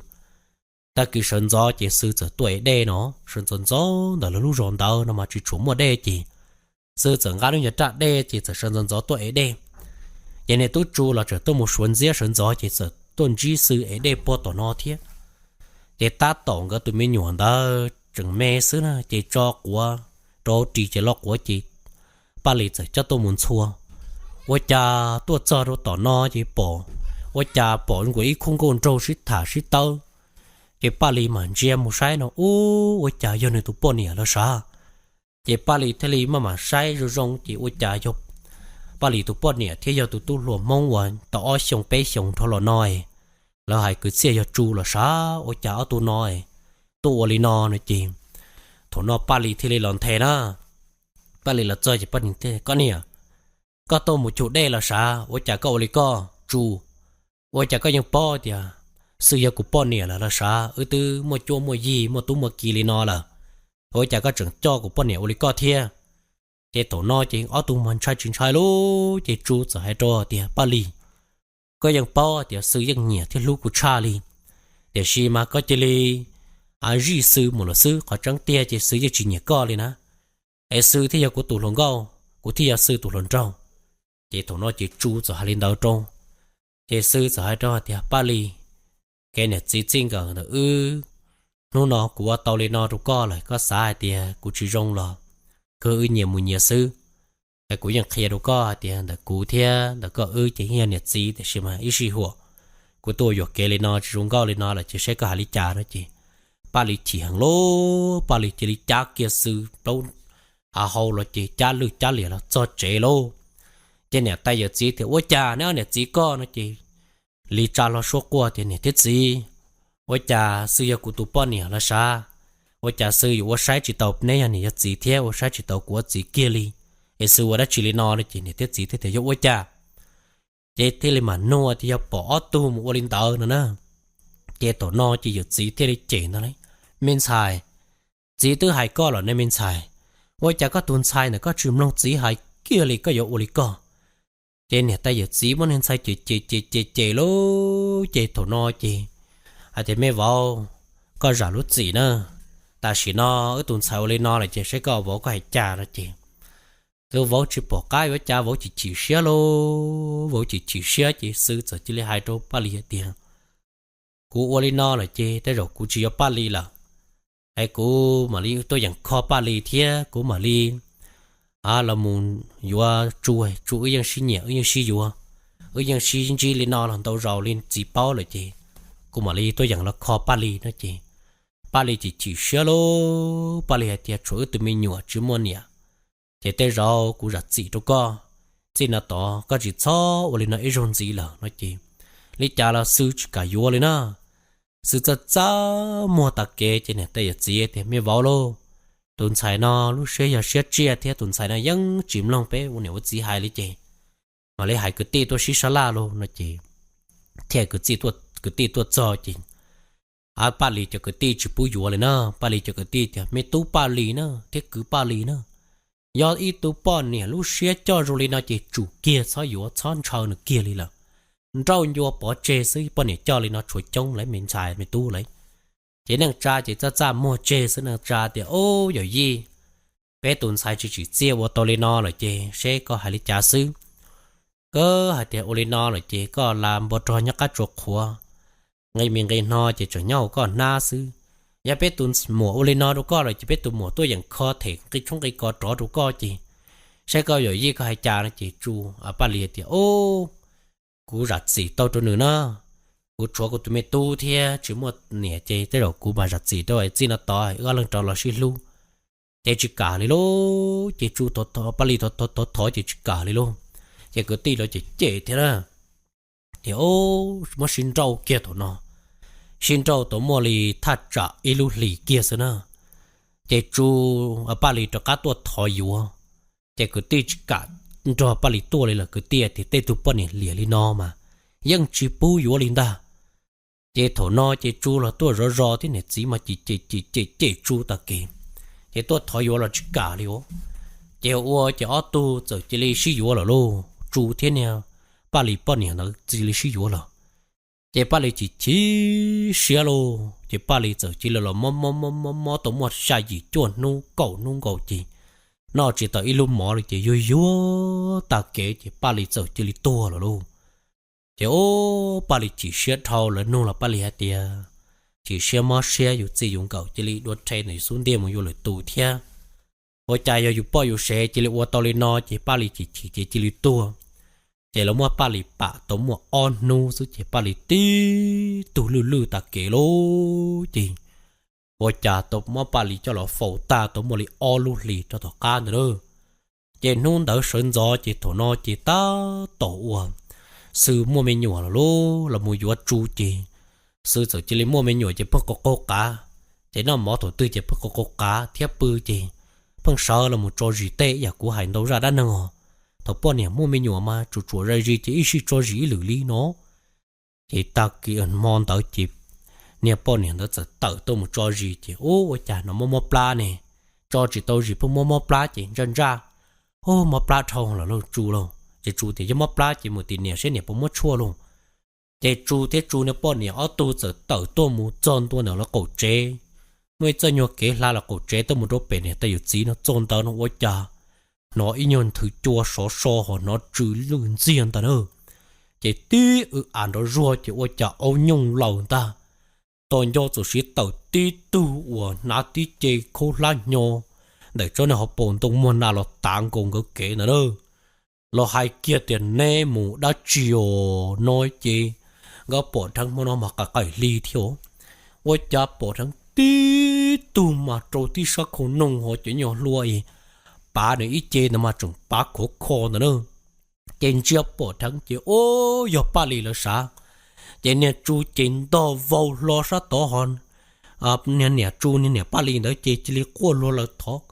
Tag kis sawv ntxov ces Xwb txawm tuaj ev dej no, sawv ntxov ntxov ntawm lawv lub zos ntawd no mas tsis tshua muaj dej ces Xwb txawm nqa lub nyuag raj dej ces txawm sawv ntxov ntxov tuaj ev dej. Ces niag tub Tsu los txawm tuaj mus suav ntxiab sawv ntxov ces txawm tuaj ntsib Xwb ev dej puag tom no thiab. Ces tab tom nkawd tus me nyuam ntawd tseem me xwb na ces tso quav rau hauv ris ces lo quav ces Paj Lis txawm coj tuaj mus ntxhua. Ua cas tuaj txog rau tom no ces pom, ua cas pom nkaus ib khub nkauj nraug sib tham sib tawb. Ces Paj Lis mam ntsia mus saib no, ub, ua cas yog nws tus poj niam los sav. Ces Paj Lis thiaj li maj mam saib zoo zoo ces ua cas yog Paj Lis tus poj niam thiab yog tus tub hluas Hmoob uas tau ob xyoo peb xyoos dhau los no, lawv hais kwv txhiaj yog Tsu los sav, ua cas ob tug no tuaj ua li no no ces thaum no Paj Lis thiaj li los nthe na. Paj Lis los txog ces Paj Lis tias, Koj niam, koj tuaj mus cug dej los sav, ua cas koj ua li koj? Tsu, ua cas koj yeej paub tias Xwb yog kuv poj niam lawm los sav? Wb twb muaj cuab muaj yig muaj tub muaj ki li no lawm, ua cas koj tseem coj kuv poj niam ua li koj thiab? Ces thaum no ces ob tug mas ntshai tsis ntshai lauj, ces Tsu txawm hais rau tias, Paj Lis, koj yeej paub tias Xwb yeej nyiam thiab hlub kuv tshaj li, tiam sis mas koj cia li zij Xwb mus lawm xwb, qhov tseeb tiag ces Xwb yeej tsis nyiam koj li na. Es Xwb thiaj yog kuv tus hluas nkauj, kuv thiaj yog Xwb tus hluas nraug. Ces thaum no ces Tsu txawm hais li ntawd rau, ces Xwb txawm hais rau tias, Paj Lis, kev niam txiv txij nkawm ntawm wb, hnub no kuv ua tau li no rau koj lawm, koj xav hais tias kuv tsis zoo los kawg, wb nyias mus nyias xwb. Es kuv yeej qhia rau koj hais tias ntawm kuv thiab ntawm koj wb ces yeej yog niam txiv, tiam sis mas ib sij huam kuv tuaj yuam kev li no tsis zoo nkauj li no lawm ces seb koj hais li cas no ces Paj Lis chim heev lauj, Paj Lis cia li cab kiag Xwb plaub hau los ces cab lwj cab liam los txog tsev lauj. Ces niam tais yawm txiv tias, Ua cas neb ob niam txiv koj no ces Lis tsa hlo suab quaj tias, Niam thiab txiv, ua cas Xwb yog kuv tus poj niam los sav? Ua cas Xwb yuav ua saib tsis taus neb yog niam yog txiv thiab ua saib tsis taus kuv ua txiv kiag li? Es Xwb ua dab tsi li no no ces niam thiab txiv thiaj tias, Yog ua cas? Ces thiaj li mam nug tias, Yog pom ob tug mus ua li ntawd no na. Ces thaum no ces yawm txiv thiaj li cem ntag lauj, Me ntxhais, txiv twb hais koj los ne me ntxhais, ua cas koj tus ntxhais ntawm koj tsis mloog txiv hais kiag li, koj yuav ua li koj? Ces niam tais yawm txiv muab niag ntxhais cem cem cem cem cem lauj, ces thaum no ces hais tias, Me vauv, koj zam lub txim na, tam sim no wb tus ntxhais ua li no lawm ces seb koj vauv koj hais cas no ces tus vauv tsis pom qab yuav cas, vauv chim chim siab lauj, vauv chim chim siab ces Xwb txawm cia li hais rau Paj Lis hais tias, Kuv ua li no lawm ces tej zaum kuv tsis yog Paj Lis lawm, es kuv mam li tuaj yeem kho Paj Lis thiab kuv mam li los mus yuav Tsu, Tsu wb yeej sib nyiam wb yeej sib yuav, wb yeej sib ntsib li no los ntau zaus li txiv paub lawm ces kuv mam li tuaj yeem los kho Paj Lis no ces Paj Lis chim chim siab lauj, Paj Lis hais tias, Tshuav wb tus me nyuam tsis muaj niam, ces tej zaum kuv zam txim rau koj, txij no tod koj tsis txhob ua li no ib zaug ntxiv lawm no ces li cas los Xwb tsis kam yuav li na. Xwb txaj txaj muag tas kev ces niam tais yawm txiv tias, Me vauv lauj, tus ntxhais no lub siab yog siab tsiaj thiab tus ntxhais no yeej tsis mloog peb ua niam ua txiv hais li ces mam li hais kwv tij tuaj sib sab laj lauj no ces thiaj kwv tij tuaj txog ces Paj Lis cov kwv tij tsis pub yuav li na. Paj Lis cov kwv tij tias, Me tub Paj Lis na thiab kwv Paj Lis na, yog ib tug poj niam lub siab coj zoo li no ces tsum kiag, txhob yuav, txhob ntshaw nws kiag li lawm. Nrauj ncua pov tseg xwb, poj niam coj li no tshuav coob lawv me ntxhais me tub lawv. Ces neej tsa ces txaj txaj muag tseg xwb, neej tsa tias, Ub, yawm yij, peb tus ntxhais tsis tsim txiaj ua tau li no lawm ces seb koj hais li cas xwb. Koj hais tias ua li no lawm ces koj la npau rog nyob qab tsua qhuav, nqi mi nqi hno ces tseem nyob hauv koj hnab xwb. Yog peb tus muam ua li no rau koj lawm ces peb tus muam tuaj yeem kho them nqi tshoob nqi kos rov rau koj ces saib koj yawm yij koj hais cas no ces Tsu, Paj Lis tias, Ub, kuv zam txim tau rau nws na, kuv tshuav kuv tus me tub thiab tsis muaj niam ces tej zaum kuv mam zam txim rau, txij no tod wb ob leeg rov los sib hlub. Ces tsis kam li lauj, ces Tsu, Paj Lis thov thov ces tsis kam li lauj. Ces kwv tij lawv cem cem thiab na, ces muab sib nrauj kiag thaum no, sib nrauj tau muaj li thaj tsam ib lub hlis kiag xwb na. Ces Tsu, Paj Lis rov qab tuaj thov yuav, ces kwv tij tsis kam nrog Paj Lis tuaj li lawm, kwv tij tias, Tej tug poj niam liam li no mas yeej tsis pub yuav li ntag. Ces thaum no ces Tsu los tuaj zov zos thiab niam txiv mas cem cem cem cem Tsu tag kev, ces tuaj thov yuav los tsis kam li os. Ces ua ces ob tug txawm cia li sib yuav lawm lauj, Tsu thiab niag Paj Lis poj niam ntawd cia li sib yuav lawm. Ces Paj Lis chim chim siab lauj, ces Paj Lis txawm cia li los mob mob mob mob mob tau muaj xya yim cuaj hnub kaum hnub nkaus ces noj tsis tau ib lub mov li ces yuag yuag tag kev ces Paj Lis txawm cia li tuag lawm lauj. Ces ub, Paj Lis chim siab dhau, lawv nug los Paj Lis hais tias, chim siab mob siab yus txij yus nkawm cia li dua rhe ntawm yus xub ntiag mus yuav lwm tus thiab. Ua cas yog yus poj yus sev cia li ua tau li no ces Paj Lis chim chim ces cia li tuag. Ces lawv muab Paj Lis pam tau muaj ob hnub xwb ces Paj Lis tib tug lwj lwj tag kev lauj ces ua cas tau muab Paj Lis coj los faus tag tau muaj li ob lub hlis rau tom qab ntawd na. Ces hnub ntawd sawv ntxov ces thaum no ces tab tom uas Xwb muaj me nyuam lawm lauj, los mus yuav Tsu ces Xwb txawm cia li muaj me nyuam ces pheej qaug qaug qav, ces noj mov thaum twg ces pheej qaug qaug qav thiab pw ces pheej sawv los mus tso zis tej yam kuv hais ntau zaj dab neeg os. Thaum poj niam muaj me nyuam mas tsuas tsuam zais zis ces ib sij tso zis ib lwm li no. Ces tag kis hmo ntawd ces niag poj niam ntawd txawm tawm tuaj mus tso zis ces ub, ua cas hnov mob mob plab ne, tso tsis tau zis pheej mob mob plab ces ntsaj ntsaj, ub, mob plab dhau lawm lauj Tsu lauj. Ces Tsu tias yog mob plab ces mus tim niam seb niam puas muab tshuaj lauj. Ces Tsu thiab Tsu niag poj niam ob tug txawm tawm tuaj mus txog ntua ntawm lawv qaum tsev, muaj ib txoj nyuag kev hla lawv qaum tsev tuaj mus rau pem niam tais yawm txiv no, txog ntawd no ua cas hnov ib nyuag nthwv cua sov so ho hnov tsw lwj ntxiag ntag na. Ces tib w am nrov zuag ces ua cas aub nyooj laws ntag, tos nco txawm siv tawm tib tug uas hnav tib ce khaub hlab hnyo ntawm tsob niag hauv paus ntoo muag nas los tav nkaus nkawd kev ntawd na. Los hais kiag tias neb mus dab tsi os no ces nkawd pom dheev hmo no mas qaim qaim hli thiab, ua cas pom dheev tib tug mas rau tib sab khau noog ho cov nyuag hlua pav nws ib ce ntawd mas tseem pav khov kho ntawd na. Ces ntsia pom dheev ces ub, yog Paj Lis lawv sav. Ces niag Tsu ces ntog vau hlo sab tod ho niag niam Tsu niag niam Paj Lis ntawd ces cia li quaj luag lawm,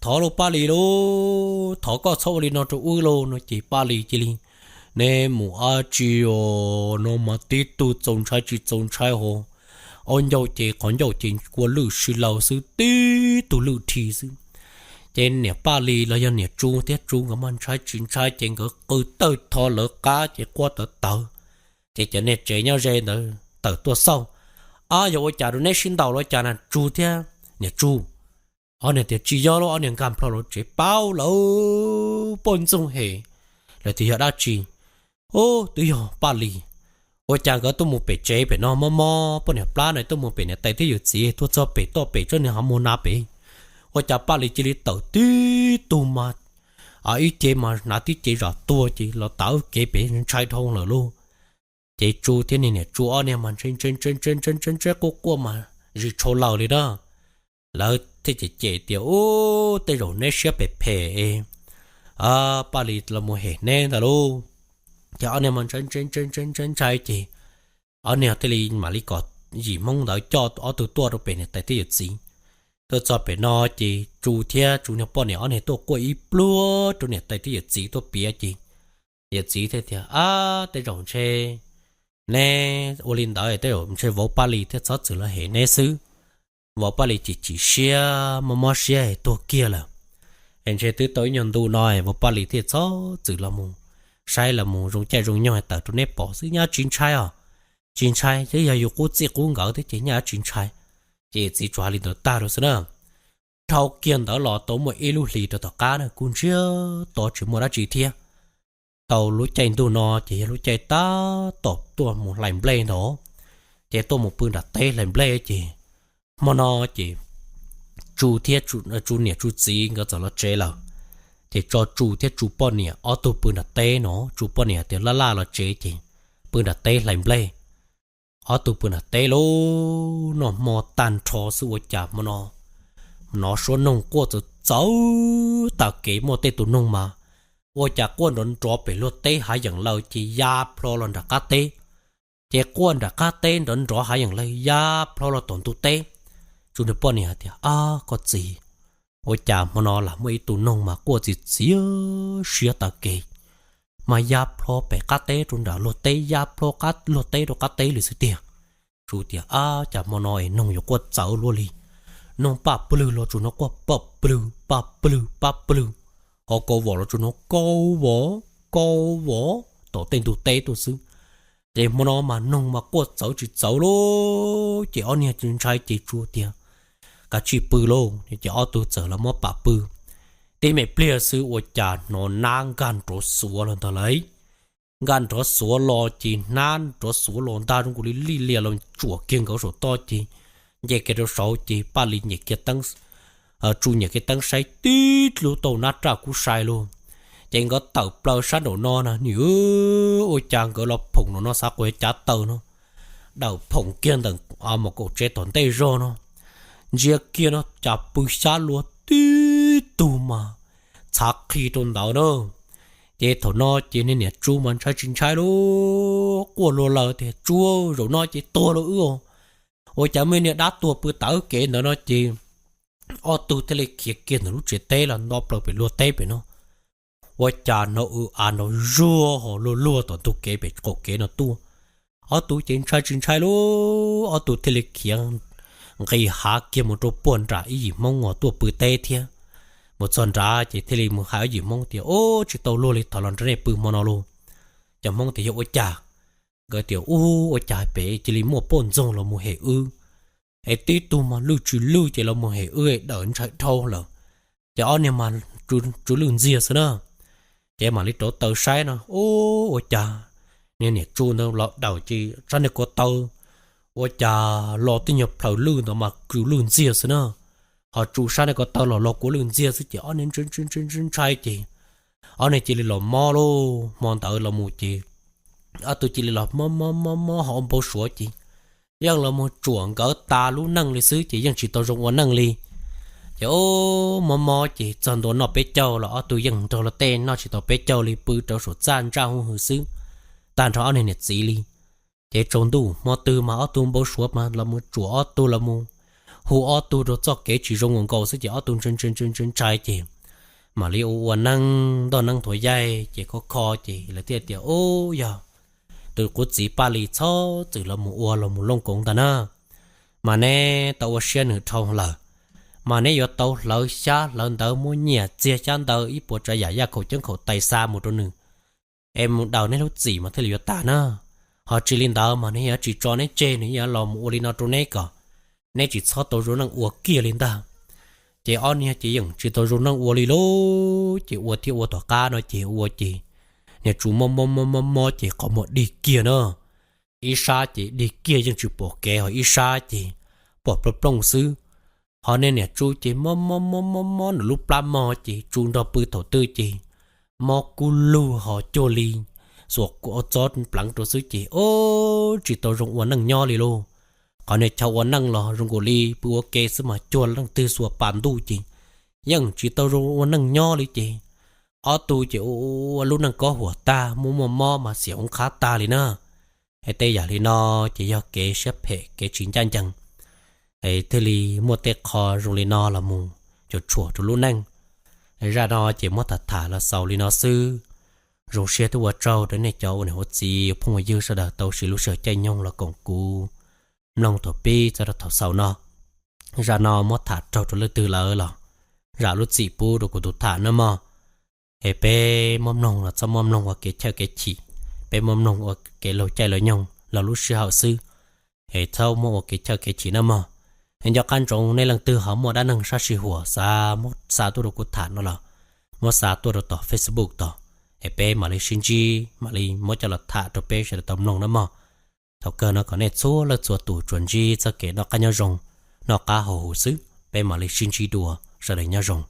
thov lauj Paj Lis lauj, thov koj txhob ua li no rau wb lauj no ces Paj Lis cia li, neb mus dab tsi os no mas tib tug txaus ntshai tsis txaus ntshai ho, aub ncauj ces qhov ncauj ces kua lwj si laws xwb, tib tug lwj dhi xwb. Ces niam Paj Lis los yog niam Tsu thiab Tsu nkawd mas ntshai tsis ntshai ces nkawd qw tawg tho lawv qab ces quaj tawv tawv. Ces cov niag tsev nyob ze ntawd tawm tuaj xauj, ab, yog ua cas rau neb sib ntaus los cas na Tsu thiab niam Tsu? Ob niag tias tsis yog lauj, ob niag nkag plho lawv tsev paub lawm, poj ntxoog hem, lawv tias yog dab tsi? Ub, twb yog Paj Lis. Ua cas nkawd tuaj mus pem tsev pem no mob mob poj niam plab no tuaj mus pem niam tais thiab yawm txiv tuaj txog pem toj pem tsob niag hav muag na pem, ua cas Paj Lis cia li tawm tib tug mas ib ce mas hnav tib ce zam tuag ces los tav wb kev pem ntshai dhau lawm lauj. Ces Tsu thiab niag niam Tsu ob niag mas ntshai ntshai ntshai ntshai ntshai ntshai quaj quaj mas zis tshau laws li na. Lawv thiaj cem cem tias ub, tej zaum neb siab phem phem es Paj Lis los mus hem neb ntag lauj. Ces ob niag mas ntshai ntshai ntshai ntshai ntshai ntshai ces ob niag thiaj li mam li kom yim Hmoob ntawd coj ob tug tuaj rau pem niam tais thiab yawm txiv. Tuaj txog pem no ces Tsu thiab Tsu niag poj niam ob niag tuaj quaj ib pluag rau niam tais thiab yawm txiv tuaj piav ces yawm txiv thiaj tias, ab, tej zaum ntshe neb ua li ntawd tej zaum ntshe vauv Paj Lis thiaj txhob txwm los hem neb xwb. Vauv Paj Lis chim chim siab mob mob siab es tuag kiag lawm. Es ntshe twb tau ib nyuag ntu no vauv Paj Lis thiaj txhob txwm los mus saib los mus zoo caij zoo nyoog tawm rau neb pom xwb, nyaj tsis ntshai os. Tsis ntshai, twb yog yus qub txij qub nkawm thiab ces nyaj tsis ntshai. Ces yawm txiv tsuas hais li ntawd tag rau xwb na. Dhau kiag ntawd los tau muaj ib lub hlis rau tom qab na kuj ntsiag to tsis muaj dab tsi thiab. Tau lub caij ntuj no ces yog lub caij tab tom tuaj mus hlais nplej ntag, ces tuaj mus pw nram teb hlais nplej ces hmo no ces Tsu thiab Tsu niam Tsu txiv nkawd txawm los tsev lawm. Ces tso Tsu thiab Tsu poj niam ob tug pw nram teb no, Tsu poj niam tias laj laj los tsev ces pw nram teb hlais nplej. Ob tug pw nram teb lub noj hmo tag nrho xwb ua cas hmo no hnov suab noog quaj txawv txawv tas kev, muaj tej tus noog mas ua cas quaj nrov nrov pem luag teb hav yeem lawm ces ya plho los nram qab teb, ces quaj nram qab teb nrov nrov hav yeem lawm ya plho los tom ntug teb. Tsu niag poj niam tias, ab, koj txiv, ua cas hmo no lam muaj ib tug noog mas quaj txiv txiav siab tas kev, mas ya plho pem qab teb rau nram luag teb, ya plho qab luag teb rau qab teb li xwb tiag. Tsuj tias, Ab, cas hmo no es noog yuav quaj txawv luaj li. Noog paj plwg los tsuas hnov quaj paj plwg paj plwg paj plwg, ho kau vom los tsuas hnov kau vom kau vom tom tej ntug teb tuaj xwb. Ces hmo no mas noog mas quaj txawv tsis txawv lauj. Ces ob niag ntshai ces tsuj tias, Kav tsij pw lauj. Ces ob tug txawm los muab pam pw. Tib me pliag xwb ua cas hnov nab nkag nrov xuav los ntag lauj. Nkag nrov xuav los ces hnab nrov xuav los ntag zoo nkaus li lij lias los tsuam kiag nkawd saum toj ces nce kiag rau saud ces Paj Lis nyem kiag teeb, Tsuj nyem kiag teeb saib tib lub tau nab raj kub sai lauj. Ces nkawd tawm plaws sab nraum no na, nws ua cas nkawd los phoom nraum no xav quas cav taws no, dawm phoom kiag ntawm mos kaum tsev tom ntej zog no, ntsia kiag no cas pw xyab luag tib tug mas txhav qhi rau ntawd na. Ces thaum no ces niag niam Tsuj mas ntshai tsis ntshai lauj, quaj luag lawm tias, Tsuj, zaum no ces tuag lauj wb. Ua cas muaj niag dab tuag pw tawv kev ntawd no ces ob tug thiaj li khiav kiag ntawm lub tsev teb los nto plaws pem luag teb pem no. Ua cas hnov w av nrov zuag ho luag luag tom ntug kev pem qaum kev no tuaj. Ob tug ces ntshai tsis ntshai lauj, ob tug thiaj li khiav nqis hav kiag mus rau puag nram ib yim Hmoob uas tuaj pw teb thiab. Mus txog nrad ces thiaj li mus hais ib yim Hmoob tias, Ub, tsis tau luag li, thov los nrog nej pw hmo no lauj. Cov Hmoob tias, Yog ua cas? Nkawd tias, Ub, ua cas pem cia li muaj poj ntxoog los mus hem wb, es tib tug mas lwj tsis lwj ces los mus hem wb dawm ntshai dhau lawm. Ces ob niag mas tsw lwj ntxiag xwb na. Ces mam li rauv taws saib no, ub, ua cas niag niam Tsuj ntawd los dawm ces sab niag ko taw ua cas los tib nyuag plhaws lwj ntawd mas tsw lwj ntxiag xwb na. Ho Tsuj sab niag ko taw los los kua lwj ntxiag xwb ces ob niag ntshai ntshai ces ob niag cia li los mob lauj. Hmo ntawd los mus ces ob tug cia li los mob mob mob mob ho ua npau suav ces yeej los mus tsuam nkawd tas lub neej li xwb ces yeej tsis tau zoo ua neej li. Ces ub, mob mob ces txog ntua noj peb caug los ob tug yeej nrog luag tej noj tsis tau peb caug li, pw rau saum txaj ntsaj huv hwm xwb, tag nrho ob niag niam txiv li. Ces tsaus ntuj hmo twg mas ob tug npau suav mas los mus tsuam ob tug los mus hu ob tug rau txoj kev tsis zoo ua nkaus xwb ces ob tug ntshai ntshai ntshai ntshai ces mam li ua ua neej ntoj neeb thuav yaig ces khov kho ces lawv thiaj tias, Ub, yog tus quv txiv Paj Lis txhob txwm los mus ua los mus looj koov ntag na. Mas neb tau ua siab nws dhau lawm, mas neb yuav tau hlawv xyab hlawv ntawv muab nyiaj txiag xyab ntawv ib puas tsav yam yaj khaum ceeb khaum tais xa mus rau nws, es mus daws neb lub txim mas thiaj li yuav tag na. Ho tsis li ntawd mas nws yuav tsis tso neb tseg, nws yuav los mus ua li no rau neb kom neb tsis txhob tau zoo neej ua kiag li ntag. Ces ob niag ces yeej tsis tau zoo neej ua li lauj, ces ua thiab ua tom qab no ces ua ces niag Tsuj mob mob mob mob mob ces qhov muag dig kiag na. Ib sab ces dig kiag yeej tsis pom kev, ho ib sab ces pom plooj plooj xwb. Ho niag niam Tsuj ces mob mob mob mob mob nws lub plab mog ces Tsuj nrog pw thaum twg ces mob kub lug ho cuag li xuas txob pleev rau xwb ces ub, tsis tau zoo ua neej nyob li lauj. Qhov niag chaw ua neej los zoo nkaus li pw ua ke xwb mas cuag leej twg xuas pas ntuj ces yeej tsis tau zoo ua neej nyob li ces ob tug ces ua lub neej kob huam tag, muaj muaj mob mas xiam hoob qhab tag li na. Es tej yam li no ces yog kev siab phem kev tsis ncaj ncees, es thiaj li muaj tej qho zoo li no los mus cuam tshuam rau lub neej. Zaj no ces muab tham tham los xaus li no xwb. Zoo siab thiab ua tsaug rau nej cov ua niam ua txiv phooj ywg sawv daws tau siv lub sij hawm caij nyoog los koom kuv mloog thaum pib txog rau thaum xaus no. Zaj no muab tham raug rau leej twg lawm los zam lub txim pub rau kuv tus tham nawb mog. Es peb muab mloog los txhob muab mloog ua kev chawj kev chim, peb muab mloog ua kev laug caij laug nyoog laug lub sij hawm xwb, es txhob muab ua kev chawj kev chim nawb mog. Es nco qab ntsoov nej leej twg ho muaj dab neeg sab sij huam xav muab xa tuaj rau kuv tham no los muab xa tuaj rau tom Facebook tod, es peb mam li sib ntsib mam li muab coj los tham rau peb sawv daws tau mloog nawb mog. Thaum kawg no kom nej txhua leej txhua tus tsuas ntsib txoj kev noj qab nyob zoo, noj qab haus huv xwb, peb mam li sib ntsib dua, sawv daws nyob zoo.